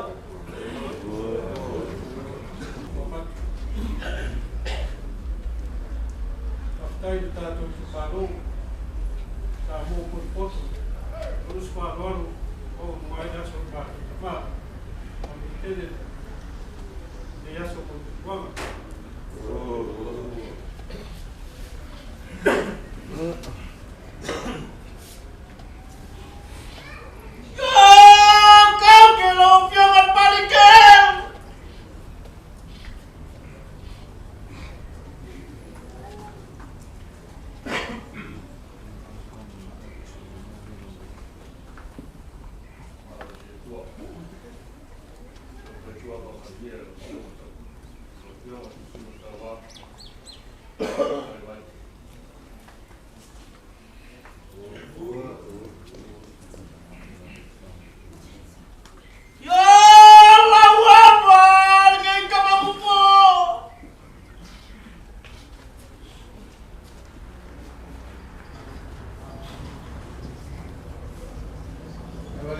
Faafetai i le tatou itumalo, Samoa potopoto, o uso faaaloalo ua oo mua ai le aso o le matou tama. Manuia tele lenei aso mo le tupuaga.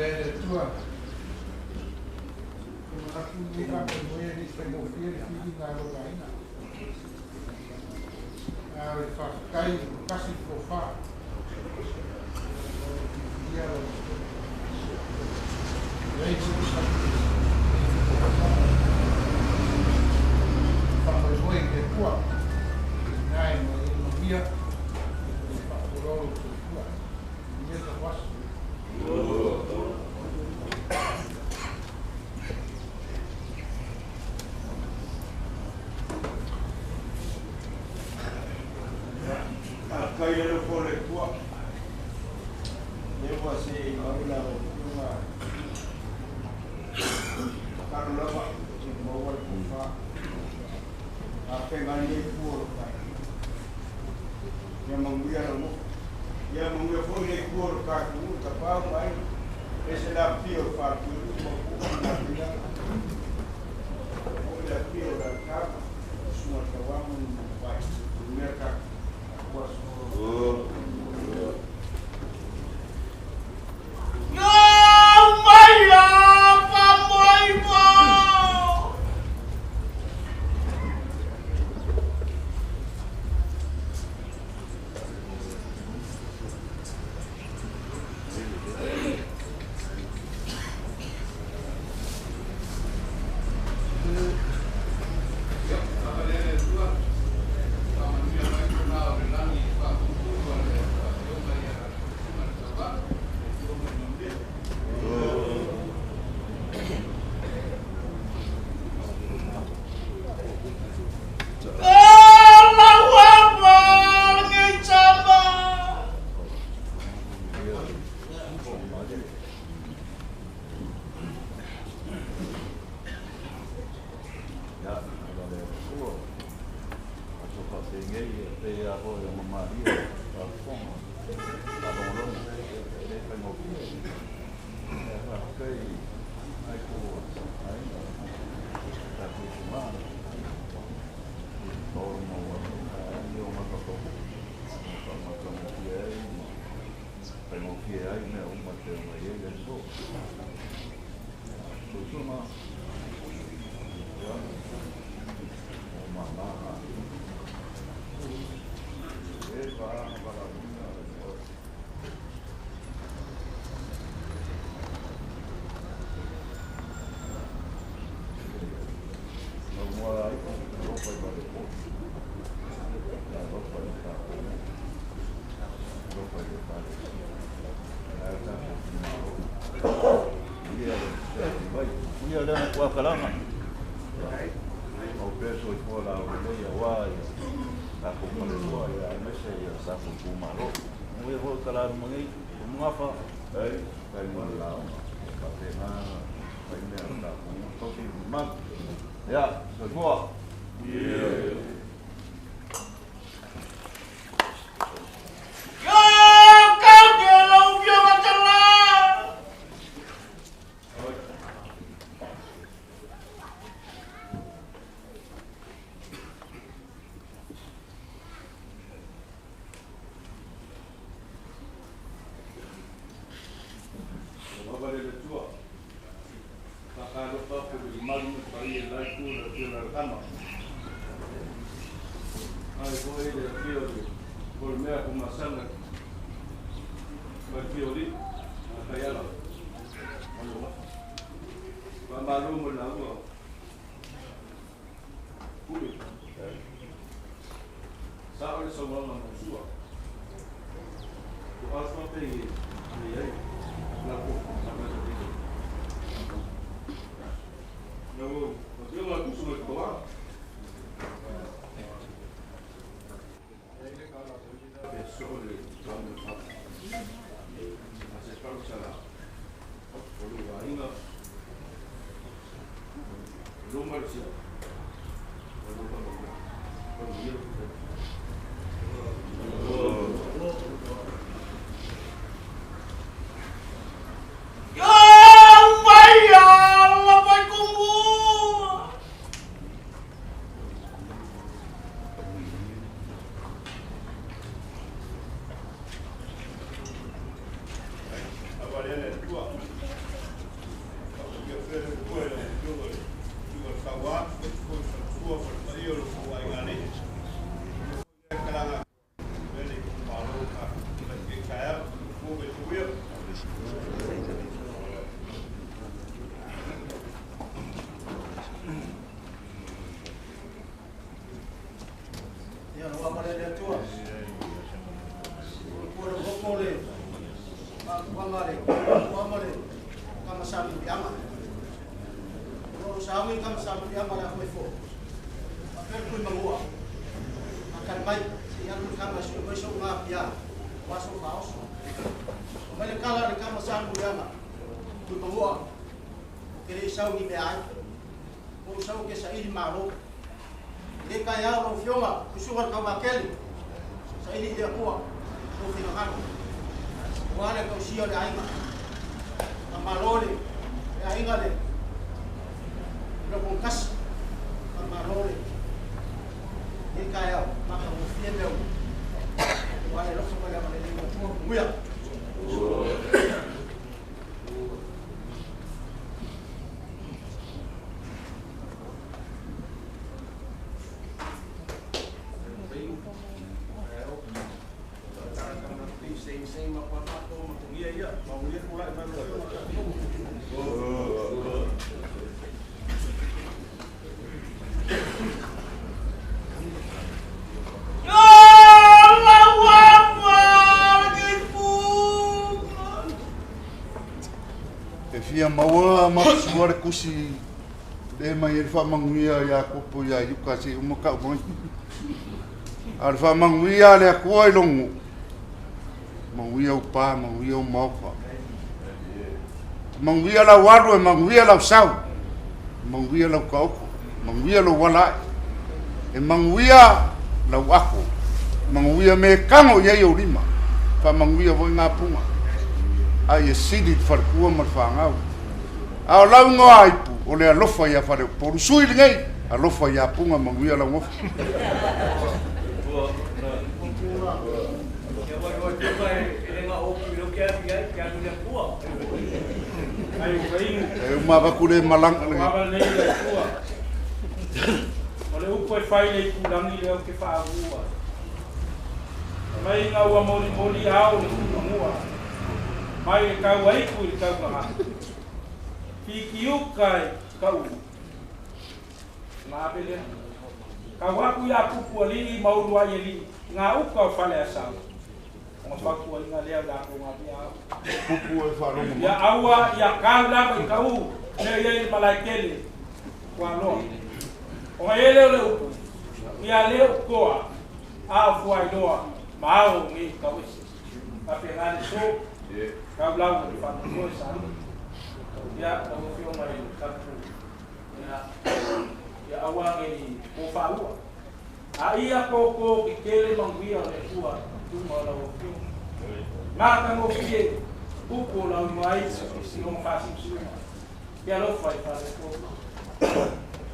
Faavalia le Atua. Te manatu lenei faamoemoe e le i faigofie le filiga a lou aiga. A o le faafetai ua tasi le tofa ona o le filifilia lau Afioga. E leai se faamoemoe i le Atua, lena e aumai ai le manuia ma le faatoloa o lou soifua. Manuia le tatou aso. Faafetai le alofa o le Atua. Lea ua seei mai lau Afioga tatalo lava se maua le tofa. Afega nei pu o lo tai. Ia manuia lau nofo. Ia manuia foi le itu o lo tatou nuu Tapaau ma Aiga. Ese le afifio o le Faletualii ma Pua ma Galuiaga. Foi le afifio o le Alataua, Susuga i le Tauaga ma Matavai. Manuia le tatou aso. Ia, ua le Atua, aso faapengei e pei lava foi ona malie faafofoga faalogologo, e le faigofie. Ae faafetai i itu aiga, tatou tina, i paolo maualuga ai o matatapu, e faamatagofie ai ma faigofie ai mea uma e pei ona i ai le aso. Soifua. Ia lea na tuakalama. Mau pea soifua laulelei aua ia tatou falelua ia aemaise ia tatou itumalo. Manuia foi talaluma nei, o Mugafa, tai mo le lauga. Faapena fai mea o tatou tofi mamalu. Ia, soifua. Yeah. Ua le Atua, faatalofa atu i le mamalu ma le paia i le la itu o le Afioga i le Tama. Ai foi le afio o le Polomea Tumasana ma le Afio Alii ma Taiala ma le Gafa. Faamalo mo le lauga Pule. Sao le saunoaga a Mausua. O Alfa pei e leai la ko Lau Afioga tusu mai toa. Pe so le tau fa. A se kalo sala. O le vainga. Loma le sia. O le pa ma. O le ia. Atua. Sauni le tama sa Muliaga o le a mai fua. Faapea le Tuimanoa, Faatali mai, se i alu le tama e sue mai so'u gapia aua sou faaoso. Fai mai le tala a le tama sa Muliaga, Tuimanoa, ou te le i sau i ni meaai, ua ou sau ou te saili malo. I lenei taeao lau Afioga, Usuga o le Taumatele, saili i le Atua sou finagalo, aua le tausia o le aiga. Faamalo le aiga le Lotogatasi, faamalo le lenei taeao matagofie mea uma, aua le alofa ma le agalelei o le Atua. Manuia. E fia maua matusua le kusi le mai ai le faamanuia ia Kopo ia Iuka se i uma kau mai. A o le faamanuia a le Atua i logo, manuia ou pa, manuia ou maofa. Manuia lau alu e manuia lau sau, manuia lau taoto, manuia lou ala ae. E manuia lau ako, manuia me tago i ai ou lima, faamanuia foi ngā punga. A ia sili le faletua ma le fanau. A o lau igoa ipu, o le alofa ia Faleupolu. Sui lenei, alofa ia Punga, manuia lau nofo. E uma avatu le malaga lenei. O le upu e fai le itulagi lea ou te faaua. Mai ina ua molimoli ao le tumanua, mai le tauaitu i le taugahana. Pikiuka i Kaulu. Ona ave lea. Kau aku iā Pupualii ma Uluaialii i ngā uka o Faleasao. Ona fautuaina lea o latou gavea au. Pupu e faalogo mai. Ia aua ia kau lava i Kaʻū mea i ai le malae tele Kualoa. Ona i ai lea o le upu, ia le o toa, a o Fuailoa ma ao nei Tauese. Faapena le so, kau lau o le faamoemoe sa alu. Ia, lau Afioga i le Tapu, ia, ia aua ne i pō faaua. A ia kōkō ke tele manuia o le Atua i luma o lau Afioga. Matagofie upu o lau igoa ai i lona faasilasilaga. Ia alofa i faaletonu,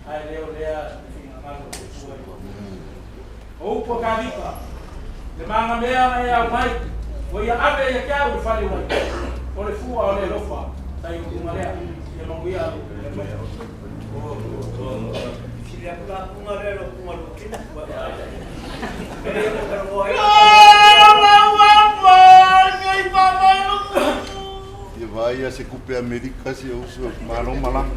ae le o lea le finagalo o le Atua i lou. O upu a Tavita, le magamea na e aumai, ua ia ave ia te au i le fale uai, o le fua o le alofa sa i ou luma lea, ia manuia le Atua. Ia vaai se kupe Amerika si o uso malo malaga.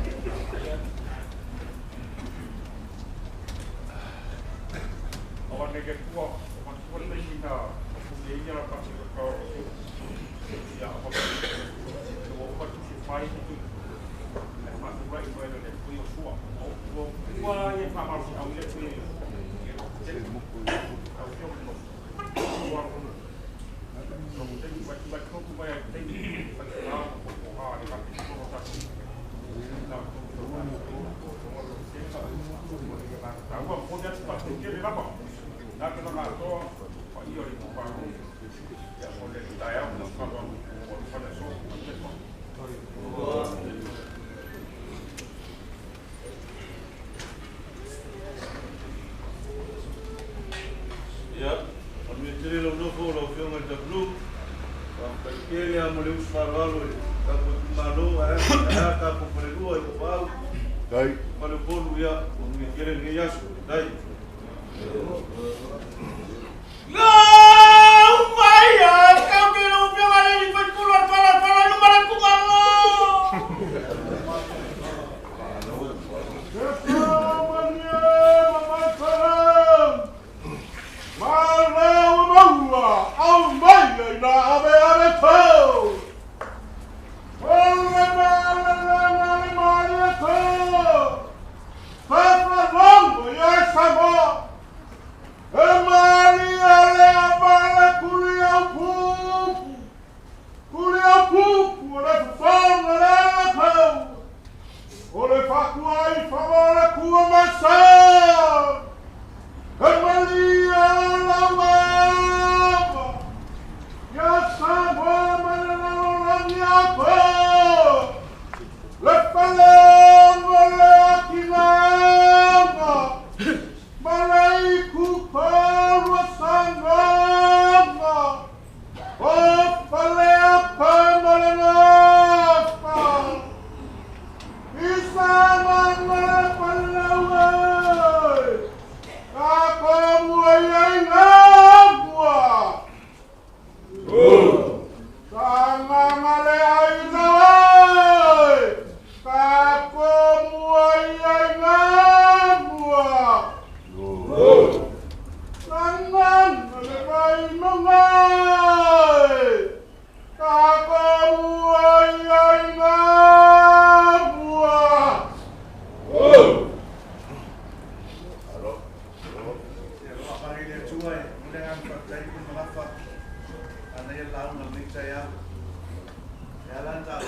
Ia, manuia tele lau nofo lau Afioga i le Tapunuu. Faafetai tele lava mo le usu faaaloalo i le tatou itumalo, ae a tatou falelua i Tapaau, Faleupolu, ia, manuia tele lenei aso. Faafetai.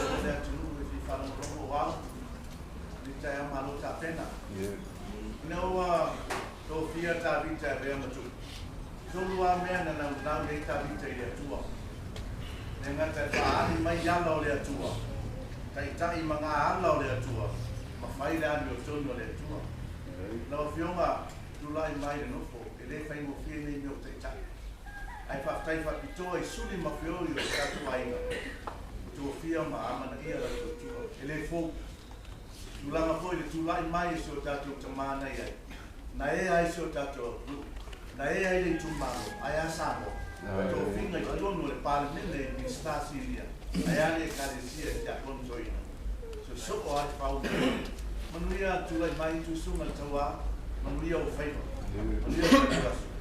o le atunuu e fia faalogologo o ao i taeao malo tapena. Ina ua tofia Tavita e avea ma tupu, tolu lava mea na naunau i ai Tavita i le Atua. E le gata e faaali mai ala o le Atua, taitai ma gā ala o le Atua, ma fai le amiotonu a le Atua. Lau Afioga, tulai mai le nofo, e le faigofie nei mea o taitai. Ae faafetai faapitoa i suli ma feoi o le tatou aiga, tofia ma amanaia lau tautua. E le fou. Tulaga foi le tulai mai o si o tatou tama na i ai, na ea ai si o tatou atunuu, na ea ai le itumalo, ae a Samoa? Tofiga i totonu o le Palemene i Minisita Sinia, ae a le Ekalesia i Tiakono Toeaina? Sosoo lava le fau ma le Manuia tulai mai Tuisuga le Tauā, manuia ou faiva, manuia lo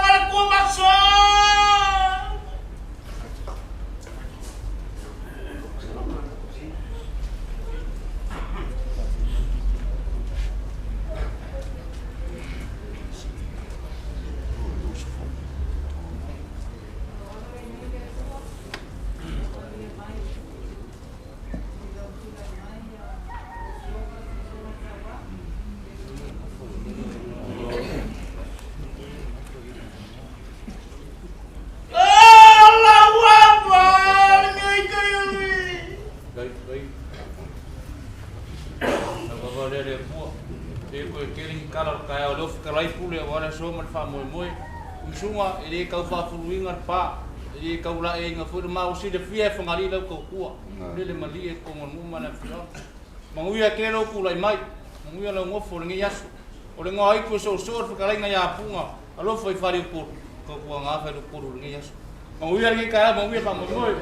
tatou aso. Usuga e le tau faafuluina le pa, e le tau laeiina foi le ma, ua silafia e Fagalii lau tautua, lele malie i totonu o le nuu ma le afioaga. Manuia tele lou tulai mai, manuia lau nofo i lenei aso. O le Noaitu e soosoo le fetalaiga ia Apuga, alofa i Faleupolu, tautuana Faleupolu i lenei aso. Manuia lenei taeao, manuia faamoemoe.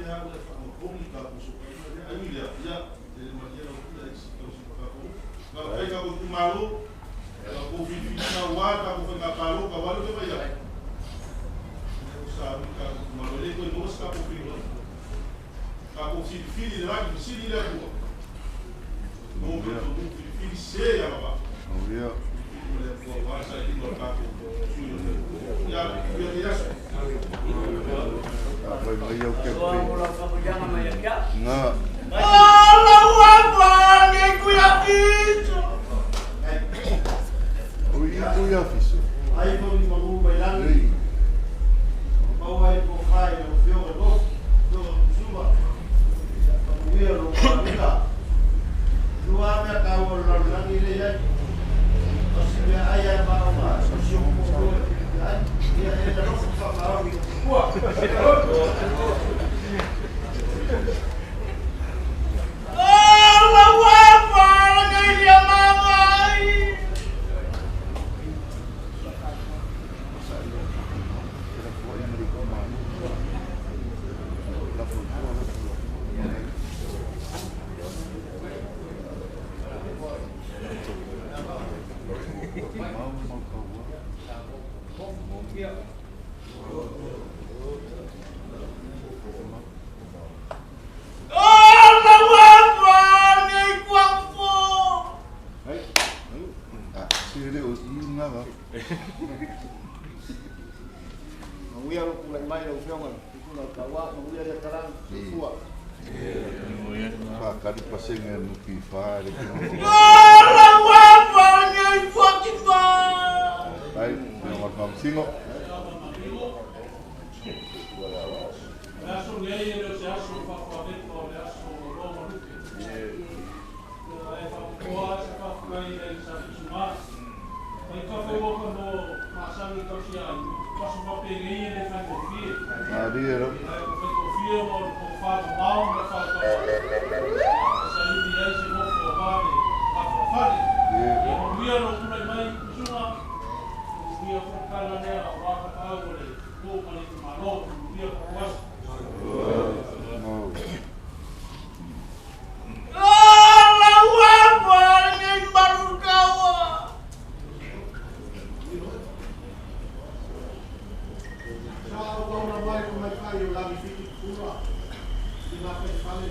faapea au e faamapogi tatou fesootaiga lea. Ae ui i lea, ia, lele malie lau pule ai si tausi ma tatou upu. Faafetai tatou itumalo, la outou filifiliga aua tatou faiga palota aua lea ou te vaai atu, lea ua sauni tatou itumalo, e le toe maua se tatou feiloaiga. Tatou filifili i le lagi, fesili le Atua, o ma taunuu filifili se agavaa. Filifili ma le Atua aua le sailiga o le tatou sui o le Atua. Ia, manuia lenei aso. Fai mai au campaign. Nga. O i ko ia fiso. Ai foi ni malu mai lagi. Maua ai po fai lau afioga i Lofu, afioga Kusuma. Manuia lou galuega. Lua lava mea taua o le lalolagi lea e i ai. Tasi mea ai lava e maoga, o si ou toalua e filifia ai. Ia e alofa faamaoni i lou matua. Manuia lou tulai mai lau Afioga i le Tupuna o Taua, manuia lea talaga, soifua. Whakari pasenge a Nuki wha le ki Ai, me o ngā singo. O le aso lenei e le o se aso faafuaveta o le aso o loa ma lupe. E faapopoa se faafetai i le sa Fisuma. Mai kafe oka no masani tausia ai. Paso faapegei e le faigofie. Maria ro. Ae o faigofie mo le tofa mamao ma le faataua. E saili ai se nofo aua le mafaafale. Ia manuia lou tulai mai Usuga. Manuia foi le tala lea aua tapaau o le nuu ma le itumalo. Manuia tatou aso. Sa auauna mai ko maikai o Lagifiti Pura i gataifale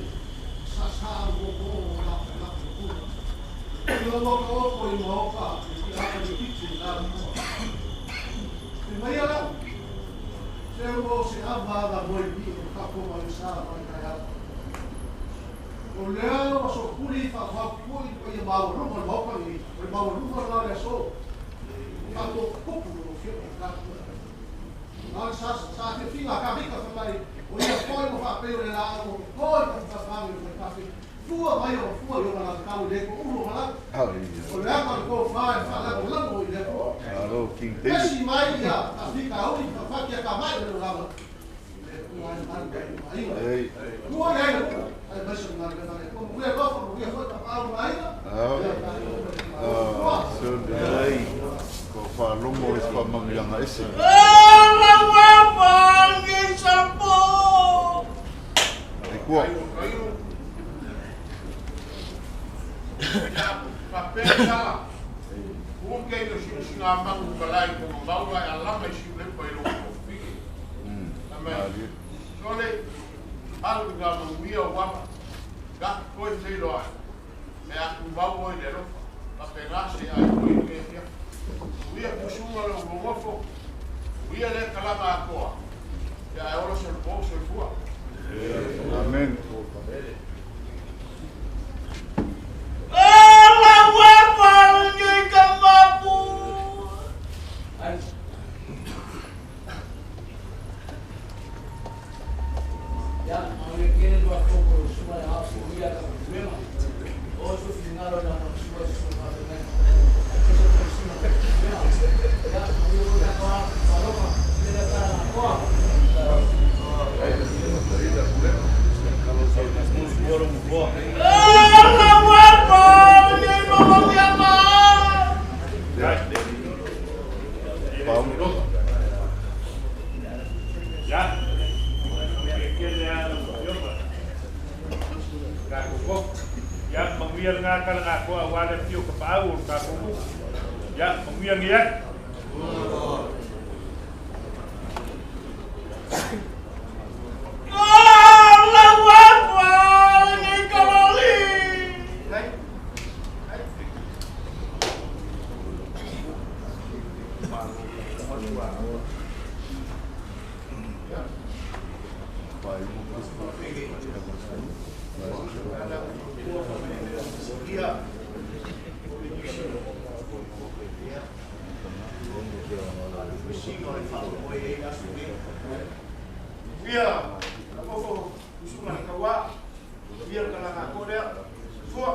saasaa o oo o Lapulapula. I ua wakaoko i maoka i te aka i pitu i la mua. Te mai ala, se o se ava la moi ni o ka ko mai sa mai kai au. O lea o so puli fa fa pui o ia mau lunga o maoka ni, o mau lunga la le so. Ka to kupu o fio o ka ku. Na sa sa te finga ka vika fa mai o ia foi mo fa pe o le la o koi ka fa fa o ka fe. Fua mai o fua i o la kau le ko ulu la. O le aka ko fa e fa la ko la mo i le ko. Alo King David. Esi mai ia ka fika uli fa fa kia ka mai le la. Ei. Ua ia ia. Ai mai se ngā le ko mo ia ko mo ia foi ka pau mai. Ah, so ai. Ko whalongo i whamangianga ese. E kua. Faapea tala, ua kei no sina mangu kalai ko maua e alama i siulepa i lou tofie. Amen. Sole, alu i ngā manuia o wama, ka koe te ai, me aku mau i le alofa, ka pena se ai koe i ke hia. Uia kusunga le ungofo, uia le kalama akoa, ia e ora se po soifua. Amen. Ya, manuia kene lua koko sua e haso ia ka kuema. O su fingalo na na sua sua ma le. Ai ko se ko sima kuema. Ya, manuia ko ka maloka le ka na ko. Manuia lena talagatoa aua le afio o tapaau o le tatou nuu. Ia, manuia lenei atu. Ia, fofo, usuga le tauā, ia le talaga atoa lea. Soifua.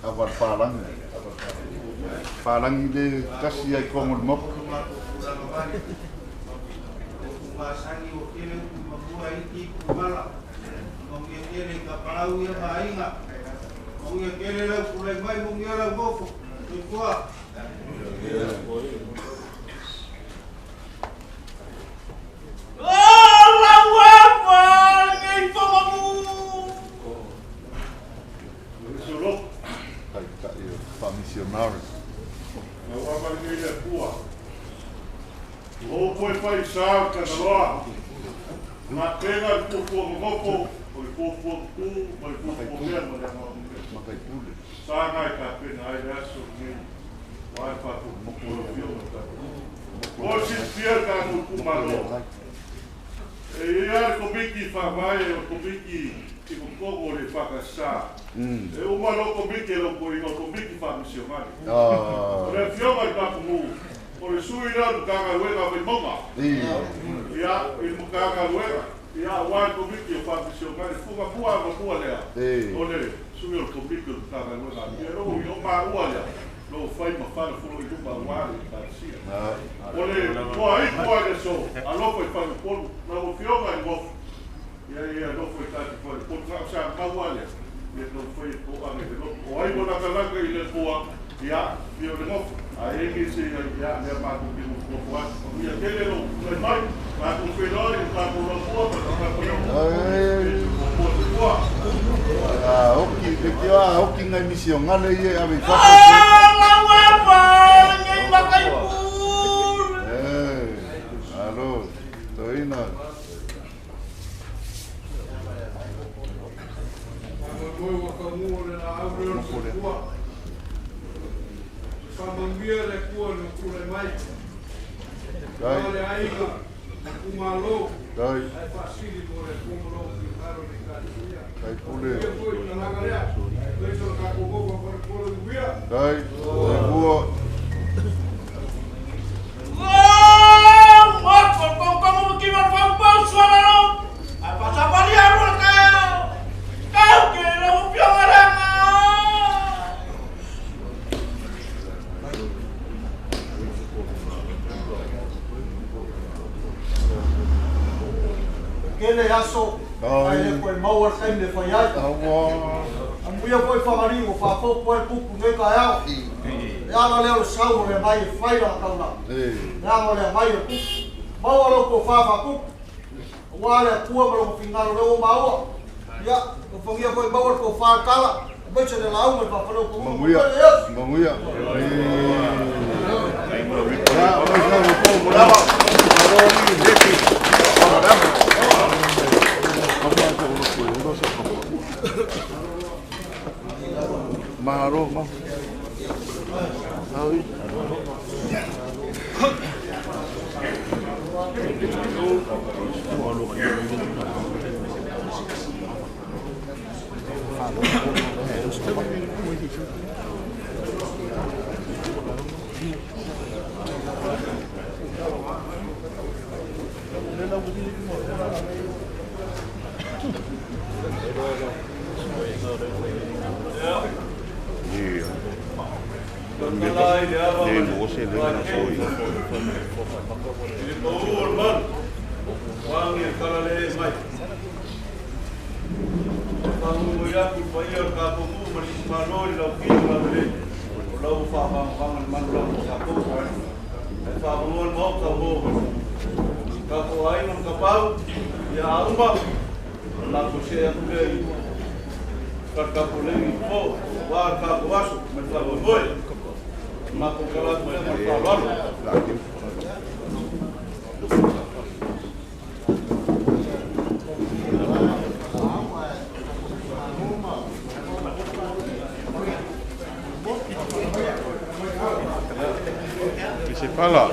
Ava le falagi. Falagi le tasi ai kogo le moko. Masani o tele upu mapua iti ipu mala. Manuia tele i kapalau ia ma aiga. Manuia tele lau tulai mai, manuia lau nofo. Soifua. Taitai o faamisionare. Lau ava lenei le Atua. O upu e fai i sa o le Tagaloa, matega le fuafua nonofo, o le fuafua tutu ma le fuafua mea ma le agaogamea. Sa na e tapena ai le aso lenei, aua le faafogafoga o lau Afioga i le tatou nuu. Mo le silafia e le tatou itumalo, e i ai lava le Komiti Faavae o le Komiti i totonu o le EFKS. E uma loa Komiti e lautoina o le Komiti Faamisionare. O le Afioga i le Tapunuu, o le sui lea o le Matagaluega a Vaimauga. Ia, i le Matagaluega, ia, aua le Komiti o Faamisionare, fuga fua avanoa lea, o le sui o le Komiti o le Matagaluega a Apia. Lou i o maua lea, lou fai ma fala fulo i luma aua le Ekalesia. O le toaitu lava i le aso, alofa i Faleupolu, lau Afioga i le Gofu, ia, ia nofo i tatou Faleupolu, na o sa mau lava lea, ia taumafai e toaga i le loto. O ai ua latalata i le Atua, ia, ia o le nofo, a i ai nisi ia, ia, lea matou te nofonofo atu. Manuia tele lou tulai mai, matou feiloai i le tatou laumua ma le tatou muamua soifua. A oki, leitioa a oki nai misionale ia e ave i fafo se. Eh, alo, toeaina. Faamoemoe ua taunuu o le laau lea o le soifua. Se faamanuia le Atua i lou tulai mai. Aua le aiga, le itumalo, ae faasili mo le Atua ma lou finagalo i le Ekalesia. Manuia foi le talaga lea, aemaise o le tatou nofo a Faleupolu i Muia. Tele aso ae le koe maua le taimi e fai ai. Amuia foi Fagalii ua faafopo ai le kupu i lenei taeao. Le ala lea o le sau o le agai e fai lana taulaga. Le ala o le agai o le kupu. Maua lou tofa faakupu. Aua le Atua ma lona finagalo lea ua maua. Ia, alofagia foi maua le tofa le tala, aemaise le lauga i le faafaleupaguga. Manuia, manuia. Ia, oi sa mo po mo lava. Malo ni leki. Malo, ma. Ai. I le pau o le malu, ua agi e kalalē mai. E faamoemoe atu i le paia o le tatou nuu ma le itumalo i le lauti ma lavele, o lau ua faavagavaga le malu lava o tatou. Ae faaavanoa le Maota mo tatou aiga ma Tapaau, ia a uma, ona matou see atu lea i Faletapualei i po, aua le tatou aso ma le faamoemoe. O le matou tala atu lea ma le faaaloalo. Pala.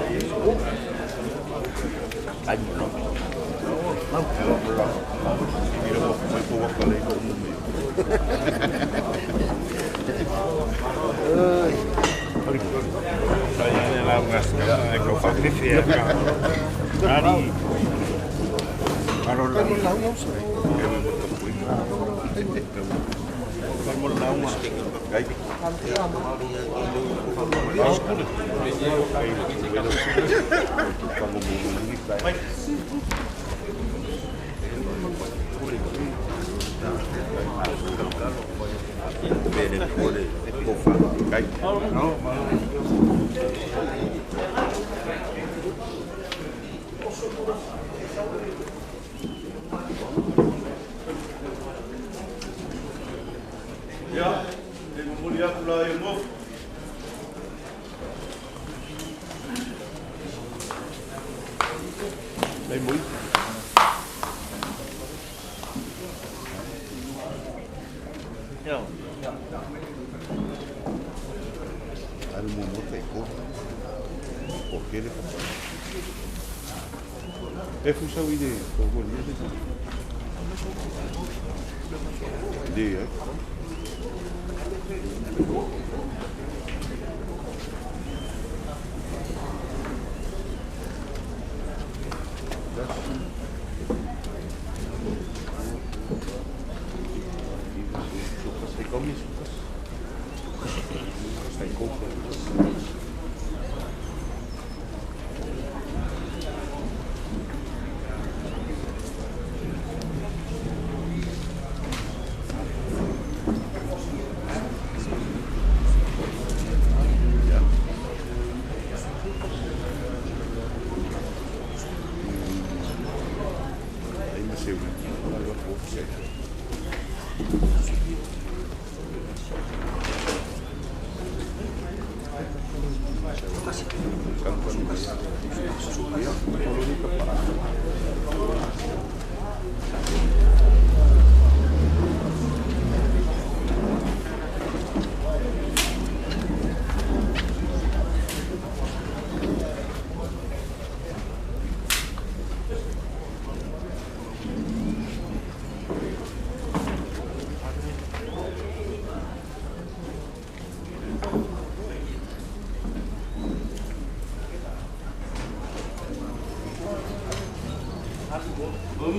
Ia, e momoli atu la ia nofo. Nei moi. Ari mo mo te ko. O kele ka pa. E fu sau i le ko ko ni le. Le eh.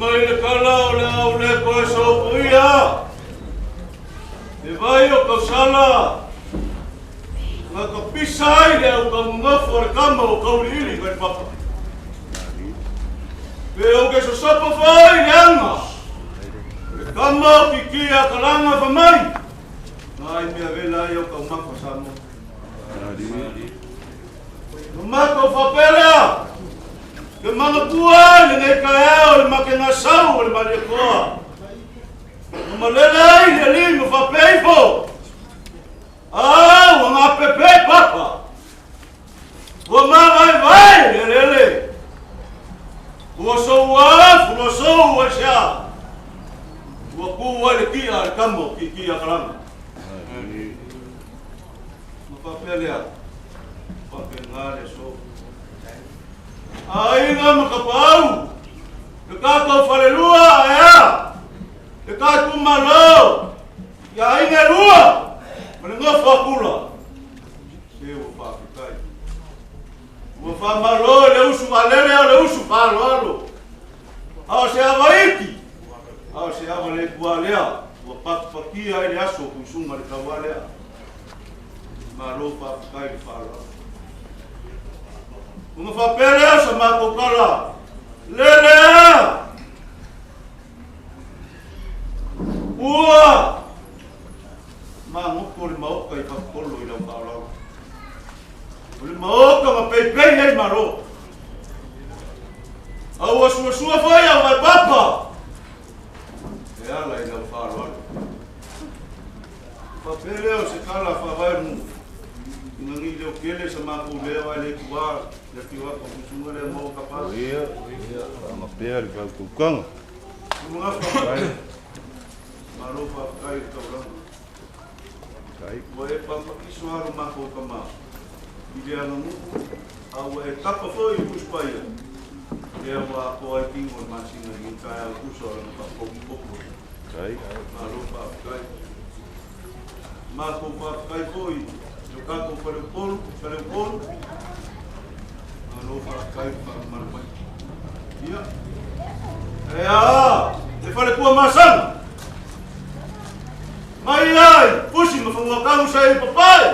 Mai le kala o le au le koe sopoia. Le vai o kausala. Nga ka pisa ai le au kaungafo o le kama o kauliili ngai papa. Pe au ke sosopo fai le anga. Le kama o kiki a kalanga fa mai. Ngai mea vela ai au kaumaka Samoa. Mamako fapelea. Ke manatua lenei taeao le makega sau o le Malietoa. Na malele ai le alii ma faapea ifo, A ua gapepe papa, ua mavaevae le eleele, ua soua fulua sou ai sea, ua ku ai le kia a le kama o Kiki a Kalana. Ma faapea lea, faapena le aso. Aiga ma Kapaau, le tatou falelua aea, le tatou Malo, i aiga e lua, ma le nofo a Pula. Se ua faafetai. Ua faamalo i le usu valele a o le usu faaaloalo. A o se ava iki, a o se ava le ituā lea, ua patupatia ai le aso o Tuisuga le tauā lea. Malo faafetai le faaaloalo. Ona faapea lea o sa matou tala, Lele a! Ua magoto le maota i Papolo i lau faaaloalo. O le maota ma peipei ai malo. A ua suasua foi au vae papa e ala i lau faaaloalo. Faapea lea o se tala faavae o le nuu, ina nei leo tele sa matou leo ae le tuā le afio atu o Tuisuga lea maua kapa. Ia, faagapea le faautautaga. Magafa, malo faafetai i le taulaga. Ua e papakiso lava lo matou tama i le aganuu, a ua e tapa foi i le Tusi Paia, lea ua atoa ai tino o le masina i lenei taeao e tusa o lana faapopopo. Malo faafetai. Matou faafetai foi i lo tatou faleupolu, faleupolu. Malo faafetai le faamamalu mai. Ia. E a, le falepua masaga. Mai ai, pusi ma fanguakagu sa i papae.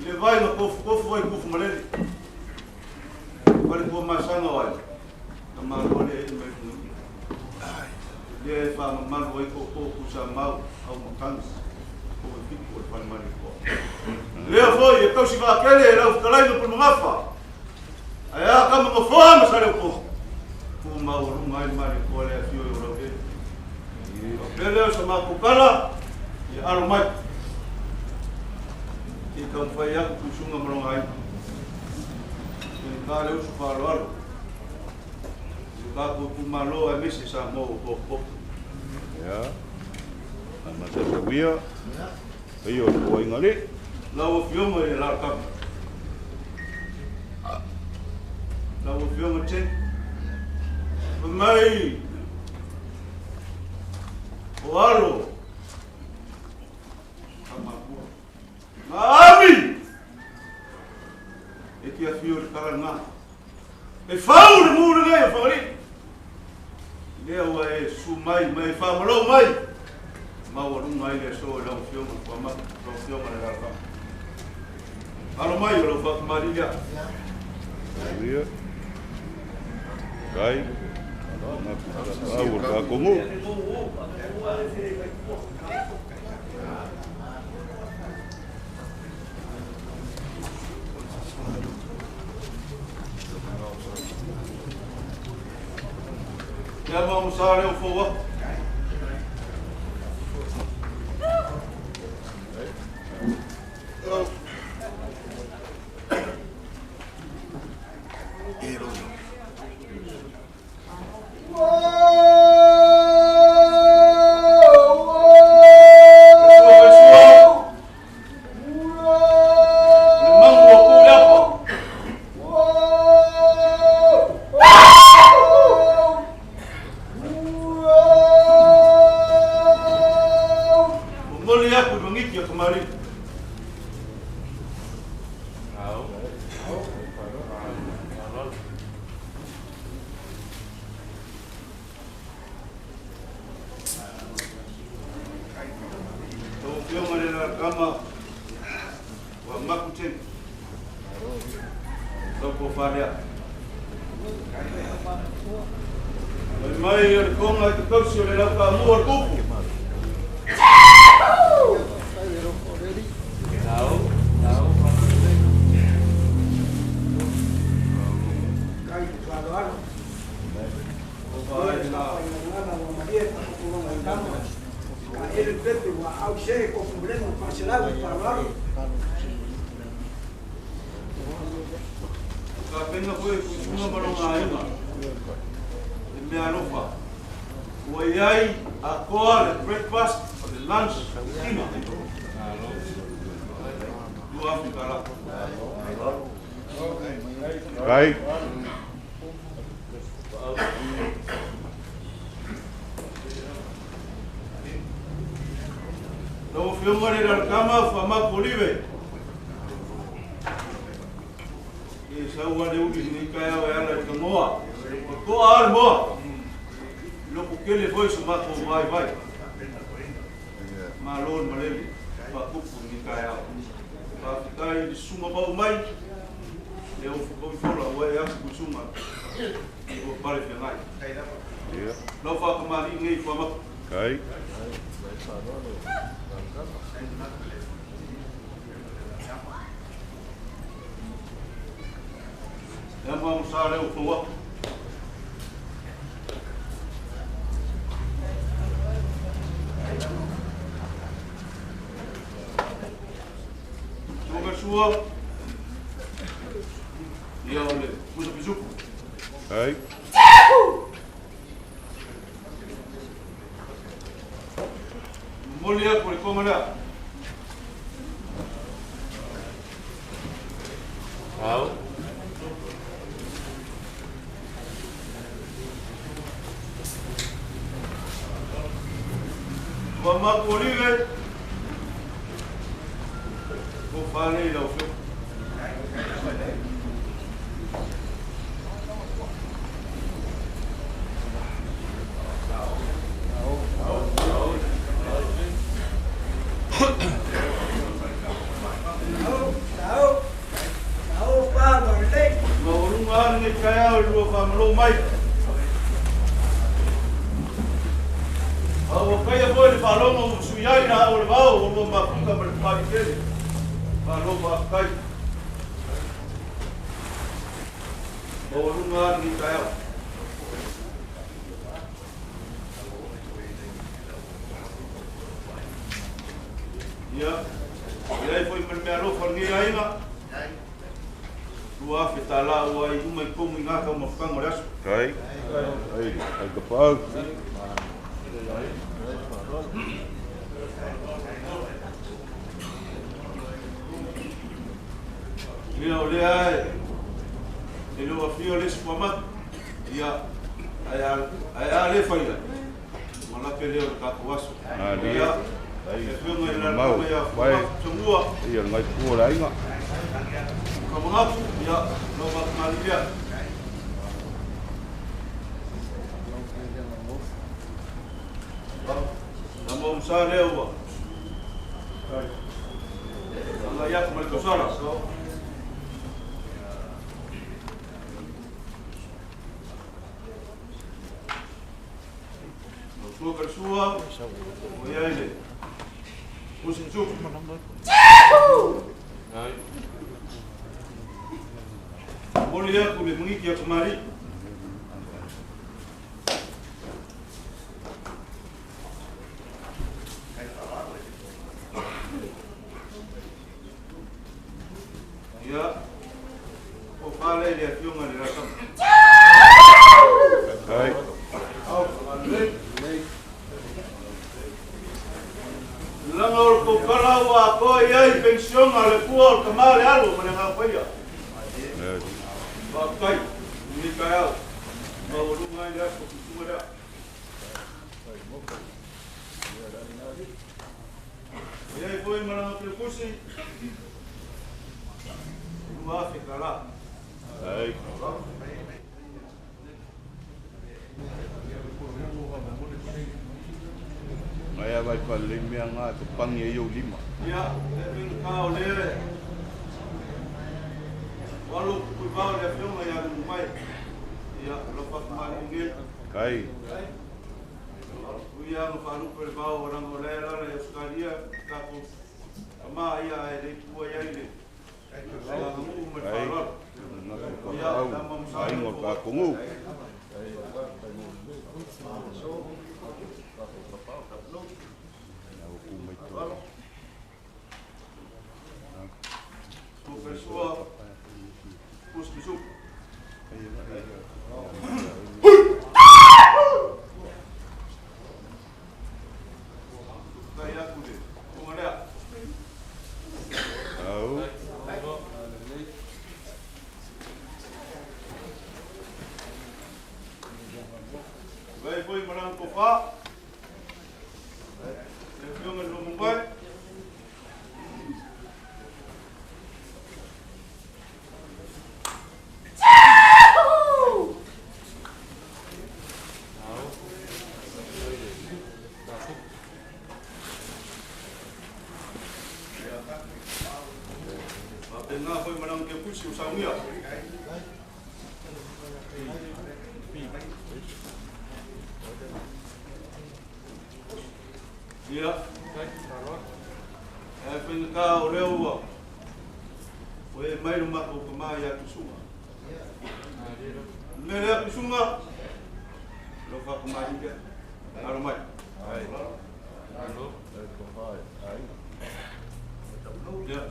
I le vai na kofukofu ai kufu malele. Falepua masaga o ai. Na malo le e mai funga. Lea e faamamalu ai tootoo tuisamau au matagi o e fitu o le fale Malietoa. Lea foi e tausi vaatele e lau fetalaiga Pulemagafa, ae a kama nofoa ma Saleupolu, tu maualuga ai le Malietoa le afio i o laulele. Faapea lea o sa matou tala, ia alo mai. Se i taumafai atu Tuisuga ma lona aiga. Faigata le uso faaaloalo. I lo tatou itumalo aemaise Samoa ua potopoto. Ia, Amasasauia, paia o le Toaiga Alii. Lau Afioga i le Lalataga, lau Afioga Chen, fai mai o alo Tamatua. Na ami! E te afio i le tala lena. E fau le mu lenei o Fagalii. Lea ua e susu mai ma e faamalou mai. Maualuga ai le aso i lau Afioga Fuamatu, lau Afioga le Lalafama. Alo mai o lau faatamalii lea. Ia. Kai. Au o le tatou nuu. Ia ma sa leo fou atu. Momoli aku i mangiti a kamali'i. Lau Afioga i le Lalakama ua maku tele lau tofa lea. Mai mai o le konga i te tausi o le laukamua o le kupu. Tapena foi e Tuisuga ma lona aiga le mea alofa ua i ai atoa le breakfast, o le lunch, dinner. $2,000. Kai. Lau Afioga i le Lalakama Faamapu Olive. E sau a le uli lenei taeao e ala i Tamoa. Ua toa lava le moa. Loko tele foi so matou vaivai. Malo le malele faatupu i lenei taeao. Faafetai i le susuga pau mai, le ofu tau ifola ua e atu Tuisuga i lua pale feagai. Lau faatamalii nei Fuamatu. Kai. sa lea ua fou atu. Suka sua. Ia o le pusa pisuku. Ai. Momoli atu le konga lea. Au. Ua maku olive. Ko whānei lau whio. Maualuga lava lenei taeao i lua faamalo mai. A ua faia foi le faalogo ua sui ai laau o le vao ua lua mafuta ma le papalii tele. Malo faafetai. Maualuga lava lenei taeao. Ia, i ai foi ma le meaalofa a lenei aiga, $2,000 ua ai uma i tonu i ngā taumafataga o le aso. Kai. Ai, ai ka pau. Ia, o lea e le o afio le isi fuamatu. Ia, ae a, ae a le fai ai, ua lape lea o le tatou aso. Ia, Ai, le afioga i le mau. Alataua ia Vai. Fuamatu Samua, Ia ngai pua le aiga. Kamagapu, ia, lau vatamali lea. Na mo sa lea ua. Agai atu ma le tausala. Lau sua ka le sua, ua i ai le pusi tupu. Momoli atu le mugiki a Kamali'i. Ia, o fale i le afioga i le Rasama. Ai. Laga o le koukala ua atoa i ai penisiona a le pua o le tama le alo ma le Agaga Paia. Faafetai i lenei taeao maualuga ai le aso tutuga lea. E i ai foi ma lana pilopusi, $2,000. Ai. Mai a vai pa le mea ngā te pangi e iau lima. Ia, e faigata o lea o alo pupui vao le afioga ia Nunumai. Ia, lau faatamalii nei. Kai. Ui lava ma faalupe le vao leaga o la e alaala i Ausetalia tatou tama ia ae le tuua i ai le aganuu ma le Kai. faaaloalo. Ngā Ia, au. tama ma sa Ainga lea o ua ka kongu. Au ku mai tō. Sua pusi pisupu. Kai atu le tunga lea. Au. Vai foi ma lana tofa. Le afioga i le Lomomoe. Faapena foi ma lana kepusi o saunia. Ia, ae faigata o lea ua e mai lo matou tama ia Tusuga. Le mea lea pisuga, lau faakamali'i lea. Alo mai. Ia,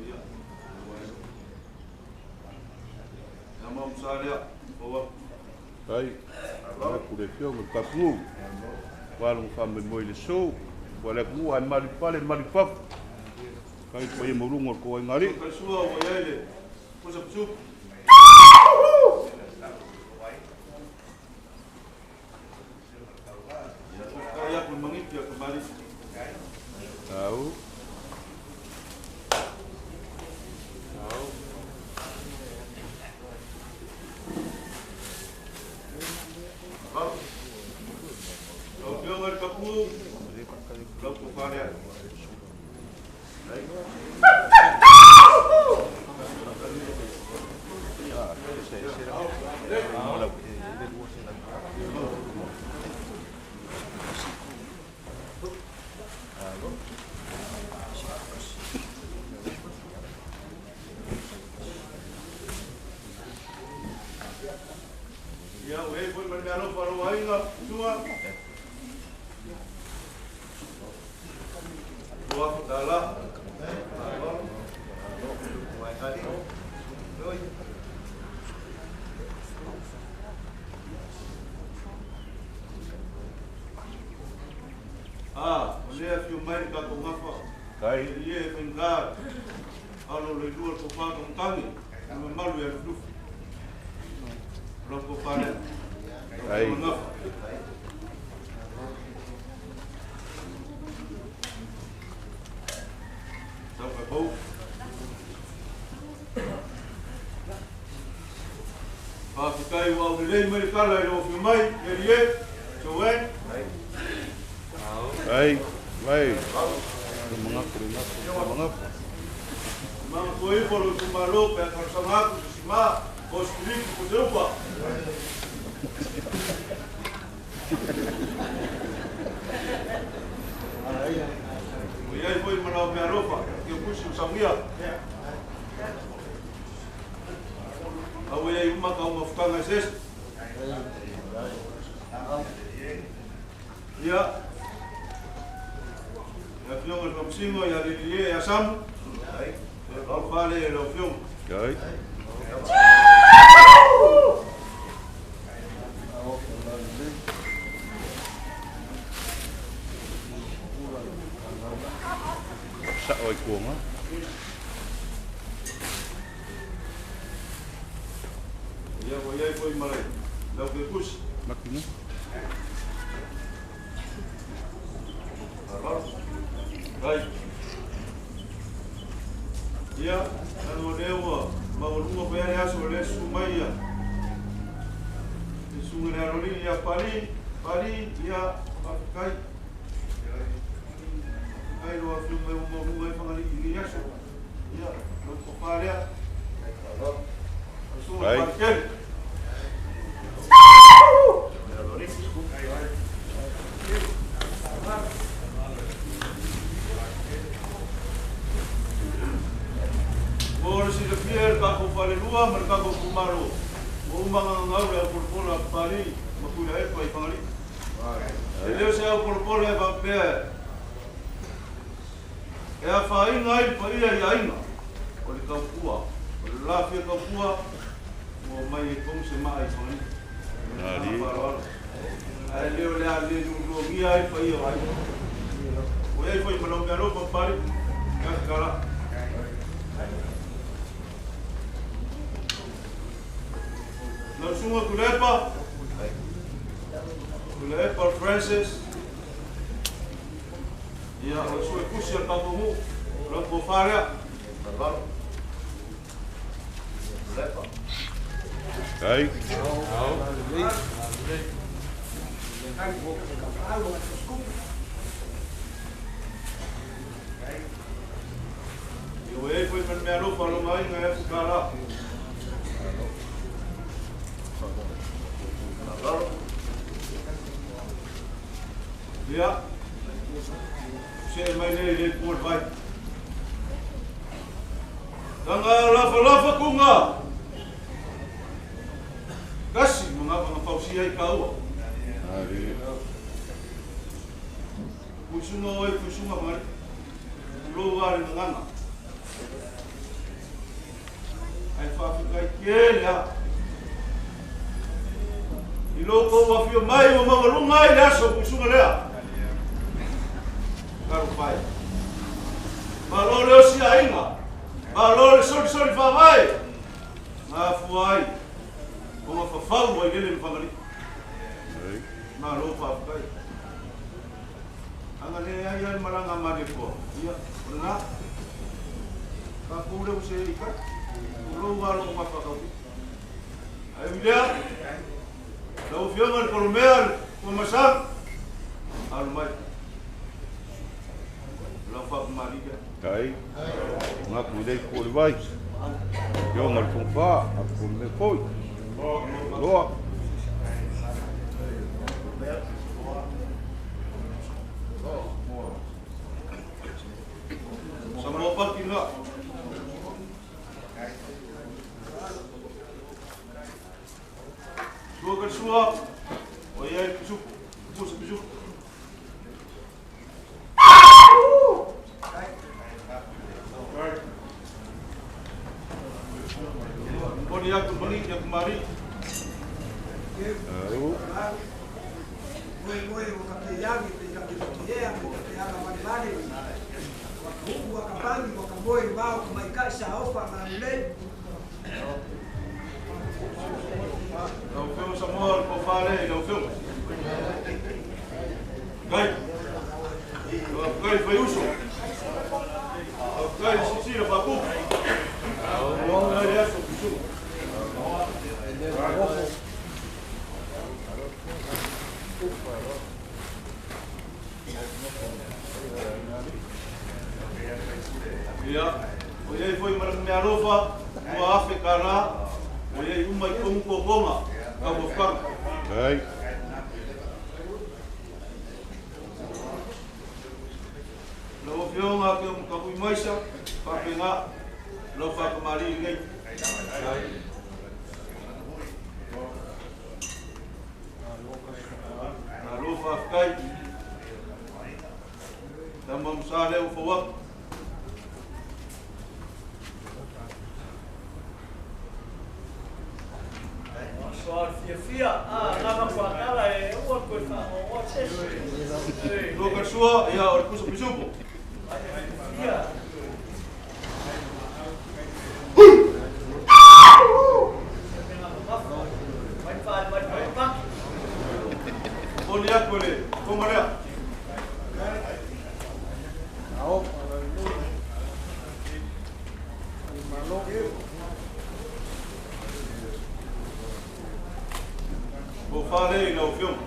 ia. Ia ma musa lea, oa. Ai, aku le afioga i le Kapugu, aua lona faamoemoe i le aso, ua le atunuu ae malu i fale malu i fafo. Kai le paia maualuga o le tou aiga alii. Sua ua i ai le pusa pusupu. Ia, aku le magiti a kamali'i. Au. Lau Afioga i le Kapu, lau tofa lea. Ia, ua i ai foi ma le meaalofa a lou aiga, tua. $2,000. A, o lea e afio mai le tatou gafa. Kai. E ia e faigata. Alo le lua le tofa tamatagi, le mamalu ia Lufilufi. O lau tofa lea. Lau Ai. afioga gafa. Tau kai pau. Faafetai ua aulelei mai le tala i lau afio mai, Elie, Joanne. Ai, vai. Le magafu, le gafu, le magafu. Magatua ifo lou itumalo pe a talosaga atu se simā, po o se piliki po o se upa. Ua i ai foi ma lau meaalofa, Tio Kusi o Samuia. A ua i ai uma tau mafutaga e se isi. Ia, le afioga i le Faamasino ia Lililie ia Samu, lau fale i lau afioga. Ai. Sa'o ai kuaga. Ia, ua i ai foi ma le lau Kekusi. Makina. Ai. Ia, leaga o lea ua maualuga pea le aso o lea e susu mai ia. Le susuga i le Aloalii ia Pali, Pali, ia, faafetai. Faafetai lau afioga ua maualuga ai Fagalii i lenei aso. Ia, lau tofa lea. Lau susuga i le Ai. Palikele. Mo le silafia e le tatou falelua ma le tatou itumalo, ua uma ona gagau le aupolapola a Papalii ma Tuilaepa i Fagalii. E le o se aupolapola e faapea e afaina ai le paia i aiga, o le taupua, o le lafia taupua ua omai ai tonu se maa i Fagalii. Ma le agaga faaaloalo. Ae le o le a le lualuagia ai le paia o aiga. Ua i ai foi ma lau meaalofa Papalii, ia tatala. Lau susuga Tuilaepa, Tuilaepa Francis, ia o le suetusi a le tatou nuu, o lau tofa lea. Ai. Ia ua i ai foi ma le meaalofa a lona aiga e $1,000. Ia, see mai nei i le itu o le vai. Tanga lafalafa kuga. osi ai kāua. Kuisuga oe kuisuga mari. Tulou a le gagana. Ae faafetai tele a. I lou kou afio mai ua maualuga ai le aso kuisuga lea. Talofa e. Malo le osi aiga. Malo le solisoli faavae. Na afua ai ona fafau ai lele ma Fagalii. Malo faafetai. Ana le ai ai malaga a Malietoa, ia, o lena. Tatou lea ua seei i tai. O lou lava lou gafa taupito. Ae ui lea, lau Afioga i le Kolomea, le Tuamasaga, alo mai. O lau faapamalii lea. Tai, manatu i lea itu o le vai. Afioga i le Fonofa, a Kolomea foi. Loa. Samoa Paki la. Sua ka sua, o ia i pisupu, pusa pisupu. Moni atu mani ia kumari. Moe moe o ka pe iagi pe ka pe ea pe ka pe aga vale vale. Wa ka upu wa ka pangi wa ka moe mao ka maikai sa ofa ma lulei. Lau Afioga Samoa o le tofa lea i lau Afioga. Kai. Faafetai Faiuso. Faafetai le silasila faapupu. Faafetai le aso Pisuga. Ia, o i ai foi ma le meaalofa, $2,000, ua i ai uma i totonu totoga, taumafaga. Ai. Lau Afioga ke o Matahui Maisa, faapena lau faatamalii lenei. Malo faafetai. Tama Musa lea ua fau atu. Soa fiafia, a lava kuatala e ua koe whaangoa se. Lua ka sua, ia o le pusa pisupo. Fia. Moni atu le konga lea. Tofa lea i lau Afioga.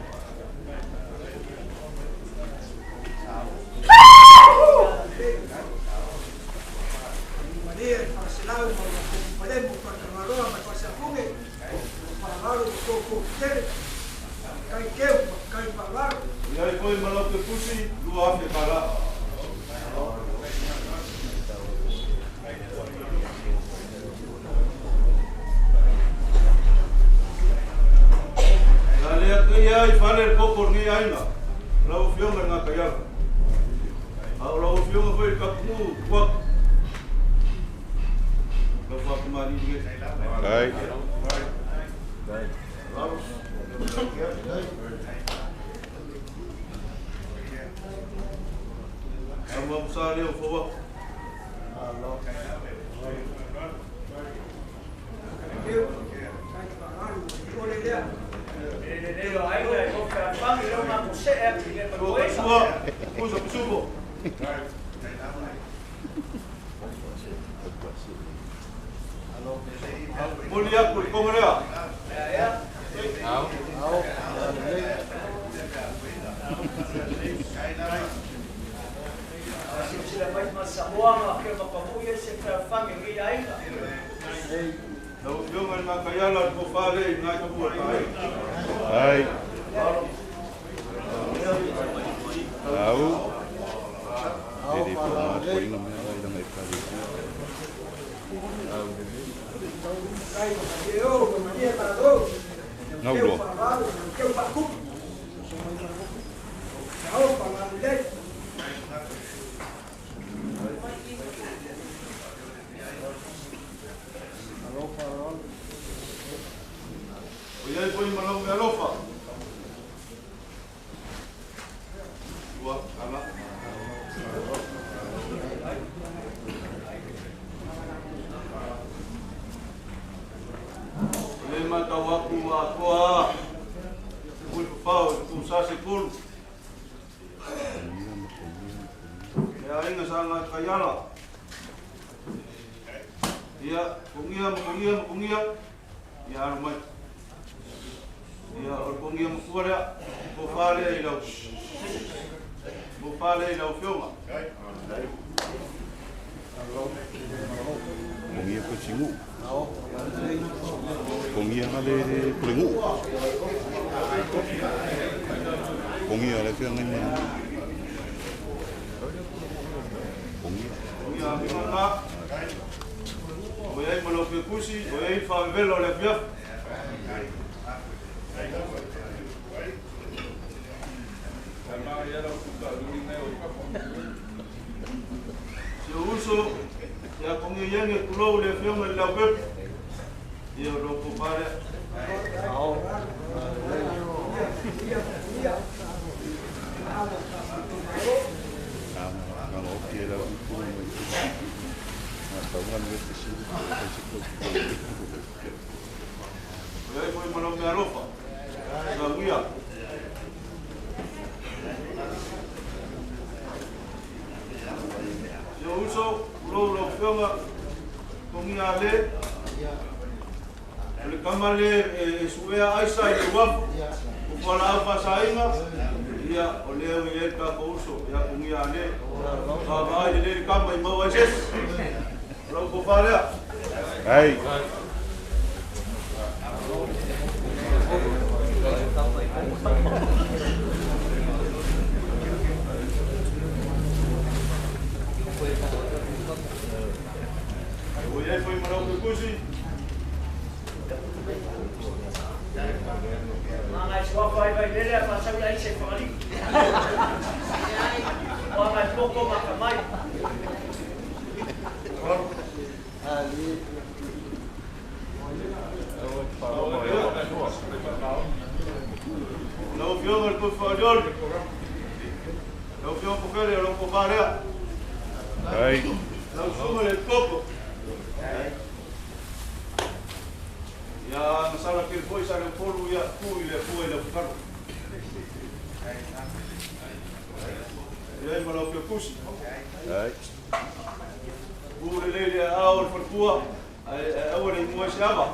Maria e whakaselau ma ua palemu whakangaloa ma whasapunge whalalo o tō tere kai keu ma kai whalalo. I ai foi ma lau te pusi, $2,000. Na lea te ia i fale le koko o lenei aiga, lau Afioga i le Gataiala. A o lau Afioga foi i le Kapumu Tuaki. Lau faapamalii lenei. Ai. Tama Musa lea o fau atu. Sua, pusa pisupo. Moni atu le konga lea. Sila mai ma Samoa ma ke ma pamu ia se whange ngi aiga. Lau Afioga i le Gataiala, le tofa lea i ngai tua ta ai. Ai. Au. E le po ngā koinga mea ngai ranga i pari. Kai ma e o ma Maria malo. Gauloa. O i ai foi ma lau meaalofa. Ua ala. O le matau atu ua atoa ui fafao i le tusa se tolu. Le aiga sa gataiala. Ia, kogia ma kogia ma kogia. Ia alu mai. Ia, o le kogia matua lea. Tofa lea i lau. Tofa lea i lau afioga. Kogia ko singu. Kogia nga le pulengu. Kogia le fia ngai mai. Kogia. Kogia nga. O iai ma lau fekusi, o iai faavevela o le afiafi. Si o uso, ia kongi iange kulou le afioga i le laupepe. Ia o lou tofa lea. O iai foi ma lau meaalofa. Sauia. Si o uso, kulou lau afioga, kongi a le. O le kama le e suea aisa i le uafu, o fualaau faasaina, ia o lea ua i ai le tatou uso, ia kogia a le. Vaavaai lelei le kama i maua ai se isi. O lau tofa lea. Ai. Ua i ai foi ma lau Kusi. Maga e suafa ai Vailele a faasau le aisa i Fagalii. O aga e poko ma akamai. Lau Afioga i le Tofi Faaaliali, lau Afioga Pofele, o lau tofa lea. Ai. Lau Susuga i le Epikopo. Ia gasala tele foi sa Leupolu ia tu i le Atua i lau tatalo. Ia ai ma lau Fiokusi. Ai. Tu lelei le aao o le faletua, ae aua ne i mua ai se ava.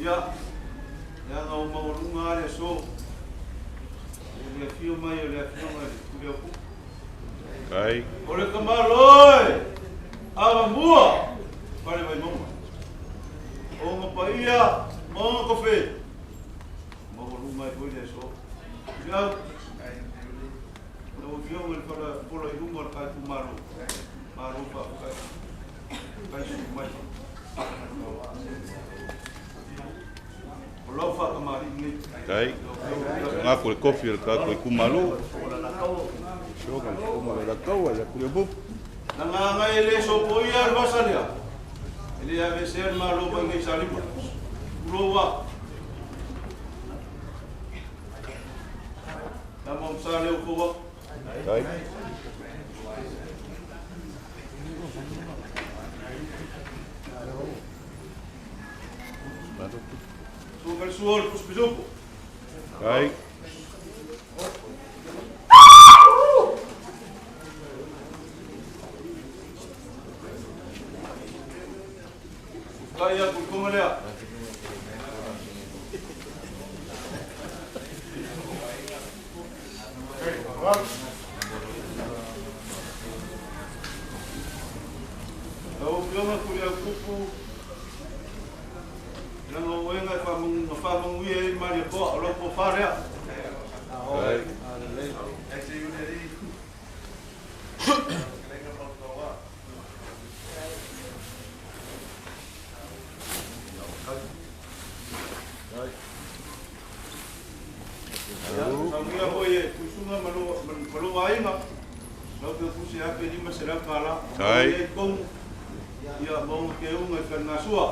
Ia, leaga ua maualuga lava le aso i le afio mai o le Afioga i le Tuliaupupu. Ai. O le tamalo e! Avamua! Fale Vaimauga. O ona paia ma ona tofe, maualuga ai foi le aso. Tuliau, lau Afioga i le fala pola i luma o le ta itumalo, malo faafetai. Kai sui mai. O lau faatamalii nei. Tai. Nga ko le kofi o le tatou itumalo. Afioga i le Fofoga o le Alataua ia Tuliaupupu. Na gagai e le sopoia le vasa lea, e le aveesea le Malo mai nei Salima. Tulou a. Tama o Msa lea ua fou atu. Tai. Suka le sua o le pusi pisupo. Tai. Ufukai atu i le tonga lea. Lau Afioga Tuliaupupu, leaga o oe na faamanuia ai le Malietoa, o lau tofa lea. Saunia foi e Tuisuga ma lou aiga, lau ke pusi $1,500. Ai. Ia i ia ma ona keuga i falegasua.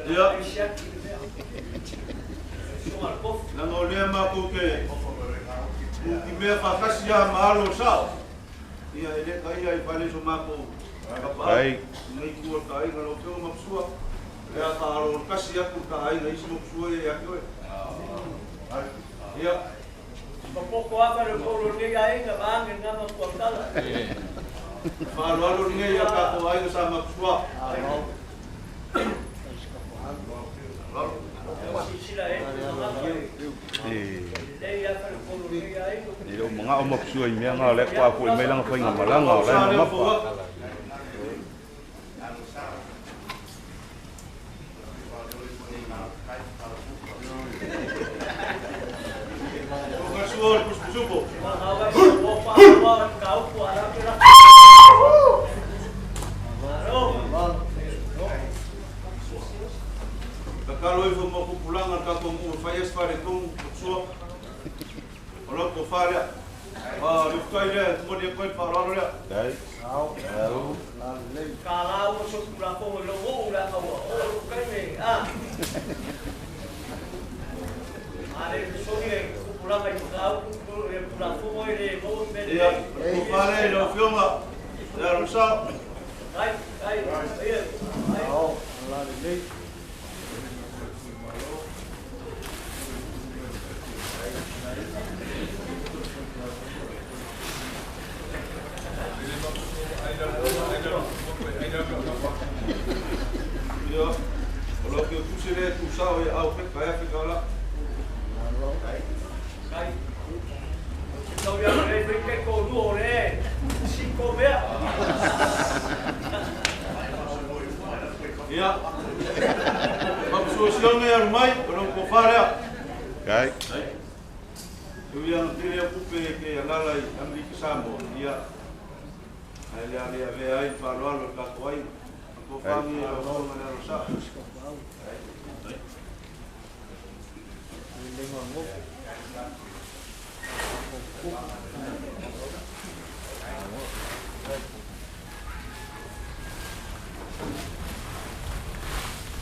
Ia. Leaga o lea matou te i mea faatasi lava ma alo o sao. Ia e le taia i fale so matou tapaau. Nei tua ka aiga lau afioga ma Masua. Lea faaloalo kasi atu ka aiga isi ma Masua ia ia te oe. Ia. Papoko afa le polo nei aiga vaange nama kuatala. Faaloalo nei ia tatou aiga sa ma Masua. Sisila e Lei afa le polo nei aiga. I lou magao ma kusua i mea ngā le kwa fo i mai langa whainga malanga o lai mamafa. O ka sua o le pusupusupo. Tatalo ifo mo pupulanga le tatou nuu e fai ai se faaletonu matua. O lau tofa lea. Ah, le utai lea, momoli atu ai le faaaloalo lea. Ai. Au. Ka la ua so tula fongo i lou oo le aka ua oo lou kaime a. A le fesoli e tupulaga i mataupu e tulafono e le maua ni mea Ia, lelei. le tofa lea i lau Afioga, le alo sao. Ai, ai, ai, ai. Ia, o lau ke tusi lea e tusao ia au peka e afe ka la. Ai. Tau ia le fai ke ko lu o le. Si ko mea. Ia, mapusua sione alu mai, o lau tofa lea. Ai. E ui ana tele au kupe ke alala i Amerika Samoa. Ia, ae le ale avea ai le faaaloalo i le tatou aiga. Tofa ni e lau afioga le alo sao.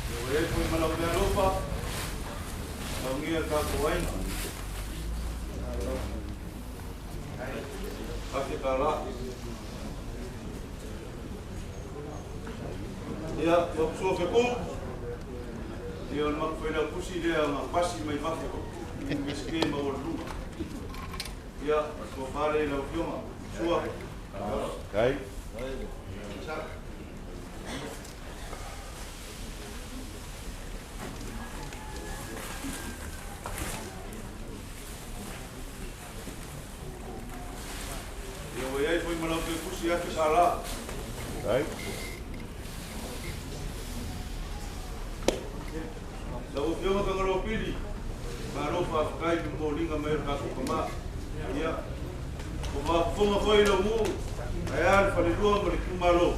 Ia ua i ai foi ma lau meaalofa, saunia le tatou aiga. $1,000. Ia, mapusua feku. Ia, o le matou pusi lea na pasi mai fafo. Iunivesite maualuluga. Ia, tofa lea i lau afioga. Sua. Ai. Ia, ua i ai foi ma lau toe tusi $1,000. Ai. Lau afioga Tagaloa Pili, malo faafetai i le momoliga mai o le tatou tama. Ia, o faafofoga foi i lau nuu, ae a le falelua ma le itumalo.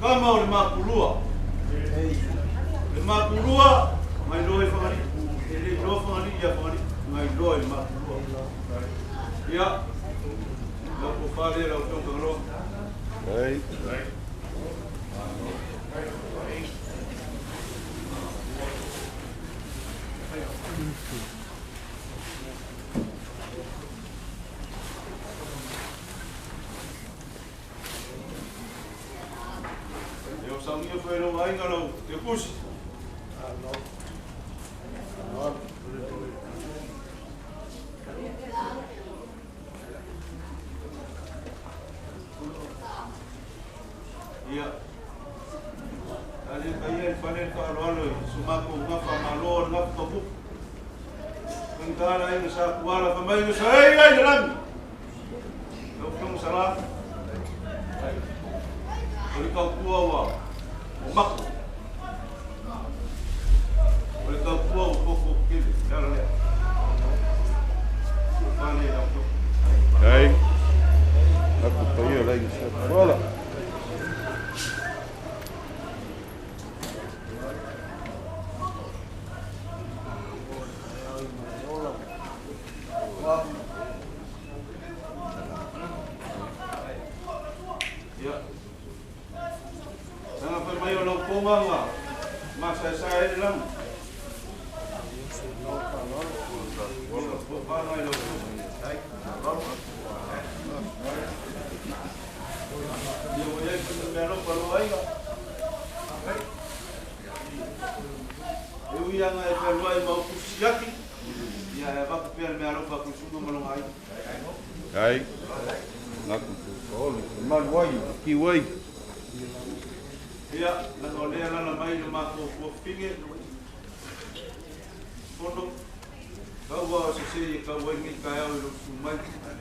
Kama o le makulua. Le makulua, ngai loa i Fagalii. E le iloa Fagalii ia Fagalii, ngai loa i le makulua. Ia, lau tofa lea lau afioga Tagaloa. Ai. Ia, o saunia foi lau aiga lau te pusi. Ia, ale kaia i fale le faaaloalo i so matou gafa malo o le gafa tapupu. Faigata aiga sa tuala fa mai sa ei ai le lagi. Lau afioga Sala. O le tautua ua ua mako. O le tautua ua koko kele. Le ala lea. Fale lau toko. Ai. Aku paia lai sa fola. Ia. Sanga fai mai o lau poganga, masaesae ai le lagi. Ia, poganga i lau Ia, ua iai foi se mealofa lo aiga. E ui anga e fealuai ma upu siaki, ia e avatu pea le mealofa a Kuisuga ma lona aiga. Ai, ngaku paolo malu ai, kiu ai. Ia, leaga o lea e alaala mai le matou fuafafine, Fono, kau a o se sei e kau ai nei taeao i lou susu mai.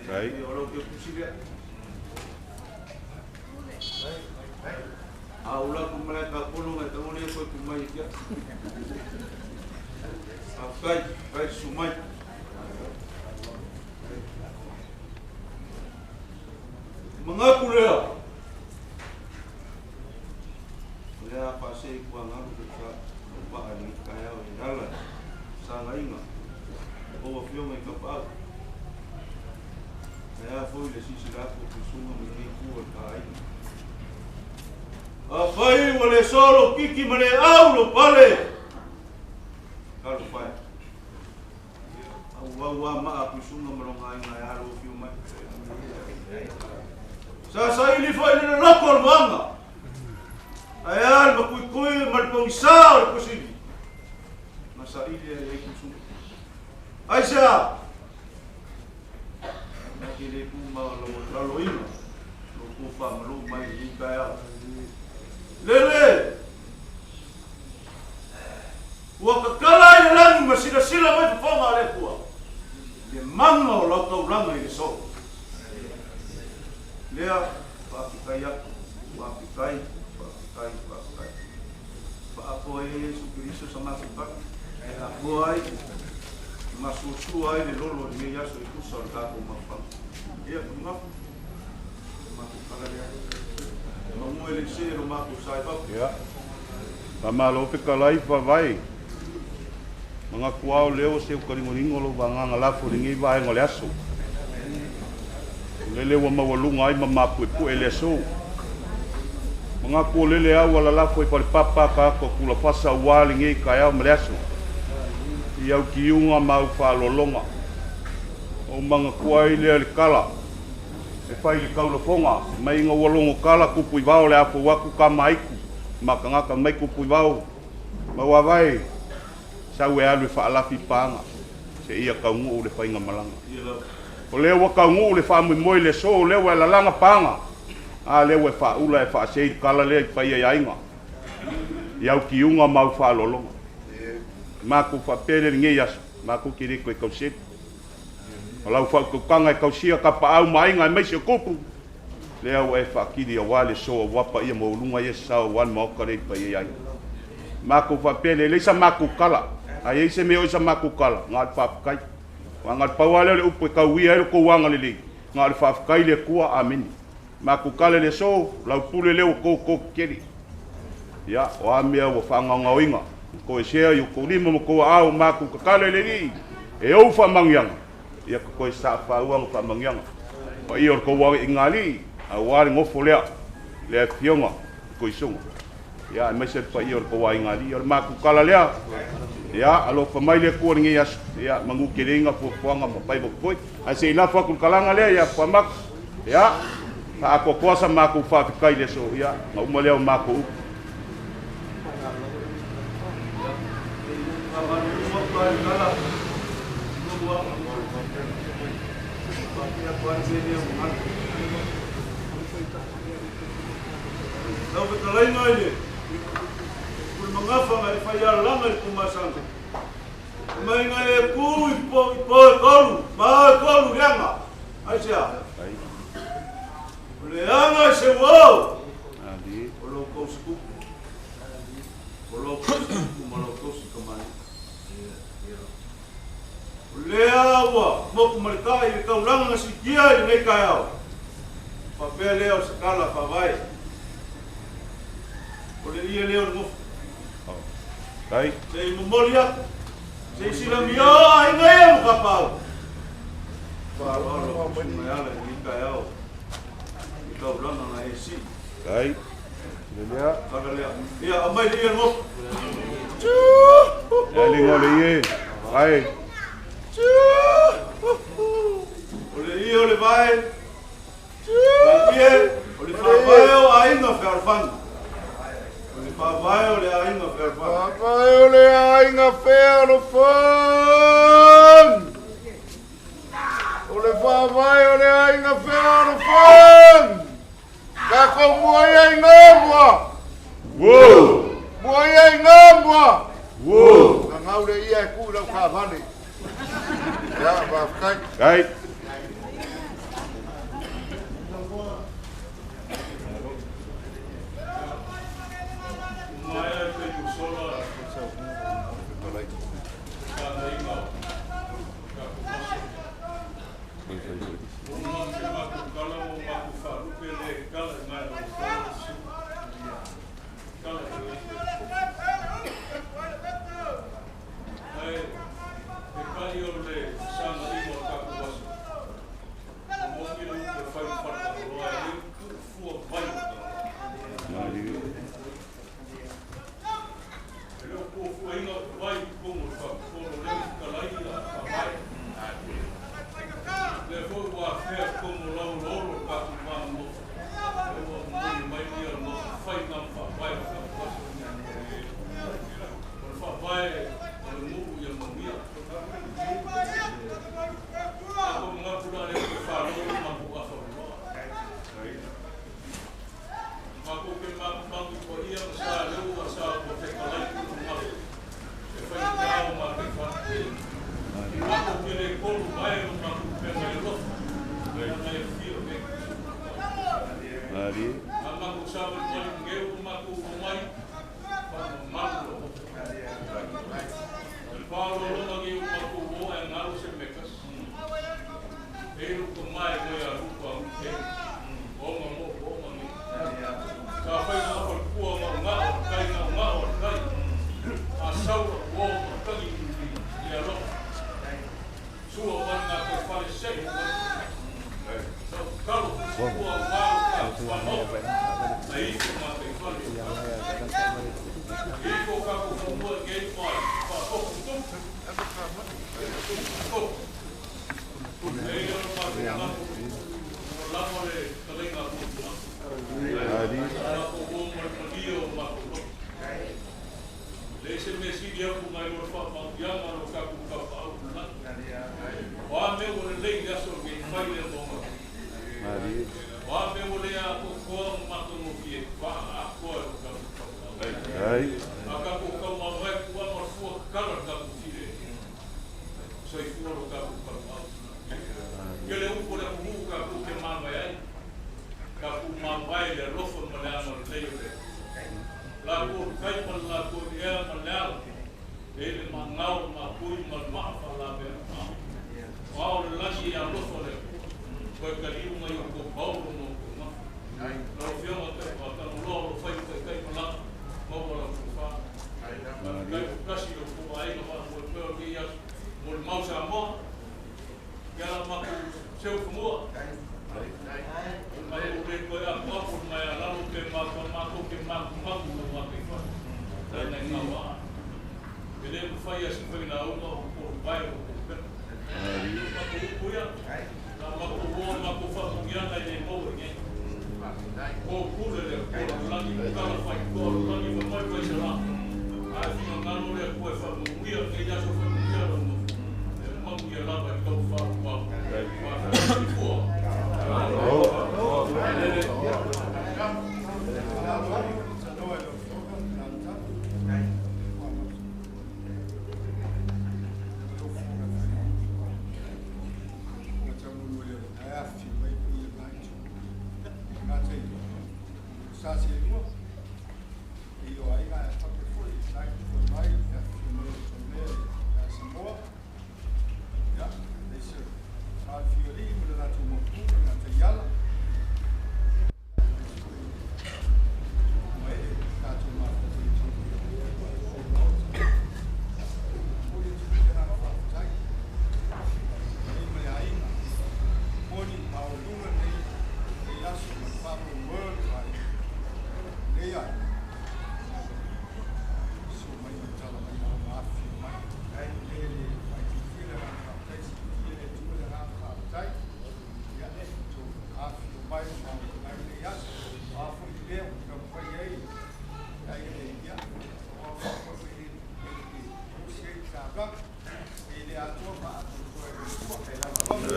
Ai. Ia, o lau kepusi lea. A ou latou malae tapono ngai tago lea koe tu mai e kia. Faafetai, faafetai susu mai. Manatu lea, o le a faasee i tuagalu le sa o paa i lenei taeao e ala i sagaiga o tou afioga i tapaau. Ae a foi le silasila atu o Tuisuga ma lenei itu o le ta aiga. Afai ua le soa lou kiki ma le au lou pale, talofa e. Auau a maa Tuisuga ma lona aiga e alo afio mai. Sa saili foi le loloko o le moaga, ae a le makuikui ma le pogisa o le kusili. Na saili ai ai Tuisuga. Aisea? Na te le puma o lau laloina, lou tofa ma lou mai i lenei taeao. Lele! Ua kakala ai le lagi ma silasila mai fofoga a le Atua, le maga o lau taulaga i le soo. Lea, faafetai atu, faafetai, faafetai, faafetai. Faaatoa ai e Iesu Keriso sa matou tala, e atoa ai ma suasua ai le lolo i lenei aso e tusa o le tatou mafaufau. Ia, Tuligapu, o le matou tala lea. Mamu e le see lo matou sa i fafo. Ia. Faamalo fetalai faavae. Manatu lava o lea ua seu taligoligo lou vagaga lafo i lenei vaega o le aso. O lele ua maualuga ai ma mapuepue le aso. Manatu o lele au ua lalafo i falepapa ataata o Tulafasa aua lenei taeao ma le aso. I au tiuga ma au faaaloaloga. Ou manatua ai lea le tala e fai i le taulafoga mai ina ua logo tala tupu i vao le a fou atu tama aitu ma tagata mai tupu i vao Mauavae, sau e alu e faalafi paaga seia taunuu le faigamalaga. O lea ua taunuu le faamoemoe i le aso, o lea ua e lalaga paaga, a lea ua e faaula e faasei le tala lea i paia i aiga, i au tiuga ma au faaaloaloga. Matou faapea lea i lenei aso, matou te le toe tauselu. O lau faautautaga e tausia tapaau ma aiga aemaise o tupu, lea ua e faatili aua le aso aua paia maualuga ia e sasao aua le Maota lea i paia i aiga. Matou faapea lea, e leai sa matou tala, a i ai se mea o i sa matou tala, na o le faafetai. Aua na o le pau lava lea o le upu e tauia ai lo outou agalelei, na o le faafetai i le Atua. Amene. Matou tala i le aso, lau pule lea ua toto tetele. Ia, o a mea ua faagaogaoina, ua toesea i outou lima ma outou aao, matou tatalo i le Alii, e ou faamanuiaga, ia totoe saafaaua ana faamanuiaga. Paia o le tou Alii, aua le nofo lea, le Afioga i Toisuga. Ia, aemaise le paia o le tou aiga alii. O le matou tala lea, ia, alofa mai le Atua i lenei aso, ia, manuteleina fuafuaga ma faiva totoe. Ae se i lafo atu le talaga lea ia Fuamaku, ia, faaatoatoa sa matou faafetai i le aso, ia, na uma lea o matou upu. Lau fetalaiga i le Pulemagafa e fai alalaga i le Tumasanga. E mai ngai e pu i po i po e tolu, ma ao e tolu leaga. Aisea? O le aga i se uo. O lau tausi ma lau tausi kamali'i. O lea ua moku ma le ta'i i le taulaga na siitia i lenei taeao, faapea lea o se tala faavae. O le ie lea o le nofo. Se i momoli atu, se i silamia o aiga ia ma tapaau. Faaaloalo lau susuga e ala i lenei taeao i le taulaga na e sii. Ala lea. Ia, aumai le ie nofo. Ia le igoa o le ie. Vae. O le ie o le vae. Le ie o le faavae o aiga fealofani. O le faavae o le aiga fealofani. Faavae o le aiga fealofani. O le faavae o le aiga fealofani. Tatou mua ia i Gamua. Mua ia i Gamua. Gagau le ia e tuu i lau taavale. Ia, faafetai. Kai.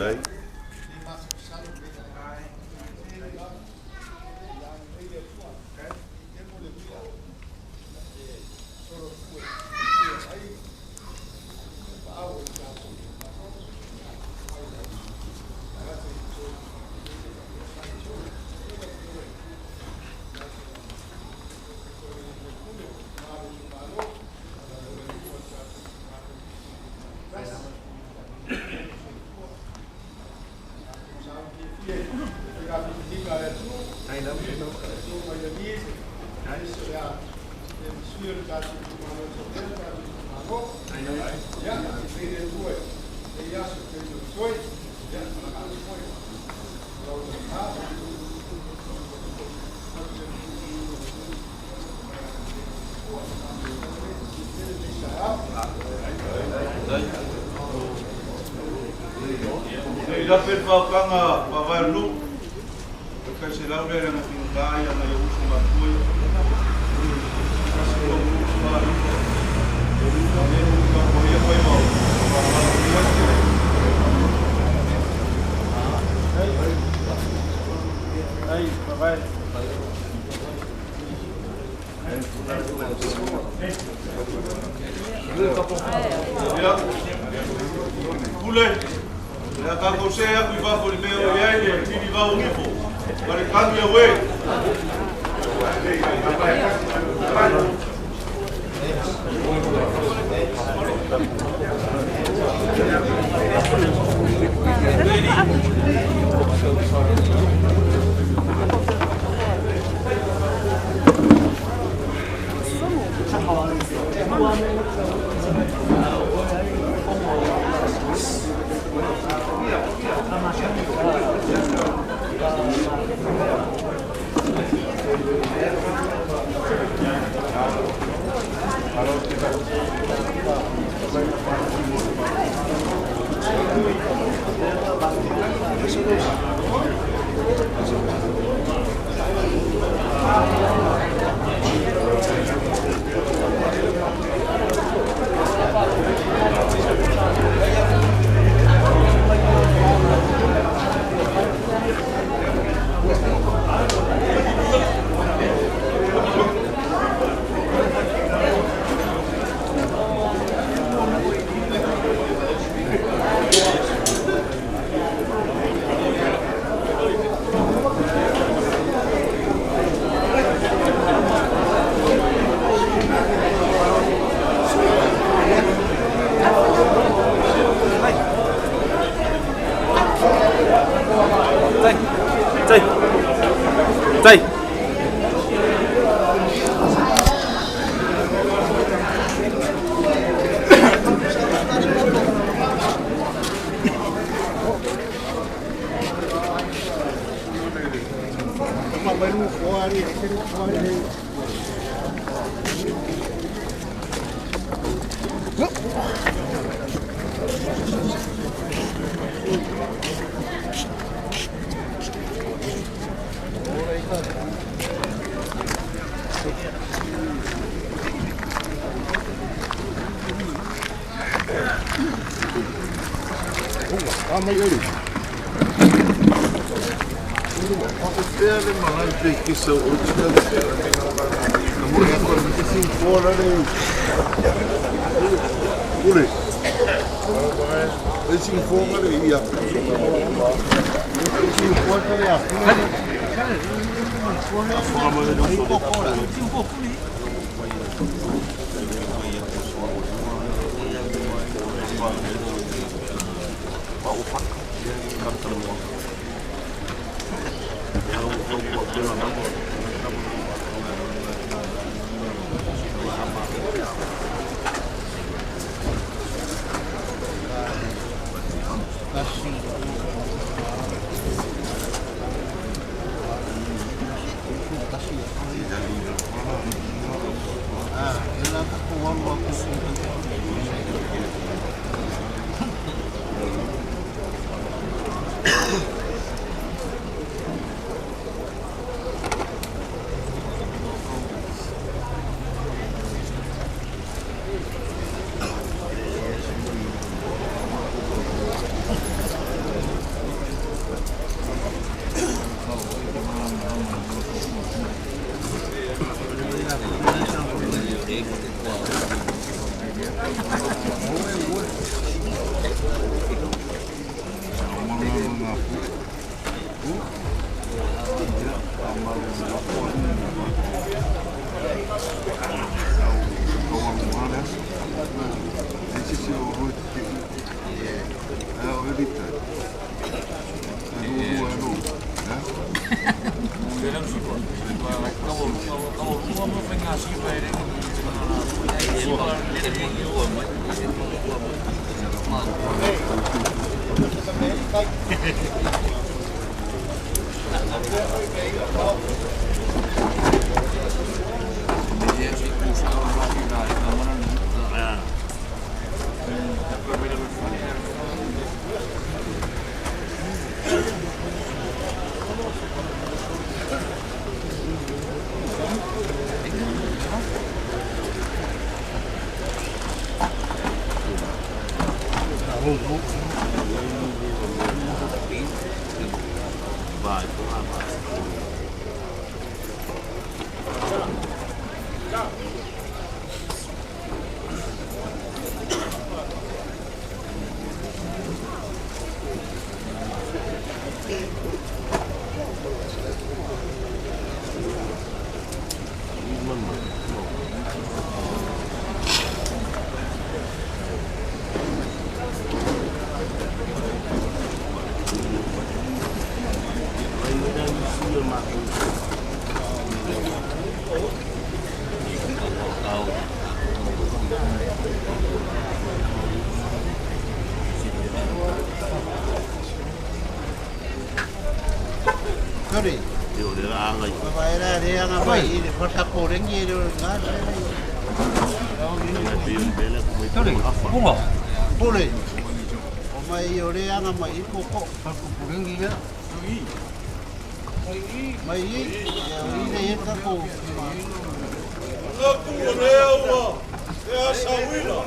Ai. Nei lape le faaokaga faavae o le nuu, o le kaiselau lea leaga faigata ia nai ou uso matutua ia. 1, 2, 3, 4, 5. Lea ua tapuaia faiva o Ai, papai. Ia, Pule, le a tatou see atu i fafo i le mea o i ai le lilivao gifo ma le tanu ia uē. Faapefea le malae pe kisa o Na mo ia koe me te sing four le Pule. Le sing four le ia. Sing four le ia. Sorry. Bunga. Pule. O mai o le anga mai i koko. Pulengi ia. Mai i. Ia o i le e kako. Manatu o lea ua e asauina.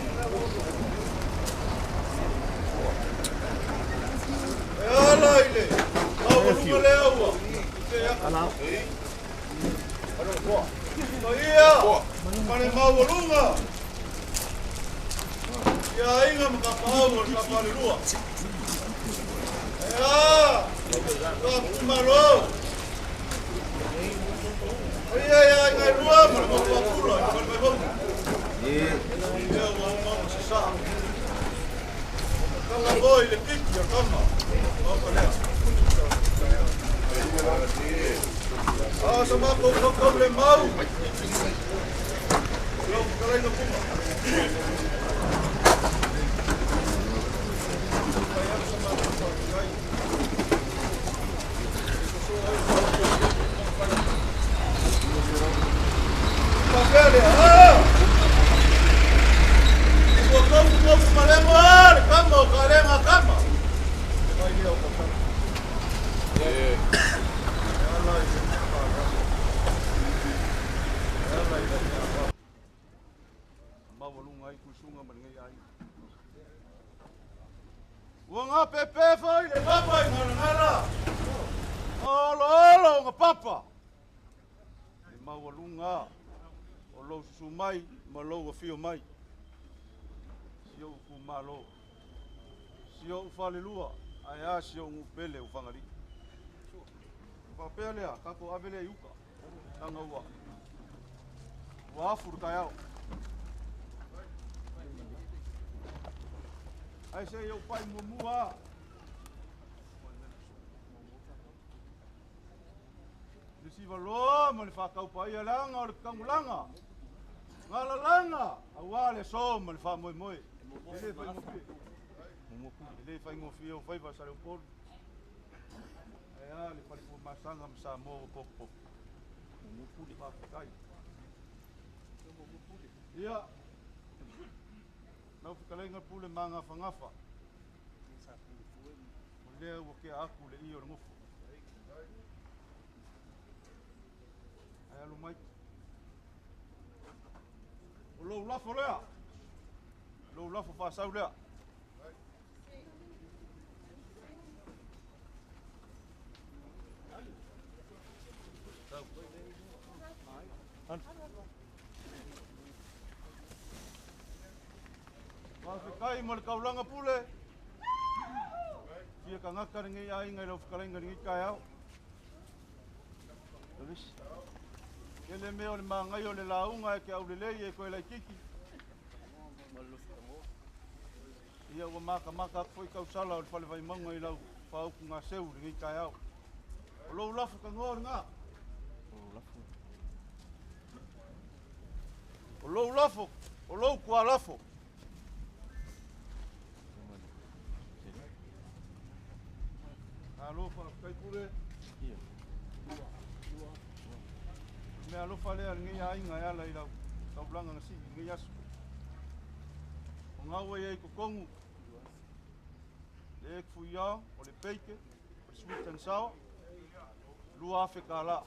E ala i le maualuga lea ua te atu. Paia ma le maualuga ia aiga ma kapaau o le Kapalelua. E a, ka malo. Paia ia aiga e lua ma le mapuapula i le fale vaivauga. Ia ua uma ma sasaa. Kala foi le kiki o kama. O ka lea. A sa makou kaukau le mau. Lau fetalaiga Puma. Faapea lea, a! Ua kaupu malemo a le kama o kalega kama. Mai lea o tausaga. E ala i le faaaloalo. E ala i le faaaloalo. Maualuga ai tuisuga ma lenei aiga. Ua gapepe foi le papa i galagala. Oloolo o ga papa. Le maualuga o lou susu mai ma lou afio mai. Si ou itumalo, si ou falelua, ae a si ou nuu pele o Fagalii. Faapea lea, tatou ave lea i uta, leaga ua ua afu le taeao. Ae se i ou pai muamua. Le sivaloa ma le faataupaia leaga o le tagulaga, galalaga aua le aso ma le faamoemoe. E le faigofie. E le faigofie o faiva Saleupolu. Ae a le Falepuamasaga ma Samoa ua potopoto. Faafetai. Ia, lau fetalaiga Pule Magafagafa. O lea ua tea atu le i o le nofo. Ae alu mai. O lou lafo lea. Lou lafo faasau lea. Faafetai mo le taulaga Pule. Fia tagata lenei aiga i lau fetalaiga i lenei taeao. Tele mea o le magaia o le lauga e te aulelei e toe laititi. Ia ua matamata atu foi tausala o le fale vaimauga i lau faautugaseu i lenei taeao. O lou lafo tanoa lena. O lou lafo, o lou tualafo. Malo faafetai Pule. O le mea alofa lea a lenei aiga e ala i lau taulaga na sii i lenei aso. O gau ai ai totonu, le egg fouillon, o le bacon, o le sweet and sour, $2,000.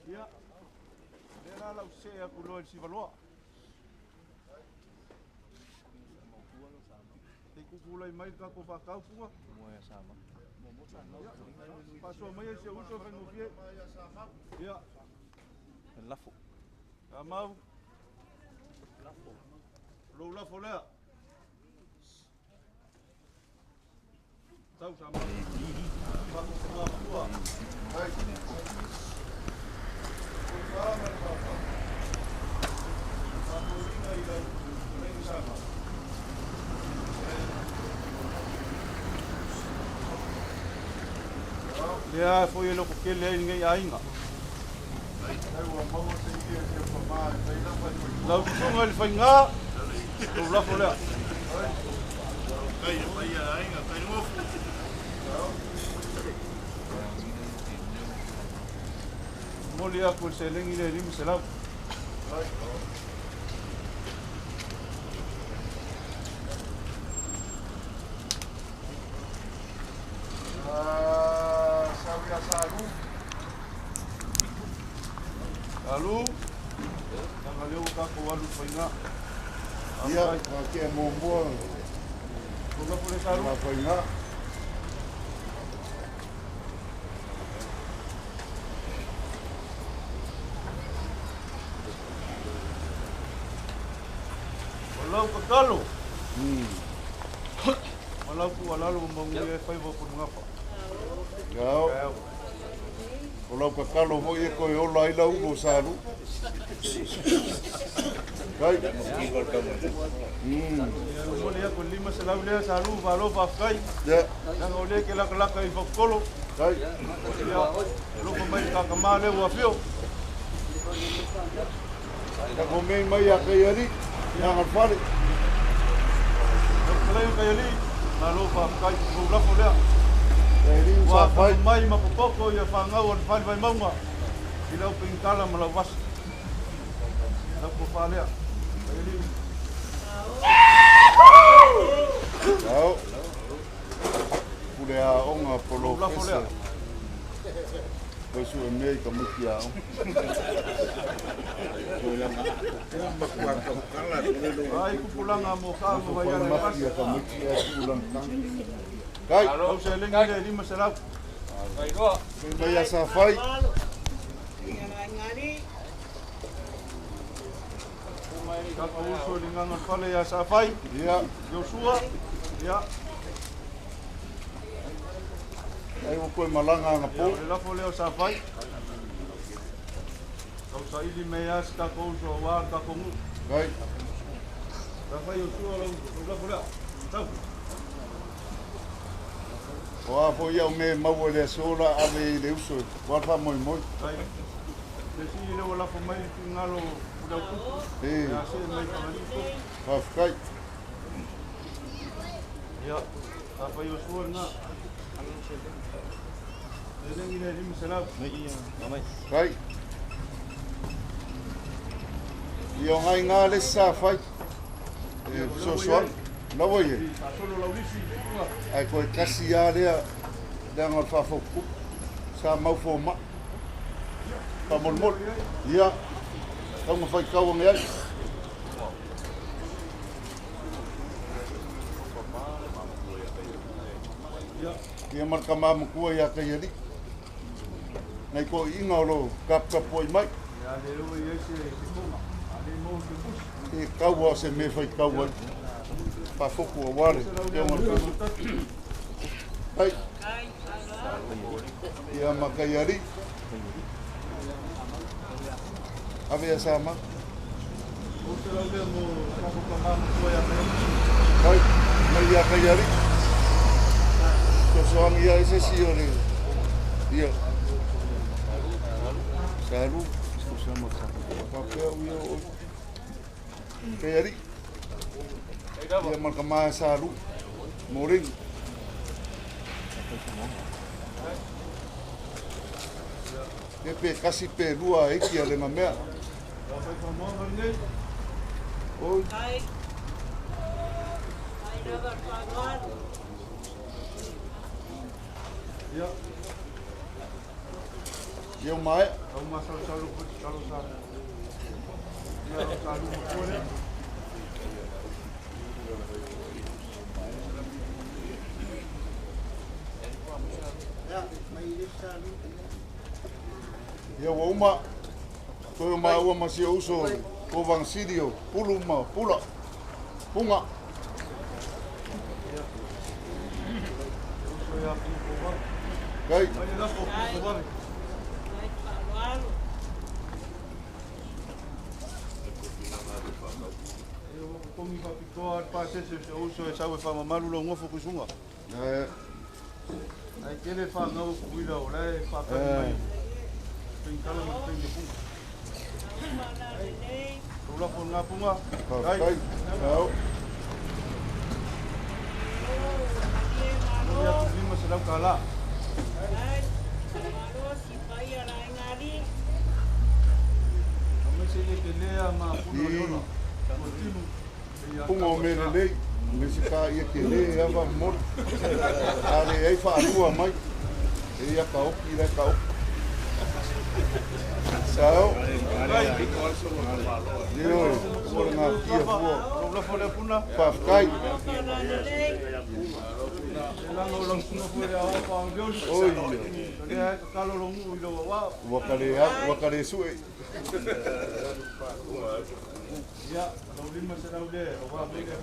Ia, lea la lau see atu loa i le sivaloa. Te tutulai mai le tatou faatau puga. Ia, faasoa mai e si ou uso e faigofie. Ia. Lafo. Tamau. Lou lafo lea. Tau sa mau. Whakutua matua. Hai. Ko ma le papa. Whakuinga i lau lengi sama. Lea foi e loko kele ai lenei aiga. Lau susuga i le faiga, lou lafo lea. Momoli atu le seleni lea e 500. Sau ia Salu. Salu, leaga lea ua tatou alu i le faiga. Ia, faakea muamua. Lou lafo lea Salu. La faiga. O lau tatalo. Ma lau tuualalo ua manuia ai faiva o Pulugapa. Ao. O lau tatalo foi e toe ola ai lau ulu o Salu. Kai. Momoli atu le 500 lea Salu, malo faafetai. Ia. Leaga o lea e te latalata i Fafutolo. Kai. Ia, alofa mai le ta tamā lea ua afio. Tako mei mai ia Kaialii, i Agafale. Lau fetalai o Kaialii, malo faafetai, ua ou lafo lea. Kaialii Ua ua safai. tama mai ma popoto ia fanau a le fale Vaimauga i lau penitala ma lau vasa. Lau tofa lea, Kaialii. Ao. Pule aoga Lou lafo lea. polofesa. Koe sue mea i tamaiti aoga. Ai tupulaga mo ka ma Nofo vai fai ala i mafi vasa. a tamaiti ae tuu lagitaga. Kai. Lau seleni lea e 500. Fai mai ia Safai. Tatou uso i le gaga o le fale ia Safai. Ia. Iosua. Ia. Ai ua koe malaga Ia, agapo. o le lafo lea o Safai. Tausaili mea ia si tatou uso aua le tatou nuu. Kai. Safai Iosua lau lafo lea. Tau. O a foi au me maua i le aso la ave i le uso. Ua le faamoemoe. Kai. Le sili lea ua lafo mai le finagalo o le autupu. E. Ia see mai Fagalii po. Faafetai. Ia, Safai Iosua lena. Seleni lea e 500. Kai. Ia o ngai ngā le safai. E fesoasoani. Laua ia. Faasolo lau lisi. Ae koe kasi a lea leaga o le faafotutupu. Sa mau fomai. Faamolemole. Ia. Tauga faitau age ai. Ia ma le tamā matua ia Kaialii. Nai toeaiina o lo taputapuai mai. Ia le ua i ai se ponga. A le maua se pusi. E tau lava o se mea e faitau ai. Faafotu aua le afioga i le Faasoa. Ai. Ia ma Kaialii. Ave ia Sama. 300 lea mo tatou tamā matua ia Kaialii. Kai. Mai ia Kaialii. Fesoasoani ia se isi o le. Ia. Salu. Faapea ua ia o oe. Kai alii. Ia ma le tama ia Sa Lu'i. Moleni. Ia pe kasi pe lua eiki a le mamea. Oi. Ia ua maea. Ia ua uma, toe o maua ma si ou uso le Kovana Sili o Pulu ma Pula, Puga. Kai. Togi faapitoa le pasese o si ou uso e sau e faamamalu lou gofo kuisuga. Ae tele fanau o Tutuila o la e faatali mai i le taimi tala ma le taimi punga. Tou lafo i lena punga. Faafetai. Ao. Momoli atu $500. Aemaise ia tele a ma puna o le ola. Ua tinu. Puga o mea lelei, me se ka ia ke le ava momoli. A leai faalua mai. E ia ka oki la ka oki. Sao. Ioe, ua le gatia fua. Faafetai. Oi ia. Ua ka le ua ka le sue.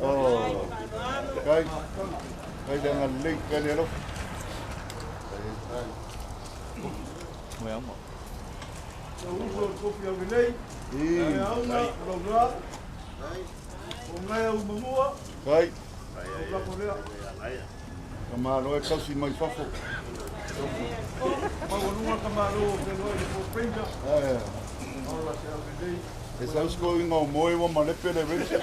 Oh. Kai. Kai le agalelei, kai le alofa. Kai. Ka malo e tausi mai fafo. E sau se koʻiga o moe ua malepe le ranger.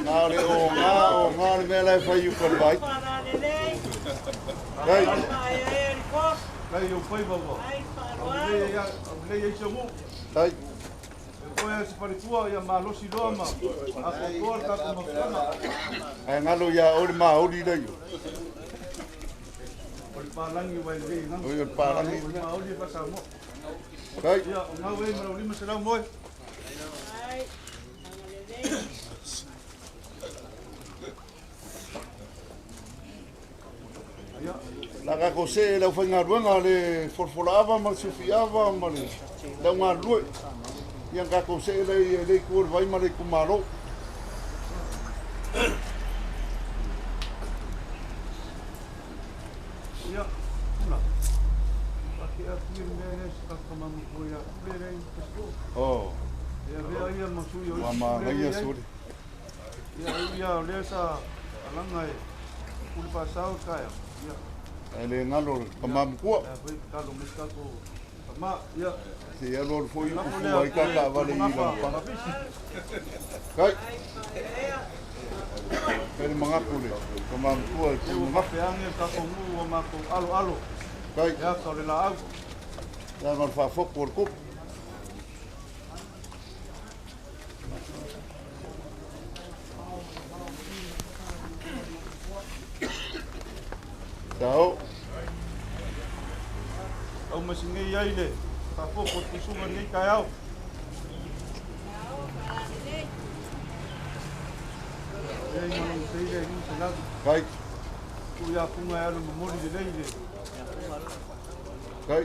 Na o le o ngā, o ngā le mea la e fai i uka le vai. Kai. Kai o faiva ua. Aulelei ai se nuu. Kai. E koe se faletua ia malosi loa ma atoatoa le tatou mafutaga. Ae galo ia oe le maoli lea. O le palagi ua e lelei i galo. Oi o le palagi. O le maoli e faa-Samoa. Kai. Ia, o gau e ma lau 500 moe. Ia. La kako se le aufaigaluega a le folafola ava ma le siufi ava ma le lau galulue. Ia kako se le i le itu o le vai ma le itumalo. Ia, puna. Ake atu ia mea lea se tatou tama matua ia Pule lea i Pesito. Oh. E avea ia ma sui o Ua isi pule manaia lea i ai. sole. Ia, ai ia o lea sa alaga e pule faasao le taeao. Ia. Ae le galo le Ia, tama matua. e foi tatalo mai si tatou tama. Ia. Se i alu alu foi Lafo upu lea fua ai Pule taakaavale i Tumugafa lana panga. Fafisi. Kai. Kai le magaku le tama matua le Se ua Tumugafa. faafeage le tatou nuu ua matou aloalo. Kai. E ata o le laau. Leaga o le faafotu o le tupu. Sao. Taumasinei ai le faafofu o le tuisuga i lenei taeao. Leai ma lou seila e 500. Kai. Tuu ia punga e alu momoli lelei le. Kai.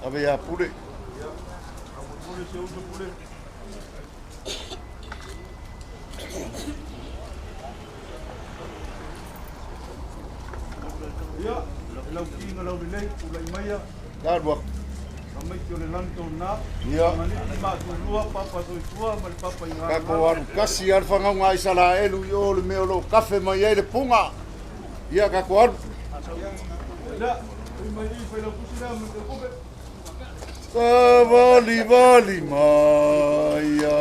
Ave ia Pule. Ia, faamolemole si ou uso Pule. Ia, e lau ki ma lau lelei, tulai maia. Talu atu. Tamaiti o le lagi tonu Ia. Fagalii ma Atuelua, Papa Soifua ma le Papa i Kako Galagala. alu kasi lava le fagauga a Isaraelu i o le mea o lo o kafe mai ai le puga. Ia kako alu. Ia, ui mai i Failautusi lea ma le Teukupe. Savalivali mai ia.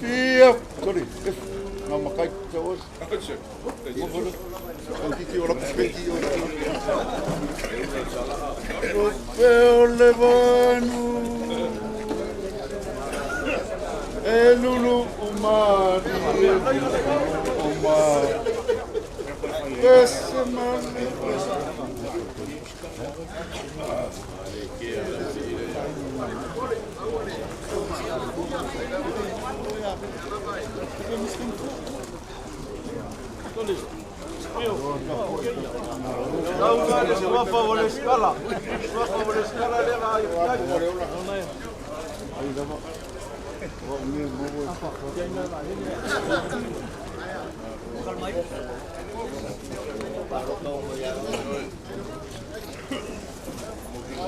Fia. Sorry. Ngā makai te oe. Tau o la peki o Lupe o le vanu. E lulu umani. Uma. Pese mani. Lauga le suafa o le skala. Suafa o le skala le la i tai.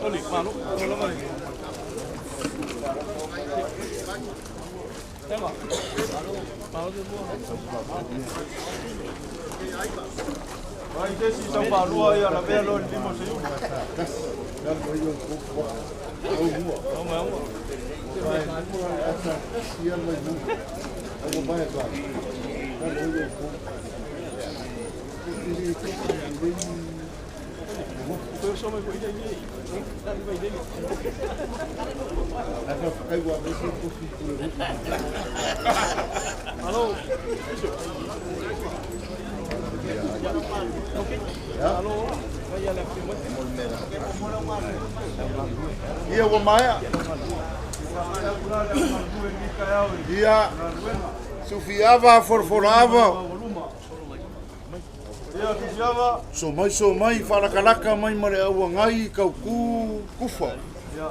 Oli, manu, ola mai. Tema. Manu te mua. Vai te si sau whālua ia la mea loa limo se iuli. Au mai. Koe so mai ko ida i nei. Nani vai nei. Alo. Alo. Vai ala fi mo. Ia ua maea. Ia sufiava folafola Ia tufiava. So mai so mai wharakaraka mai ma le aua ngai kauku kufa. Ia.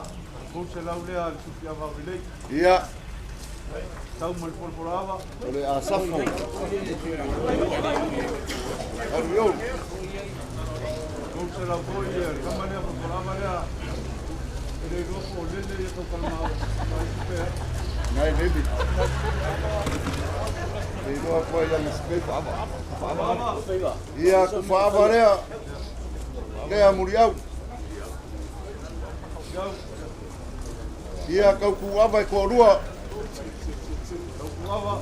Kou se lau lea le tufiava vilei. Ia Tau mai folafola ava. o le asafo. Aru iou. Kou se lau foi ia le kama lea folafola ava lea. E le ropo o lele ia tau kalamau. Mai tupe. Ngai lele. Te iloa koe ia nga spe. Ia kufa ava lea. Lea muri au. Ia kauku ava e koa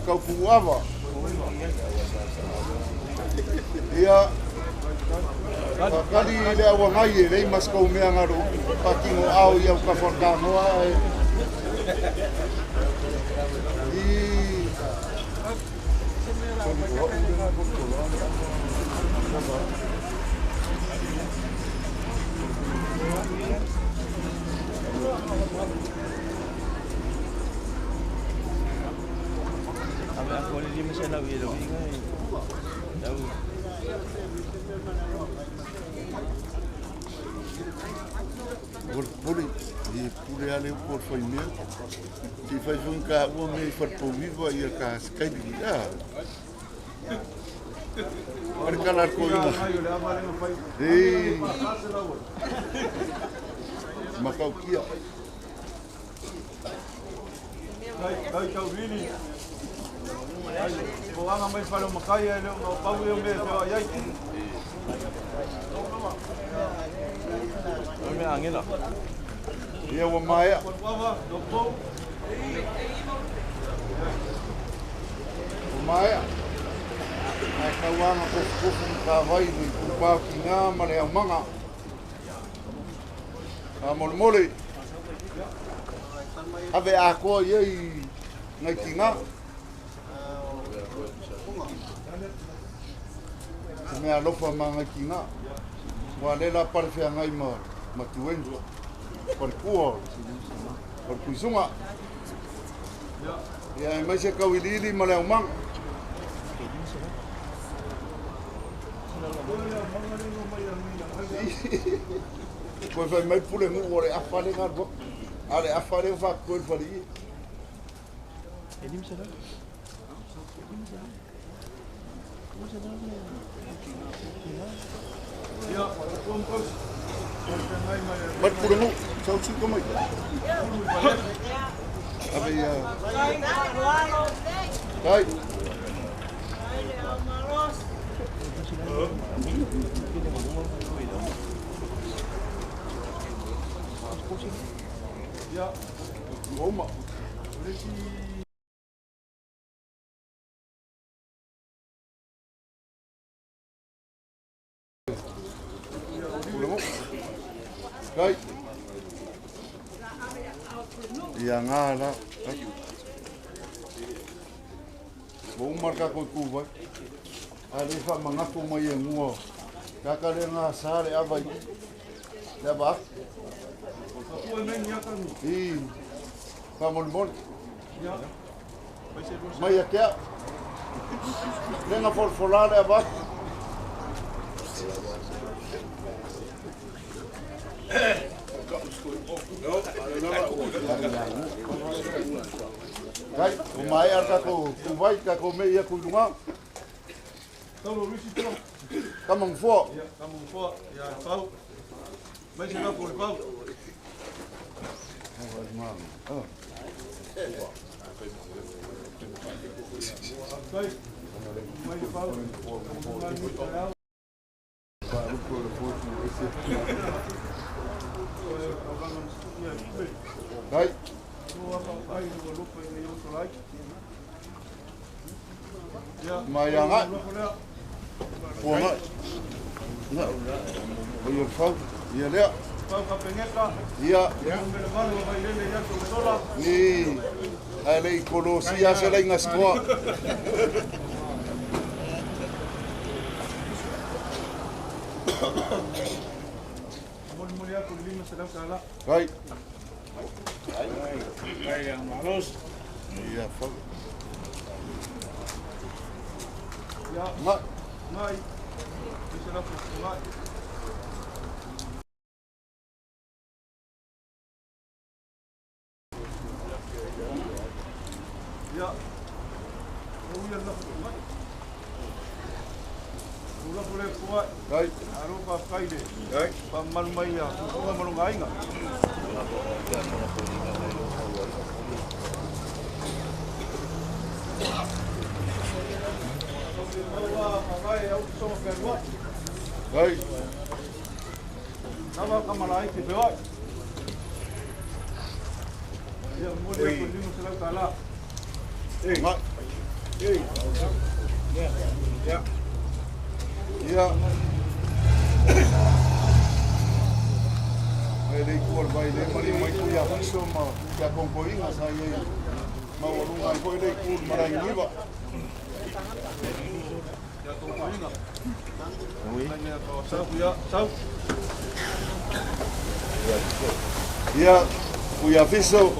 Kauku ava. Ia Whakari i le aua ngai e rei mas kau mea ngaro pakingo ao i au ka whakanoa e. I Ame aku le lima se lau i le winga i. Tau. Pule, pule, i pule ale upo o whai mea. Ti whai whai ka ua mea i wharepauiwa ia ka skairi. Ia. Pare kala ko ina. Ei. Makau kia. Kai kai tau vili. Ai, o anga mai whare o makai e leo ngau pau e o mea te ai ai. O mea angela. Ia ua maea. Ua maea. Ai kauanga kofukofu ma ka vai ni pupau ki ngā ma le aumanga. A mole mole. Ave a koa ia i ngai ki ngā. Te mea alofa ma ngai ki ngā. Wa le la pare whia ngai ma, ma tuengu. Pare kua, pare kuisunga. Ia e mai se kau ili ma le aumanga. Koe whai mai pule ngu o le awha le ngā rua. A le awha le wha koe whare i. E lima se lau. Ia, o kausi. Mai pule ngu, sau tsu ka mai. Ave ia. Tai. Ia. Oma. O le si Kai. Ia ngā la. Kai. Ua uma le tatou ituvai. A le faamanatu mai e gua. Taka le gasa le ava i le ava atu. I faamolemole. Mai ia te au. Le ga folafola le ava atu. Kai, ua maea le tatou tuvai, tatou mei atu i luga. Tama Nofoa. Ia, Tama Nofoa, ia Pau. Mai se lafo le Pau. Mai le Pau. Kai. Mai agai. Ua agai. Nga. O ia fau. Ia lea. Ia. Ni. Ae le i kolosi a se laiga sikoa. Molimoli atu le $500. Kai. Kai a malos. Ia fau. Ia. Nga. Ngai. Ngai. Ia. O ia lafo ngai. O lafo le kuai. Kai. Alo pa kai le. Kai. Pa malu mai ia. Kuka malu ngainga. Kai. Lava kamala ai te feoai. Ia, mo le aku $500. Nga. Ia. Ia. Ai le kua le vai le mali mai ku ia fiso ma kia kongkoinga sa ia i maualuga ai foi le ku le malainiva. Ia kongkoinga. Sau, ia, sau. Ia, ku ia fiso.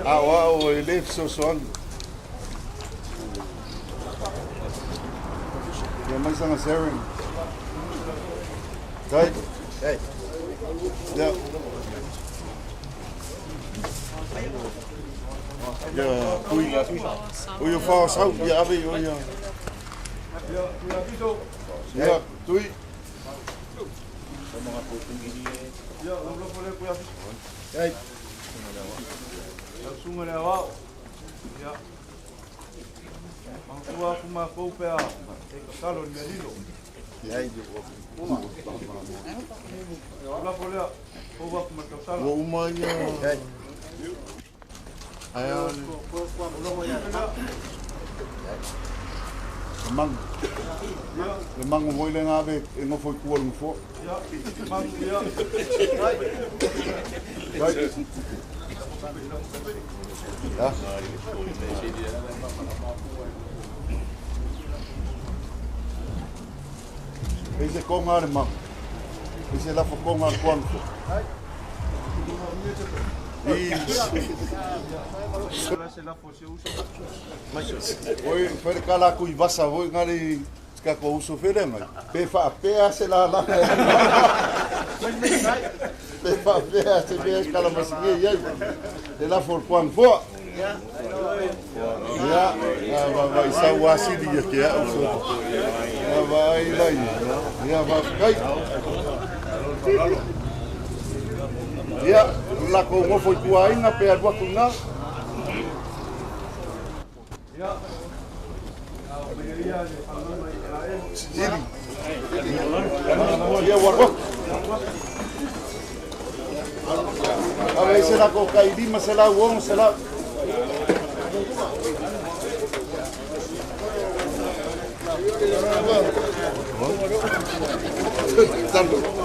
Ao ao e le fesoasoani. Ia mai sanga sharing. Kai. Ia. Ia, kui. O ia whao sau, ia ave o ia. Ia, ia fiso. Ia, tui. Ia, lau lafo le kuia fiso. Kai. Lau sunga le awao. Ia. Mangtua aku mākou pea e kakalo ni mea lilo. Lau lafo lea, fou aku ma tausala. Ua uma ia. Ai a le. Le mangu. Le mangu moi le ngā ve e ngofo i kua le ngofo. Ia, mangu ia. Kai. Ha? E se konga le mangu. E se lafo konga le kua ngofo. I. Oi, whaere ka la kui vasa voi ngari ka ko uso where ngai. Pe wha pea se la la. Pe wha pea se pea se kala masinge iai. Te la for kuang foa. Ia, va va i sau asili ia ke au so. Ia va ai lai. Ia va kai. Ia, la ko ngofo i kuainga pe alu atu ngā. Ia. Sili. Ia waru atu. Ave se la ko kai 560. tatalo.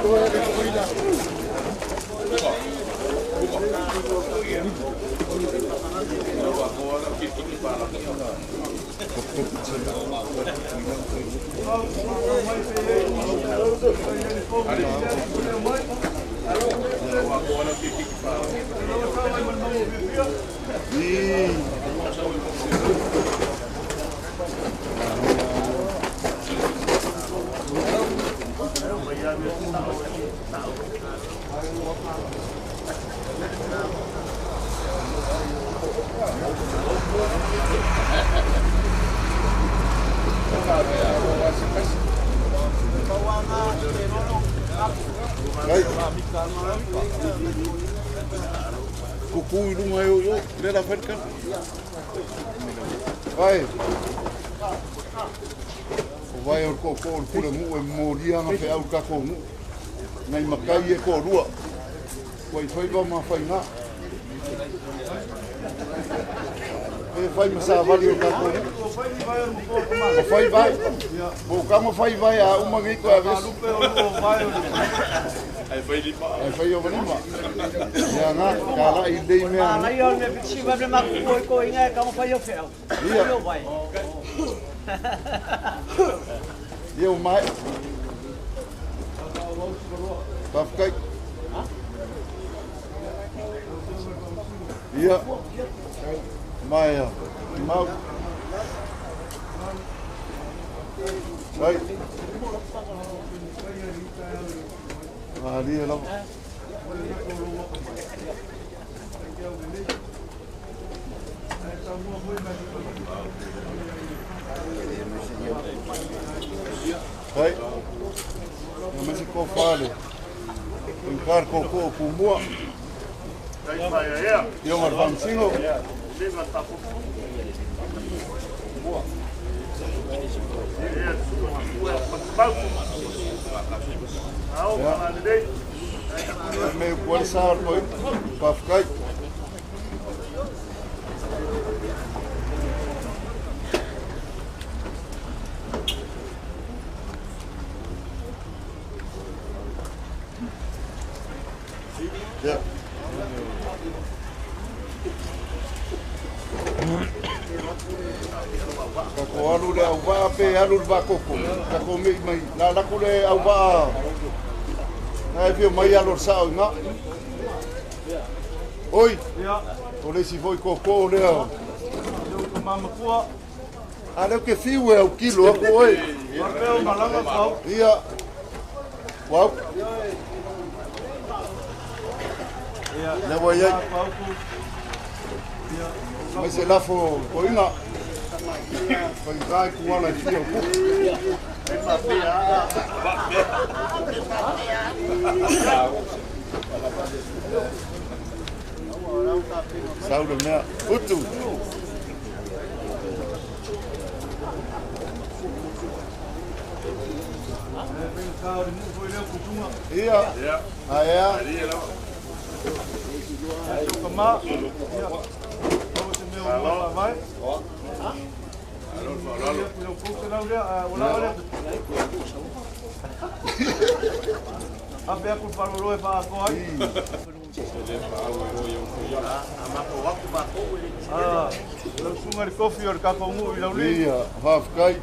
Kuku i lunga e o i o, le la whaika. Ai. O vai o ko ko o pule mu e mōria nga whe au ka ko mu. Ngai makai e ko rua. Kua i whaiwa ma whai ngā. E whai ma sa wali o ka ko mu. O whai vai. Mo ka mo whai vai a umangi ko a ves. Ai whai o malima. Ia ngā, ka la i lei mea. Ana ia o le mea piti me maku ko i ko inga e ka mo whai o wheau. Ia. O vai. Ia o mai. Pawhakai. Ia. Mai a. Mau. Ai. Maria lava. Ai. No me se ko fale. Inkar ko ko kumua. Io mar famsingo. Ja. Me kual sa ko pafkai. Ja. Ka ko alu le au vaa pe alu le vakoko. Ka ko mei mai. La laku le au vaa. Nai fio mai alo le sao i ngā. Oi. O le isi foi koko o lea. A leo ke fiu e au kilo ako oi. Ia. Wau. Le wai ai. Mai se lafo ko inga. Ko i kai kuala i fio ku. Sau le mea. Utu. Ia. Aea. Ia, whawhakai.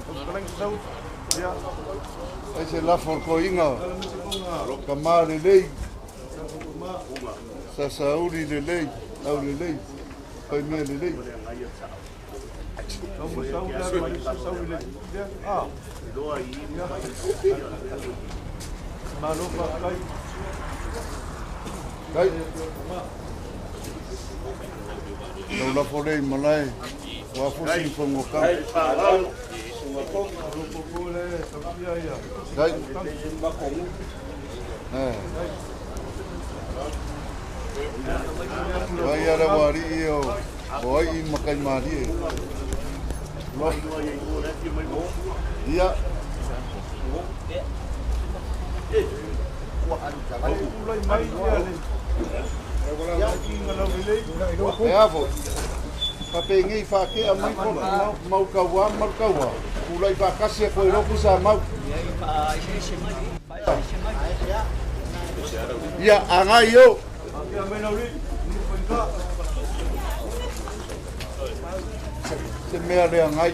Ai se lafo ko inga. Ka mā le lei. Sa sauri le lei. Au le lei. Pai mea le lei. Kai. Lau lafo lei malae. Wa fusi whango ka. Kai. Vai ara wari i o o ai i makai maari e. Ia. E avo. Ka pe ngei whakea mai ko mau kaua, mau kaua. Tulai faatasi e koe sa mau. Ia, agai o. Se mea le agai.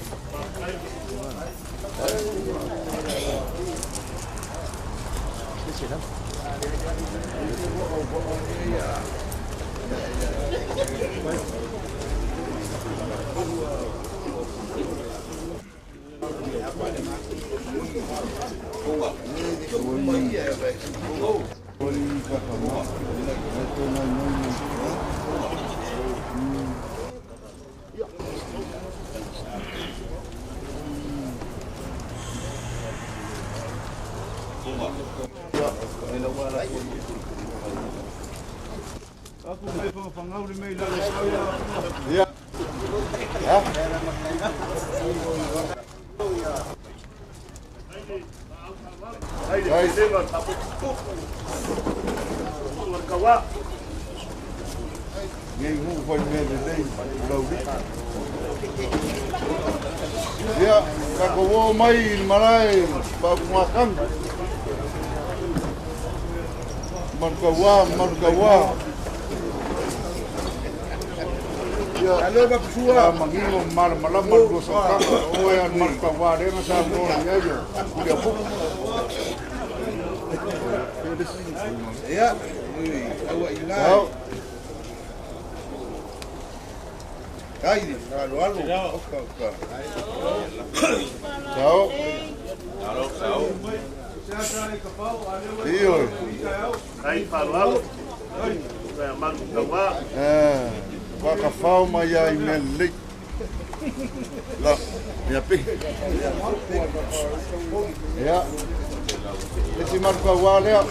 Ia. Ha? Ai. Nei hu fai mea lelei, lau li. Ia, kako o mai i le malae paukugakagi. Manukauā, manukauā. Ia, a manino malamalama le lua saukaga. O e a le manukauā lea na saunoa i ai ia Tuliapupu. Ia, aua ina. Ao. Kai, alo alo. Oka oka. Ciao. Io. Kai fa'aloalo. Ia manu tauā. Eh, whakawhao mai ai mea lelei. La, mea pe. Ia. E si marukauā lea.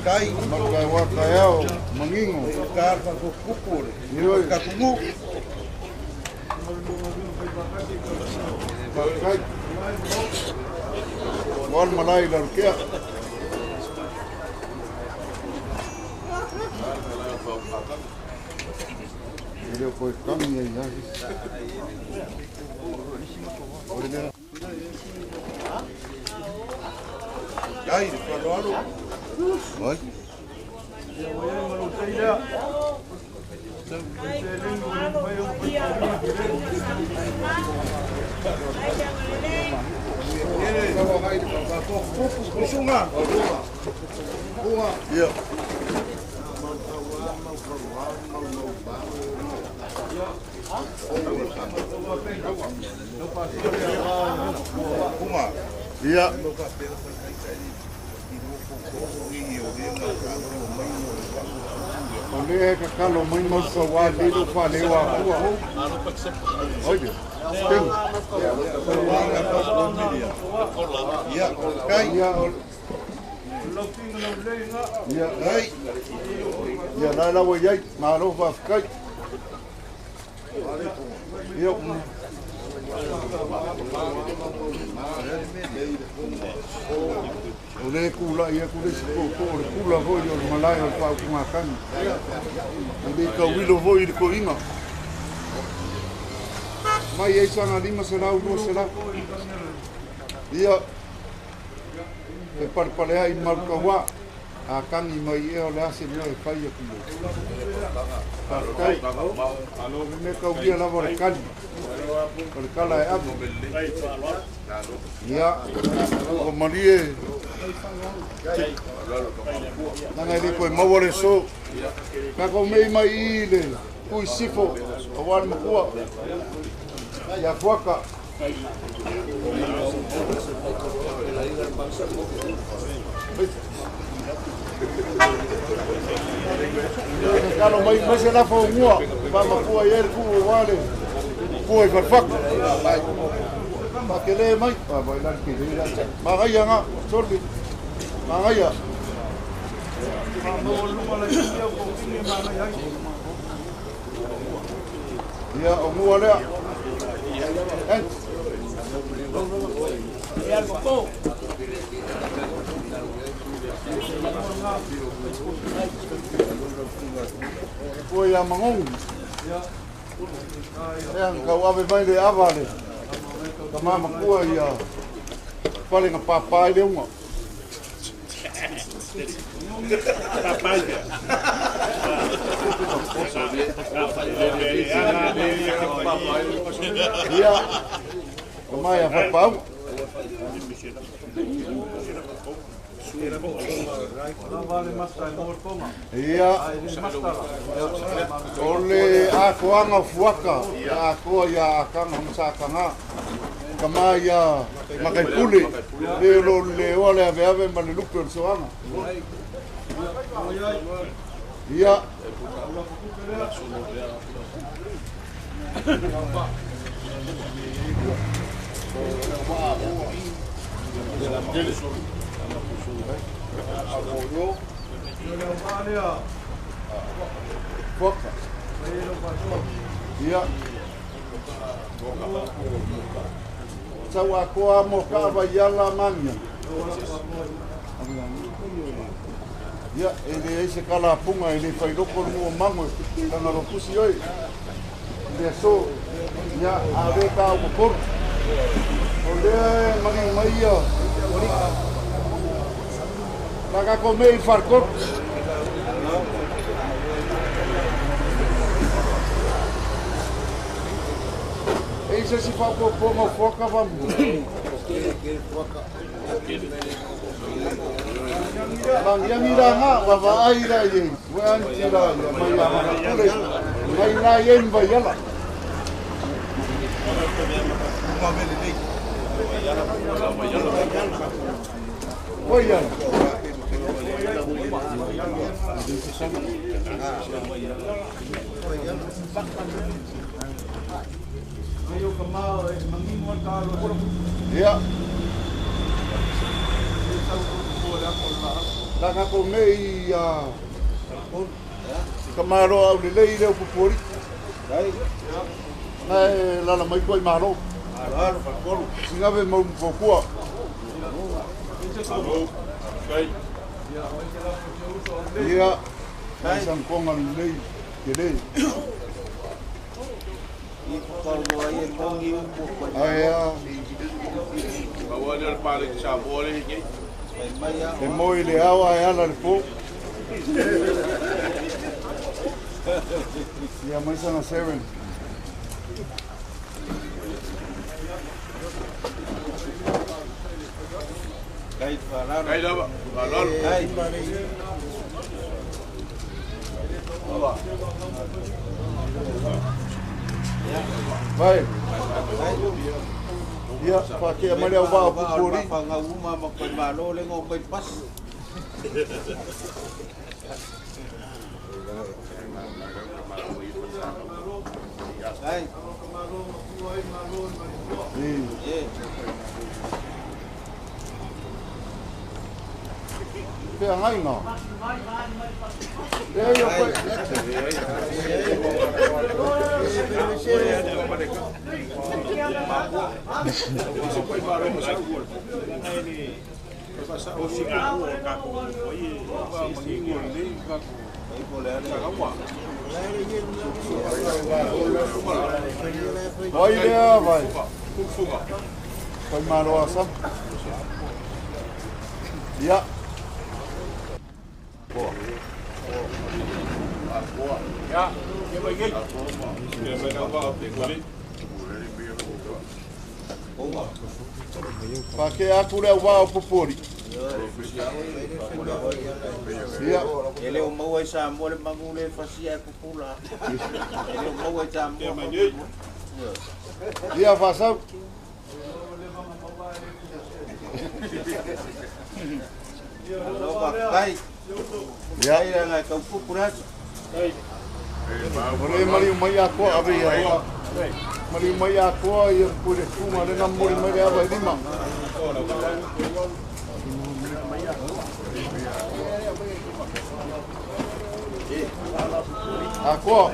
Kai, Marukauā kai ao, mangingo. ka alfa ko kupu le. Io. Ka kumu. Whakai. Wal malai la rukea. E leo koe kangi ai ai. Ore lea. Kai, le fa'aloalo. Oi. Usunga. Ia. Punga. Ia. O le e kakalo mai mau ka wā lilo wha lewa kua. Oi le. Tengu. Ia, kai. Ia, ia, Kai. ia, la lawa iai, malo whawhikai. Ia, o le kula ia ku le si koko o le kula foi o le malae o le paukugakagi. E le tauilo foi i le koiga. Mai ai saga 500 200. Ia, e palepale ai malukauā. A kagi mai ea o le ase mea e fai aku le. Faafetai. O le mea kaulia lava o le kali. O le kala e ave. Ia, o malie. Nanga e le koe maua le so. Kako mei mai i le kui sifo o wale makua. Ia fuaka. Kalo mai mai se lafa o mua. Pa makua i e le kuu o wale. Kua i farfaka. Pa ke le mai. Pa vai lan ke le la. Magaia nga. Sorry. Magaia. Ia o mua lea. Eh. Kua ia mangongu. Ea kau ave mai le ava le. Tama matua ia fale na pāpā i le unga. Ia, tama ia whapau. Ia, o le atoaga o Fuata, ia atoa ia Akana ma Sakana, tama ia Makaipule, le o lo leoa le aveave ma le lupe o le soaga. Ia, Fuata. Ia. Sau atoa mo ka vai ala mangia. Ia, e le ai se kala punga e le whailoko le mua mango e tanga lo pusi oi. Le so, ia, a le ka o koru. O lea e mangi mai ia. La ka ko mei wharkor. E se si whapopo mo fuaka vamu. Langiangi rā ngā, wawa ai rā i ua anti rā ia, mai a makapure, mai nā i e vai ala. Oi ala. Ia. La ka ko me i a ka maro au le lei leo pupuri. Na e lala mai koe malo. Singave mau mpokua. Ia, mai sang konga lelei, ke lei. Ai a. E moi le awa e ala le po. Ia mai sana seven. Kai lava, falalo. Vai. Ia, whakea mai leo wā pupuri. Whangauma ma koe malo le ngō koe pas. Ai. Pea ngai ngā. E o koe. Vai lea, vai. Pai malo asa. Ia. Whake aku lea wā o pupuri. Ia. E leo maua i Samoa le mangu le fasia e pupula. E leo maua i Samoa. Ia whasau. Kai. Ia. Kai ranga e kaupupu raso. O le mariu mai akoa ave ia. Mariu mai akoa ia pure kuma le na muri mai ava i lima. Akoa.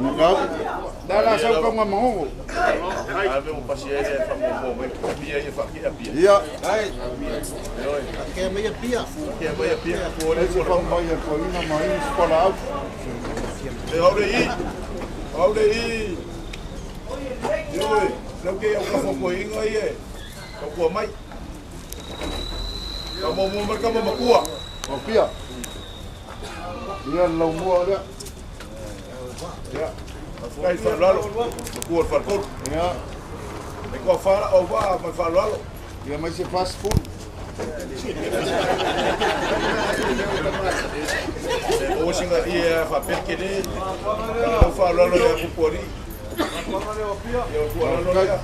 Makau. La la sau kaunga mangogo. Ave o pasi ai e whamomo mai pia ia whakea pia. Ia. Ai. Ke mai pia. Ke mai pia. Ko le se whamai e koina mai skola au. E haure i. Haure i. Oi, lau ke au ka whakoinga i e. Ka kua mai. Ka momo mai ka makua. O pia. Ia lau mua lea. Ia. Kai whalalo. Makua le whalkolu. Ia. E kua whala au waa mai whalalo. Ia mai se fast food. E o singa ia whapeke le. Ka whalalo ia kukuari. Ia kualalo ia.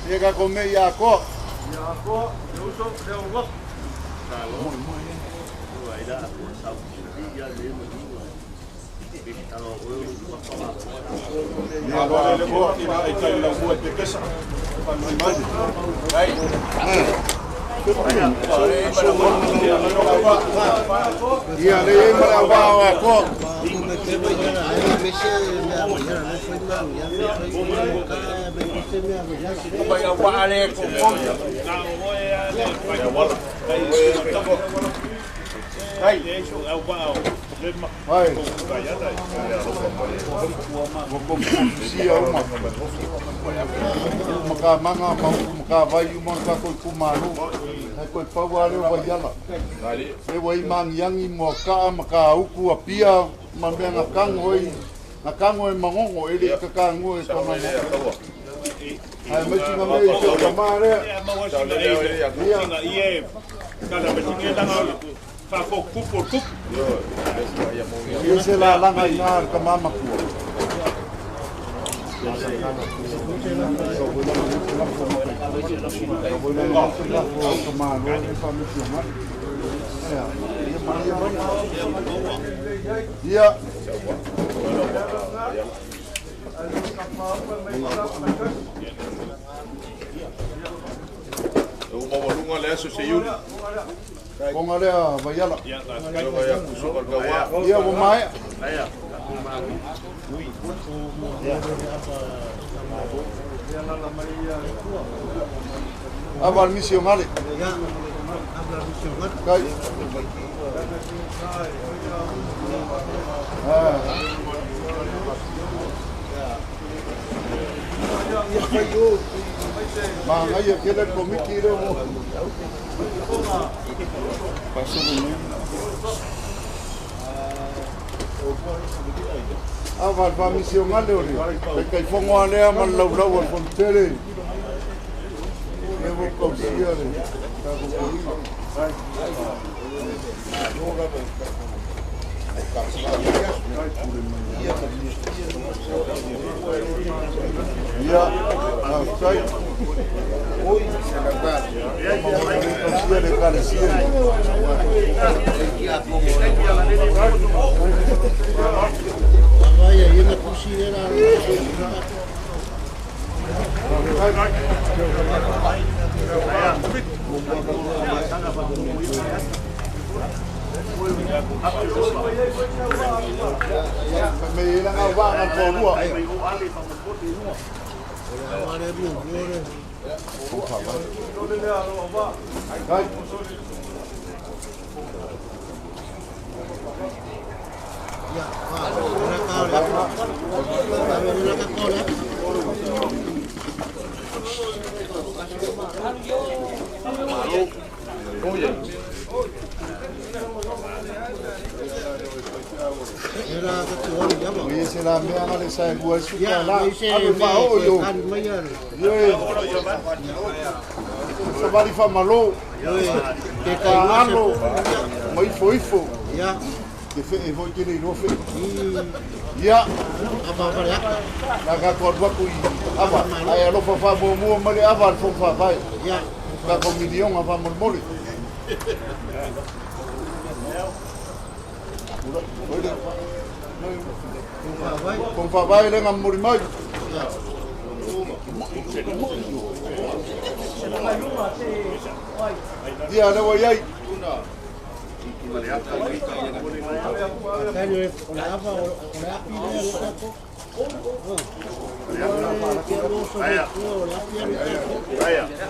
Ia ka kome ia koa. Ia koa, le uso, le ulo. Ia loa le koa i tai lau mua te pesa. Ai. Ia le e mara wa wa ko. Ai. Sia uma. Maka manga maka vai uma ka ko kumalu. Hai koe paua leo waiala. E wai mangiangi mo ka maka uku apia ma mea ngā kango i ngā kango e mangongo e le ka kango e tona mo. Ai mai tinga mea i te o rea. Ia Ia se la langa i ngā ka mamakua. Ia. O mawalunga le aso se iuli. Konga lea vaiala. Ia ua maea. Ava al misionale. Kai. Ma ngai ke le komiti le mo. Paso mo. Ava al misionale ori. Kai fongo alea ma lau lau al fontere. E vo kausia le. Ka ko Ia, sai. Oi, Me ila ngā wā ngā tōrua. Kai. Ia se la mea ngale sa e gua suka la. Ave fa o yo. Ye. Sa vari fa malo. Ke ka alo. Mai fo ifo. Ia. Ke fe e voi kele i rofe. Ia. La ka ko atu i ava. Ai alofa fa mo mo male ava al fo fa vai. Ia. Ka ko milionga fa mo mole. Kong whawai le ngā muri mai. Ia, le wai ai.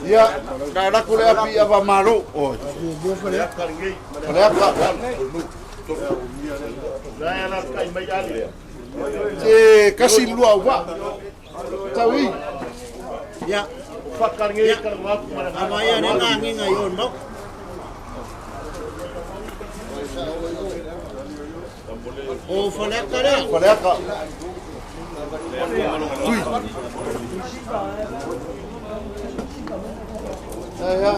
Ia, ka laku le api ava malo. Oi. Faleata. Se kasi lua uva. Tau i. Ia. Ama ia ne ngā nginga i on mau. O Faleata lea. Faleata. Tui. Ia.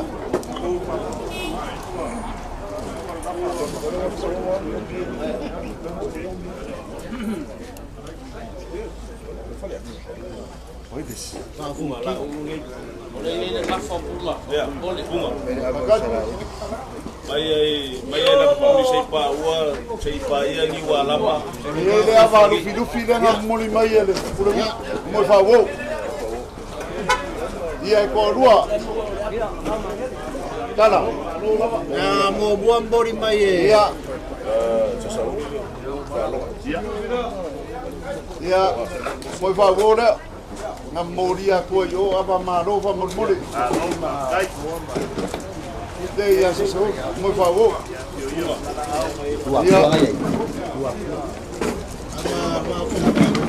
Mai ai mai ai la puni sei pa ua sei pa ia ni wa lama. E le ava lufilufi le nga momoli mai e le pule mo fa wo. Ia e ko lua. Tala. Na mo bua mbori mai e. Ia. Ia. Mo fa wo le. Nga mori a koe i o ava malo fa molimoli. Te ia se so mo fa wo. Ia.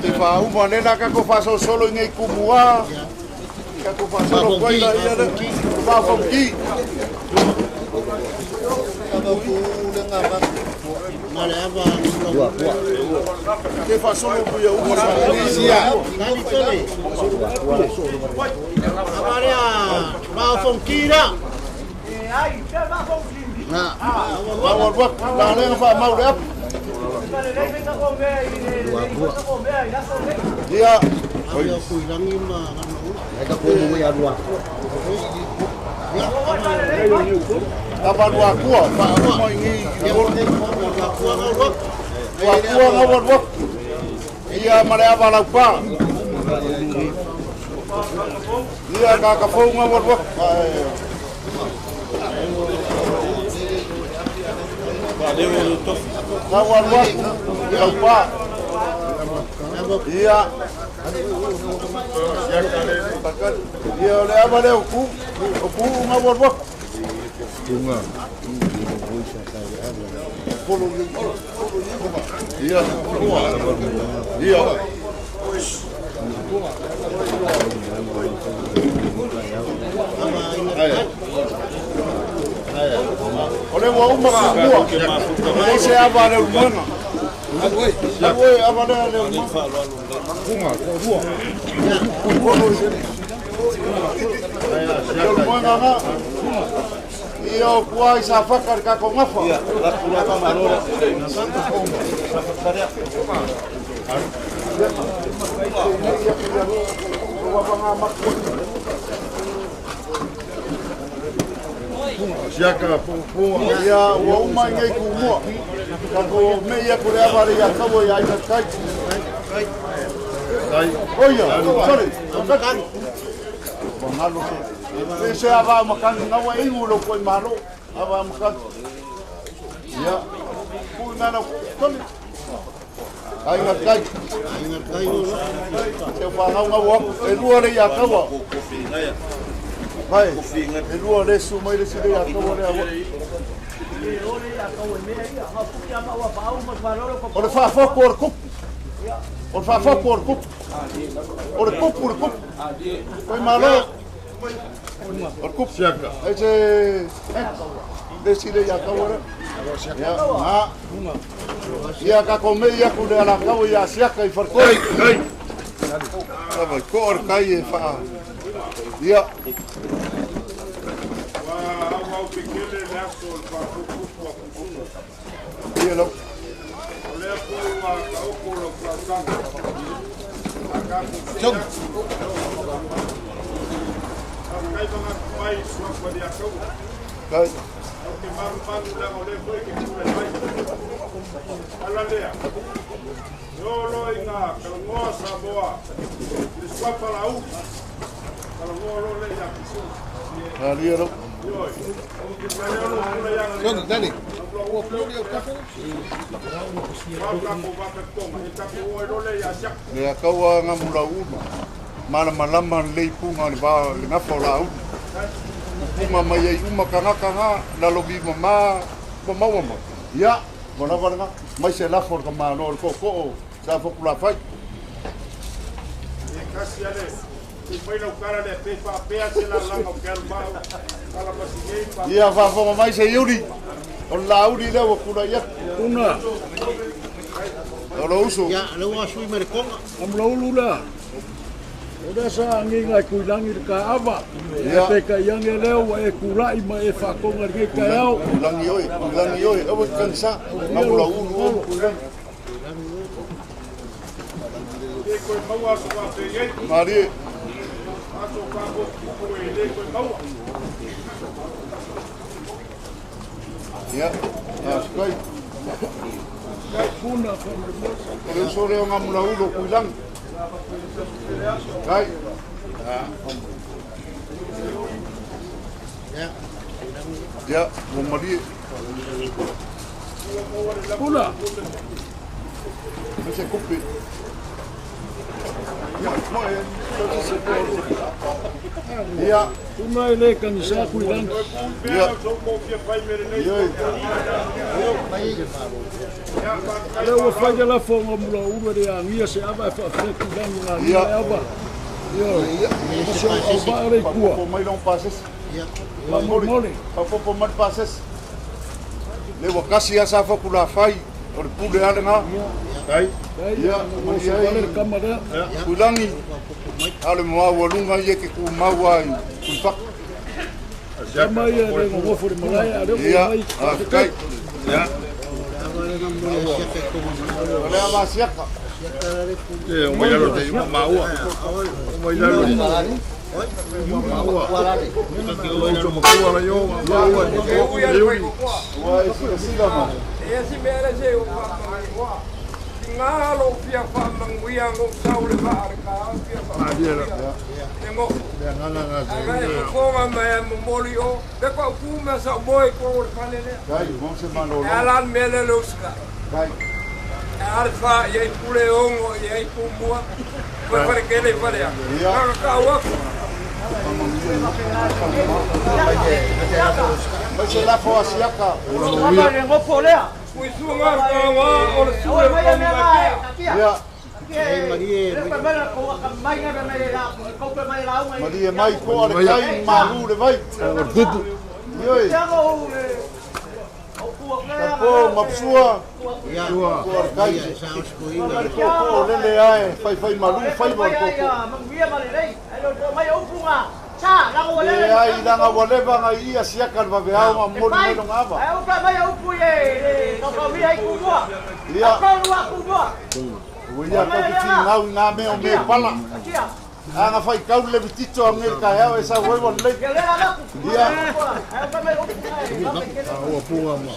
Te fa uma nena ka ko fa so solo ngai kumua. Ka ko fa solo koe la ia le. Fa fonki. Te fa solo ku ia uma sa Ia. Amarea ma fonki la. Ai, te ma fonki. Na. Ma wa la le fa mau le ap. Ia. Ai o kuirangi ma ngano. Ai ka komu ia rua. Ava lua kua, fa uma i ngi. Lua kua nga wa lua. Ia ma le ava lau pa. Ia ka ka fou nga wa lua. Ka wa lua lau pa. Ia. Ia o le ava le o ku. O ku nga wa lua. Tunga. Ia. Ia. O le ua uma ka mua. O se ava le umuena. Alu e ava le le umuena. Kunga, ko rua. Le umuena nga. Ia o kua i sa whakar ka ko ngafa. Ia, laku la ka malo le. Siaka punga. Ia ua uma i ngei ku mua. Ka ko me ia ko le ava le ia kaua ia aina kai. Oia, sorry. Wangalo se. Se ava makani ngawa ingu lo koi malo. Ava makani. Ia. Ku nana toli. Ai nga kai. Te whangau ngau aku. E lua le ia kaua. Vai. E lua le su mai le sile ia kaua le awa. O le whaafoko o le kupu. O le whaafoko o le kupu. O le kupu, le kupu. Koi malo. O le kupu. Siaka. E se... Le sile ia kaua le. Ia, ngā. Ia ka ko mei aku le ala kaua ia siaka i wharkoi. Kai. Lava, ko o le kai e wha. Ia. Ua au au pekele le aso o le whaafukupu a kusunga. Ia lau. O lea foi ua ka oko lau flautanga. A ka Tong. A kai mangatu mai suafa le akaua. Kai. Au te marumaru langa o lea foi ke kula mai. Ala lea. E olo i ngā kalangoa Samoa. I le suafa la u. Kalangoa lo le ia kusunga. Alia lau. Johnny, Danny. Lea kaua ngamula ulu. Malamalama lelei puga o le va le gafa o laulu. Puga mai ai uma tagata ga lalovi mamā ua maua mai. Ia, ua lava lena. Mai se lafo a le tamāloa i le tootoo o Sa Fokulafai. E kasi ale, se fai lau kala lea pe faapea se lalaga o ke alu mau, kala masinei pa. Ia faafofoga mai se iuli, o le lauli lea ua tulai atu. Tuna. O lou uso. Ia, lea ua sui mai le konga. Amulaulu lea. O lea sa agiga e Tuilagi le kaava. Ia. Ae peitai ane lea ua e tulai ma e faatoga i lenei taeao. Tuilagi oe, Tuilagi oe, aua e te tagisa. Gamulaulu oe ma Tuilagi. Le koe maua aso faapei ai. Malie. Aso faafotutupu e le koe maua. Ia, asikai. Puna faamolemole. O le uso lea o Gamulaulu o Tuilagi. Kai. Ia, ua malie. Puna. Ma se kupe. Ia, mo e, se Ia. Puna e le tagisa Tuilagi. Ia. Lea ua fai le lafo o Gamulaulu e le agia se ava e faafetai Tuilagi na agia le ava. Ioe. O si ou auvaa le i tua. Faapopo mai lou pasese. Faamolemole. Faapopo mai le pasese. Le ua kasi lava sa Fokulafai, o le pule lava lena. Ia, malie ai Tuilagi, a o le maualuga ia e te tumau lava i Tuifatu. Tama ia e le nonofo i le malae, a o lea ua Ia, omai. faafetai. O le ava asiaka. E, o mai lalo te uma maua. O mai lalo. Uma maua. O uso makua la yo, maua. E uri. Ua e silasila ma. E si mea le se o whaamanuia. Ki ngā lo fia whaamanuia ngō sau le maa le ka au fia whaamanuia. Te ngofo. Ai vai fofoga mai a momoli o. Le kua upu mea sa moe ko o le fale lea. Kai, mo se malolo. E ala le mea le le usika. Kai. E ala wha i ai pule ongo i ai pumua. Koe whare kele i whare a. Ia. Kaka kau aku. Mai se lafo asiaka. Ava le ngofo lea. Ui suanga ka wā o le sule Oi mai o mea mai la pea. e. Ia. Malie mai koa le kai, malu le vai. O le kupu. Ioe. Tapo mapsua. Koa le kai. Le koko o lele ae, faifai malu, faiva o le koko. Le ai langa ua leva ngai ia siaka le vaveao ma momoli mai lona ava. Ia. Ua ia tau te tigau i ngā mea o me pala. A nga faitau le vitito a nge taeao e sau ai ua lelei. Ia. Ua punga ma.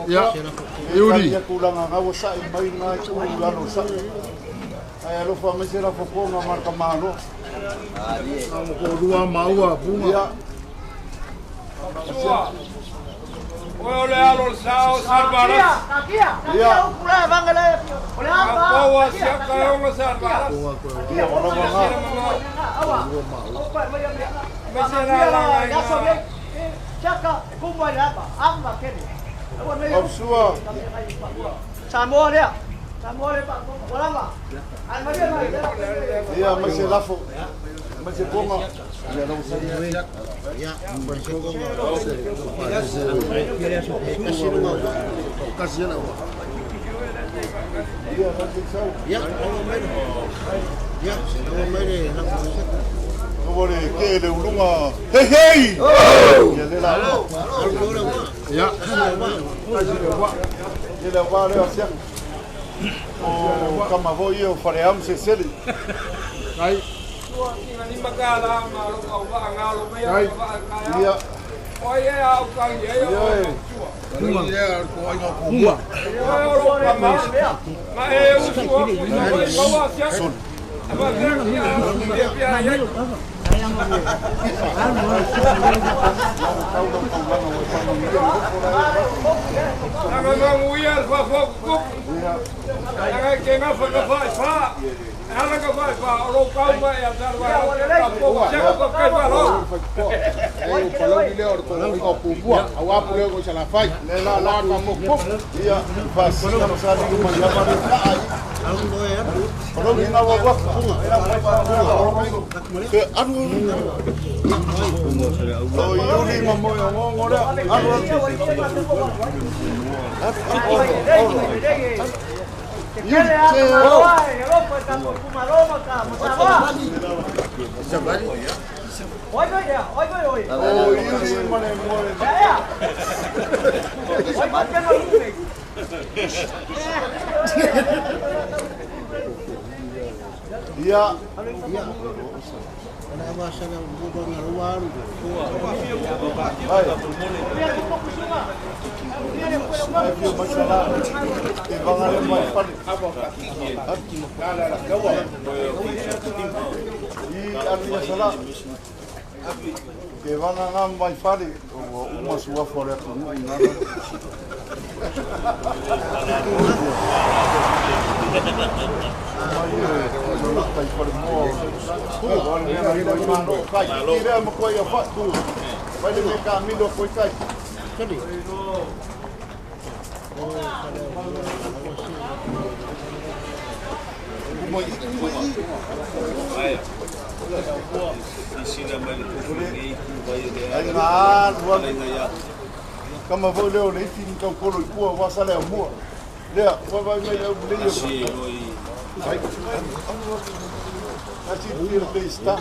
Ia. E uri. Ia tulaga ngau sa'i mai ngā i ulu lalo sa'i. Ai alofa mai se lafo konga ma le tamāloa. Ko rua maua punga. Ia. Sua. Oe o le alo le sao sarvaras. Ia. A paua siaka e onga sarvaras. Ia wala wala. Me se la la la. Apsua. Samoa lea. Samoa lea pa. Walava. Ai maria mai. Ia mai se lafo. Mai se konga. Ia lau sa. Ia, mai se konga. Kasi ela. Ia lau se sau. Ia, lau mai. Ia, lau mai le lafo. Ua le ke le ulunga. Hei hei. Ia le la. Ia. Ia le wa le asia. O kamavo ia o whaream se sele. Kai. Sua kinga ni makala ma lo kau wa ngalo me Kai. ya wa ka Ia. Oi e au ka ia ia Ia e. Ia, ko ai ngā kōmua. Oe o lo ka ma. Ma e usu aku sa oe paua siaka. Ava vea kia au pia pia ia. Laga manuia le faafotutupu. Laga e te gafa ka faifā. E ala ka faifā, o lou tau mai ia Talavaeao, seka faafetai malo. Ai o Palauli lea o le toloiga o Pumua, aua pule o Salafai. Le la la faafotutupu. Ia, faasina ma sa lilu mai ama le kaa i. Palauli na wa wa. Ke alu. O Iuli ma moe o ngongo lea. Alu alu. Kele a maloa e alofa i tatou itumalo ma Samoa. Oi foi ea, oi foi oi. O Iuli ma le moe. Ea ea. Oi foi pena lume. Ia. Ke vanga ngā mai whare, o uma suafa o le atunuu i ngā Mai e lata i whare moa. O le mea na hilo i mano o kai. I rea ma koe ia whatu. Vai le me ka milo koe kai. Ai ngā alu alu. Kama foi leo le isi ni tau kolo i kua wasa lea mua. Lea, wai wai mai au lei o. Ai, Asi tira te sta.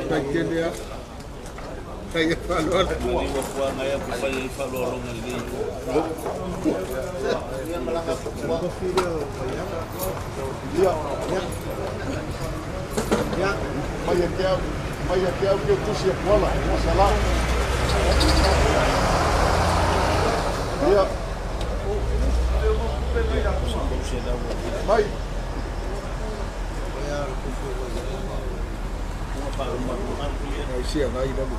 Kai tele a. Kai e whaloala. Ia. Ia. Mai e te au, mai e te au ke tusi e kuala, masala. Ia. Mai. Ai sia ngai lalu.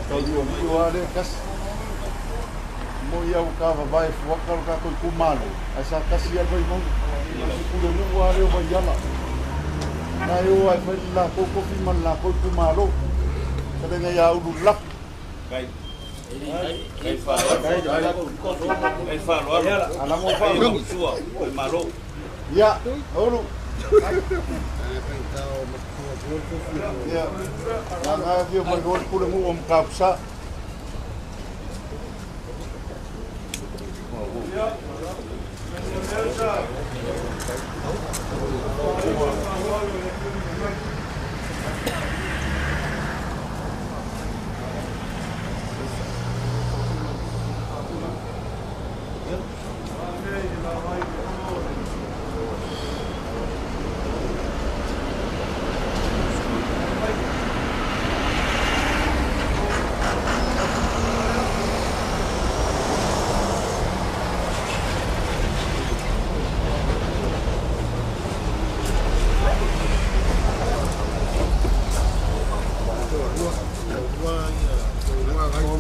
Tau lua mio a lea kasi. Mo ia o ka vavae fuaka o ka koi kumalo. Ai sa kasi al vai mau. Pule nuu a leo vai ala. Na e o ai fai la ko kofi ma la ko kumalo. Sa lenga ia ulu lapu. Kai. Kai whaloalo. Kai whaloalo. Ala mo whaloalo. Sua, o malo. Ia, olu. Ia, ngā ngā whio mai hori pule ngu o mkapusa.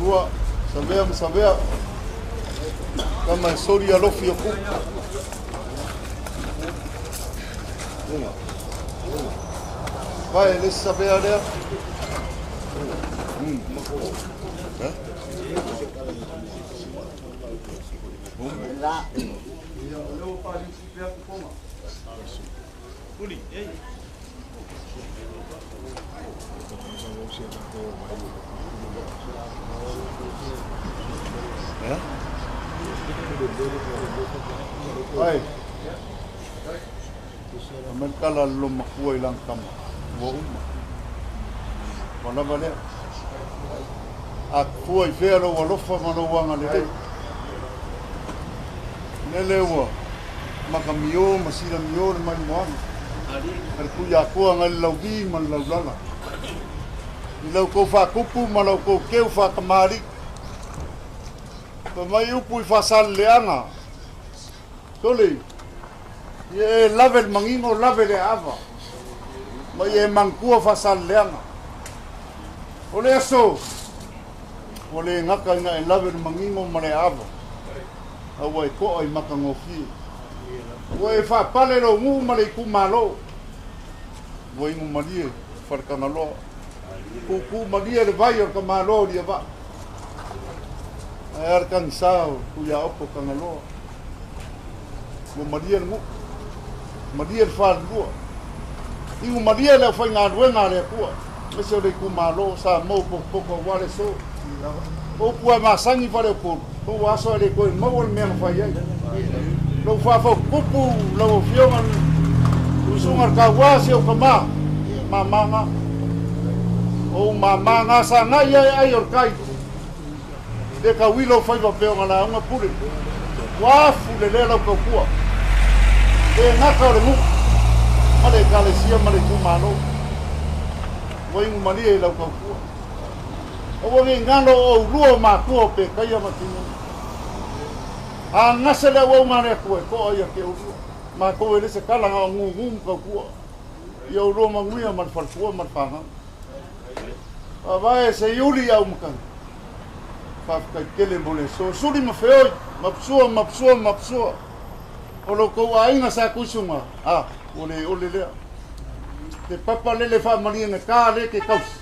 Lua, Savea ma Savea. Kama e sori alofi o kupu. Vai, le Savea lea. Ai. Amen kala lo makua i lang kama. Ua uma. Ua lava lea. A fua i fea lo alofa ma lo wanga lelei. Lele ua maka mio ma sila mio le mai moana. Ale kui akoa ngai le lauvi ma le laulala. I lau kou whākupu ma lau kou keu whākamari. Pa mai upu i whāsale leanga. Sole, ia e lave le manino lave le aava ma ia e manatua faasaleleaga. O le aso, ua le gata ina e lave le manino ma le aava, a ua e to'a i matagofie. Ua e faapale lou nuu ma le itumalo, ua inu malie Falekagaloa, tuutuu malie le vai o le tamaloa o Liavaa, ae a le tagisa o Tuiaopo Tagaloa. Ua malie le nuu, malie le falelua, inu malie le aufaigaluega a le Atua, aemaise o le itumalo o Samoa ua potopoto aua le aso. O upu lava e masani Faleupolu, ua aso ae le toe maua le mea na fai ai. Lou faafautupu lau Afioga i le Susuga i le Taua, si ou tama, mama na. O ou mama na sa agai ai ai o le tai. Le tauilo ou faiva pei ona lauga Pule. Ua afu lelea lau tautua. Le gata o le nuu ma le Ekalesia ma le itumalo. Ua inu malie i lau tautua. Aua ne i galo o oulua o matua o Pekaia ma Timoni. A gase le auauna a le Atua e to'a ia te oulua. Matou e le se tala na o nūnū ma tautua. Ia oulua manuia ma le faletua ma le fanau. Faavae se iuli au matagi. Faafetai tele mo le aso. Suli ma feoi, mapusua, mapusua, mapusua. O lo outou aiga sa tuisuga, a, ua le ole lea. Te papa lele faamaliegata le ke tausi.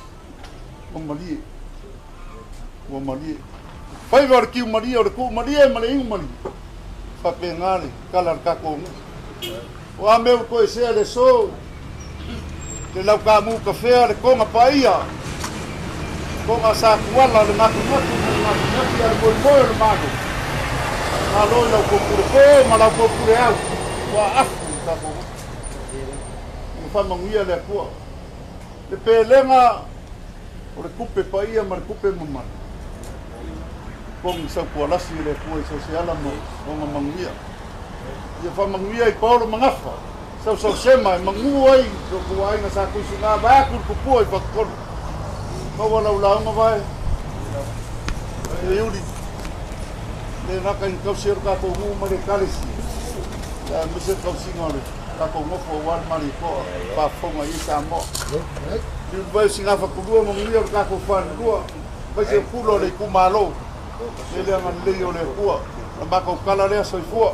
Ua malie. Ua malie. Faiva o le kiu malie, o le kuu malie ma le iu malie. Faapena le tala a le tatou nuu. O a mea ua toesea le aso, le laukamu kafea, le toga paia, toga satuala, le matunatu ma le matunati a le moemoe o le Malo. Malo i lau pule po ma lau pule au, ua afu le tatou nuu. Ua faamanuia le Atua. Le pelega o le tupe paia ma le tupe mamalu, togi sautualasi e le Atua i so o se ala ma ona manuia. Ia faamanuia i Paolo ma Gafa, sausausema e manu ai lo tou aiga sa tuisuga vaeatu le tupua i Fatutolo. Maua lau lauga vae, e Iuli, le gata i tausi o le tatou nuu ma le Ekalesia, aemaise le tausiga o le tatou nofo aua le Malietoa faafofoga i ai Samoa. Liu vai o Sinafatulua manuia o le tatou falelua, aemaise o pula o le itumalo. Le le agalelei o le Atua. O le matou tala lea, soifua.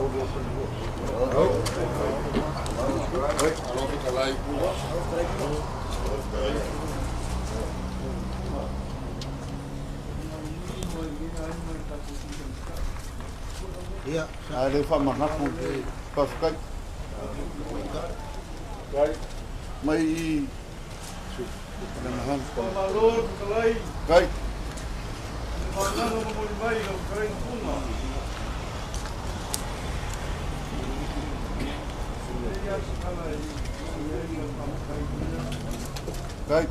Ia. Ae le faamanatu, faafetai. Mai i Faamalo le fetalai. Kai. Le fanana momoli mai lau fetalaiga Puna. Kai.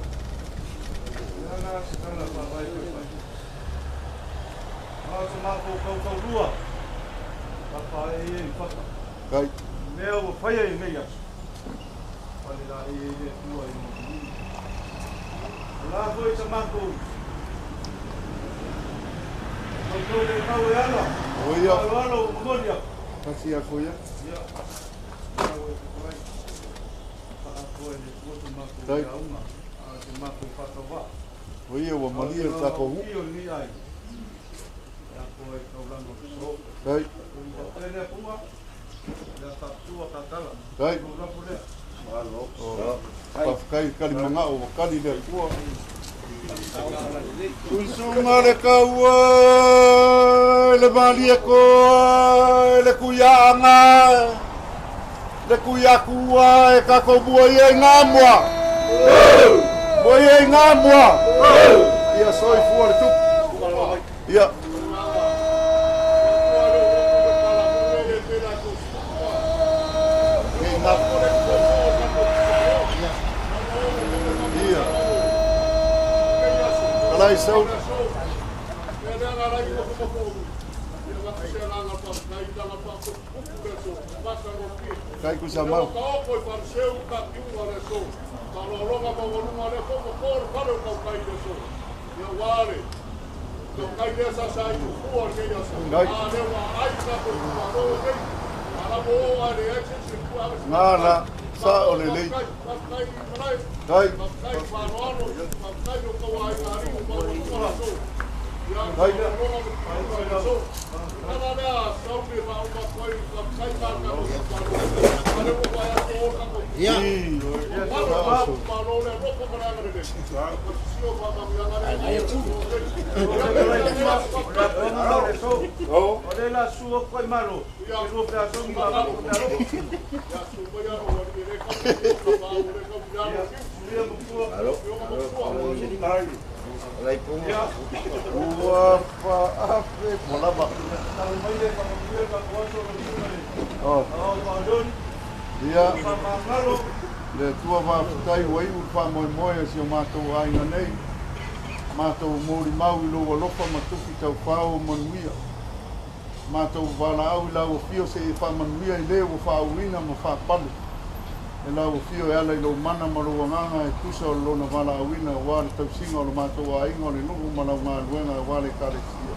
Kai. Mea ua faia i nei aso. Pale la e e le Atua i mo O la foi sa matou. Matou le mau e ala. O ia. Alo alo o momoli aku. Kasi a koia. Ia. Au e fetalai. Faaatoa e le Atua sa matou Kai. lauga. A sa matou faatauvaa. O ia ua malie le tatou nuu. O lenei aiga. E atoa i taulaga o le so. Kai. Faafetai lea Puna. Lea faapitoa tatala. Kai. Lou lafo lea. Faafetai kali mangao ua kali le Atua. Tuisuga le kaua le malie koa le kuiaaga le kuiakua e tatou mua ia i ngā mua. Mua ia i ngā mua. Ia soifua le tupu. Ia. Ia. Kalai sau. Kai ku sa mau. Kai. Ngā la sa o le lei. Tai. Tai. Ia. O le la sua koi malo. Ua faafe molava. Ia le tua faafetai ua iu le faamoemoe a si o matou aiga nei. Matou molimau i lou alofa ma tufi taufao o manuia. Matou valaau i lau afio se e faamanuia i le ua faauuina ma faapale. E lau afio e ala i lou mana ma lou agaga e tusa o le lona valaauina aua le tausiga o le matou aiga o le nuu ma lau galuega aua le ekalesia.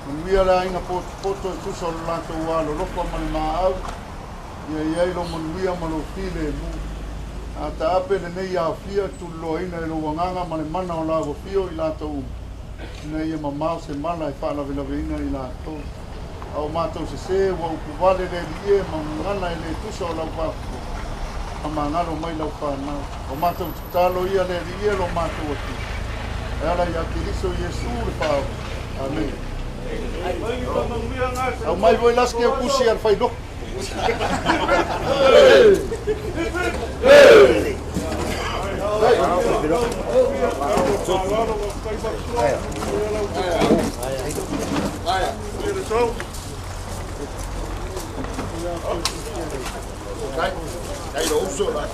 Manuia le aiga potopoto e tusa o le latou alolofa ma le maau. Ia iai lou manuia ma lou filemu. A taape lenei aofia tuliloaina e lou agaga ma le mana o lau afio i latou uma. Ina ia mamao se mala e faalavelaveina i latou. A o matou sesē ua upuvale le alii e ma gagana e le tusa o lau faafofoga. Faamagalo mai lau fanau. O matou tatalo ia le alii e lo matou Atua. E ala ia Keriso Iesu le Faaola. Amene. Aumai foi la se kusi a le failoko. Dai lo uso la.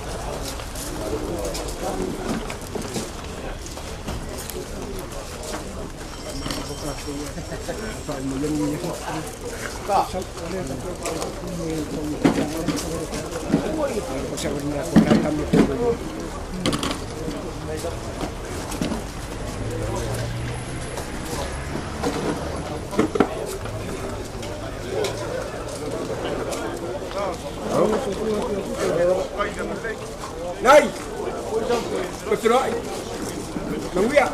Nai! Koturai! Manuia!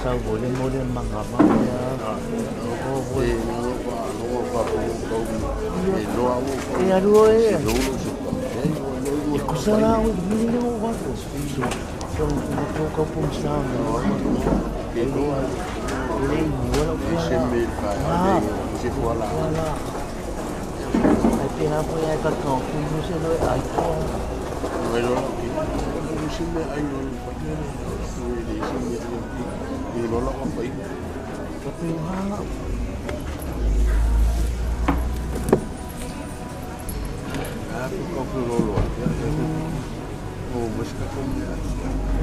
Sau boleh boleh mangga ya. E aru e. E kusara o mini o wa. So so ko ko pum sa no. E le ni wala ko. Se me fa. Se fuala. Ai pe ha po ya ka ko ku no se no ai ko. Bueno, no se me ai no fa. E lola wa fai. Ka pe ha. tatou tau feoloolo ai, ia, maua mai se tatou meaai.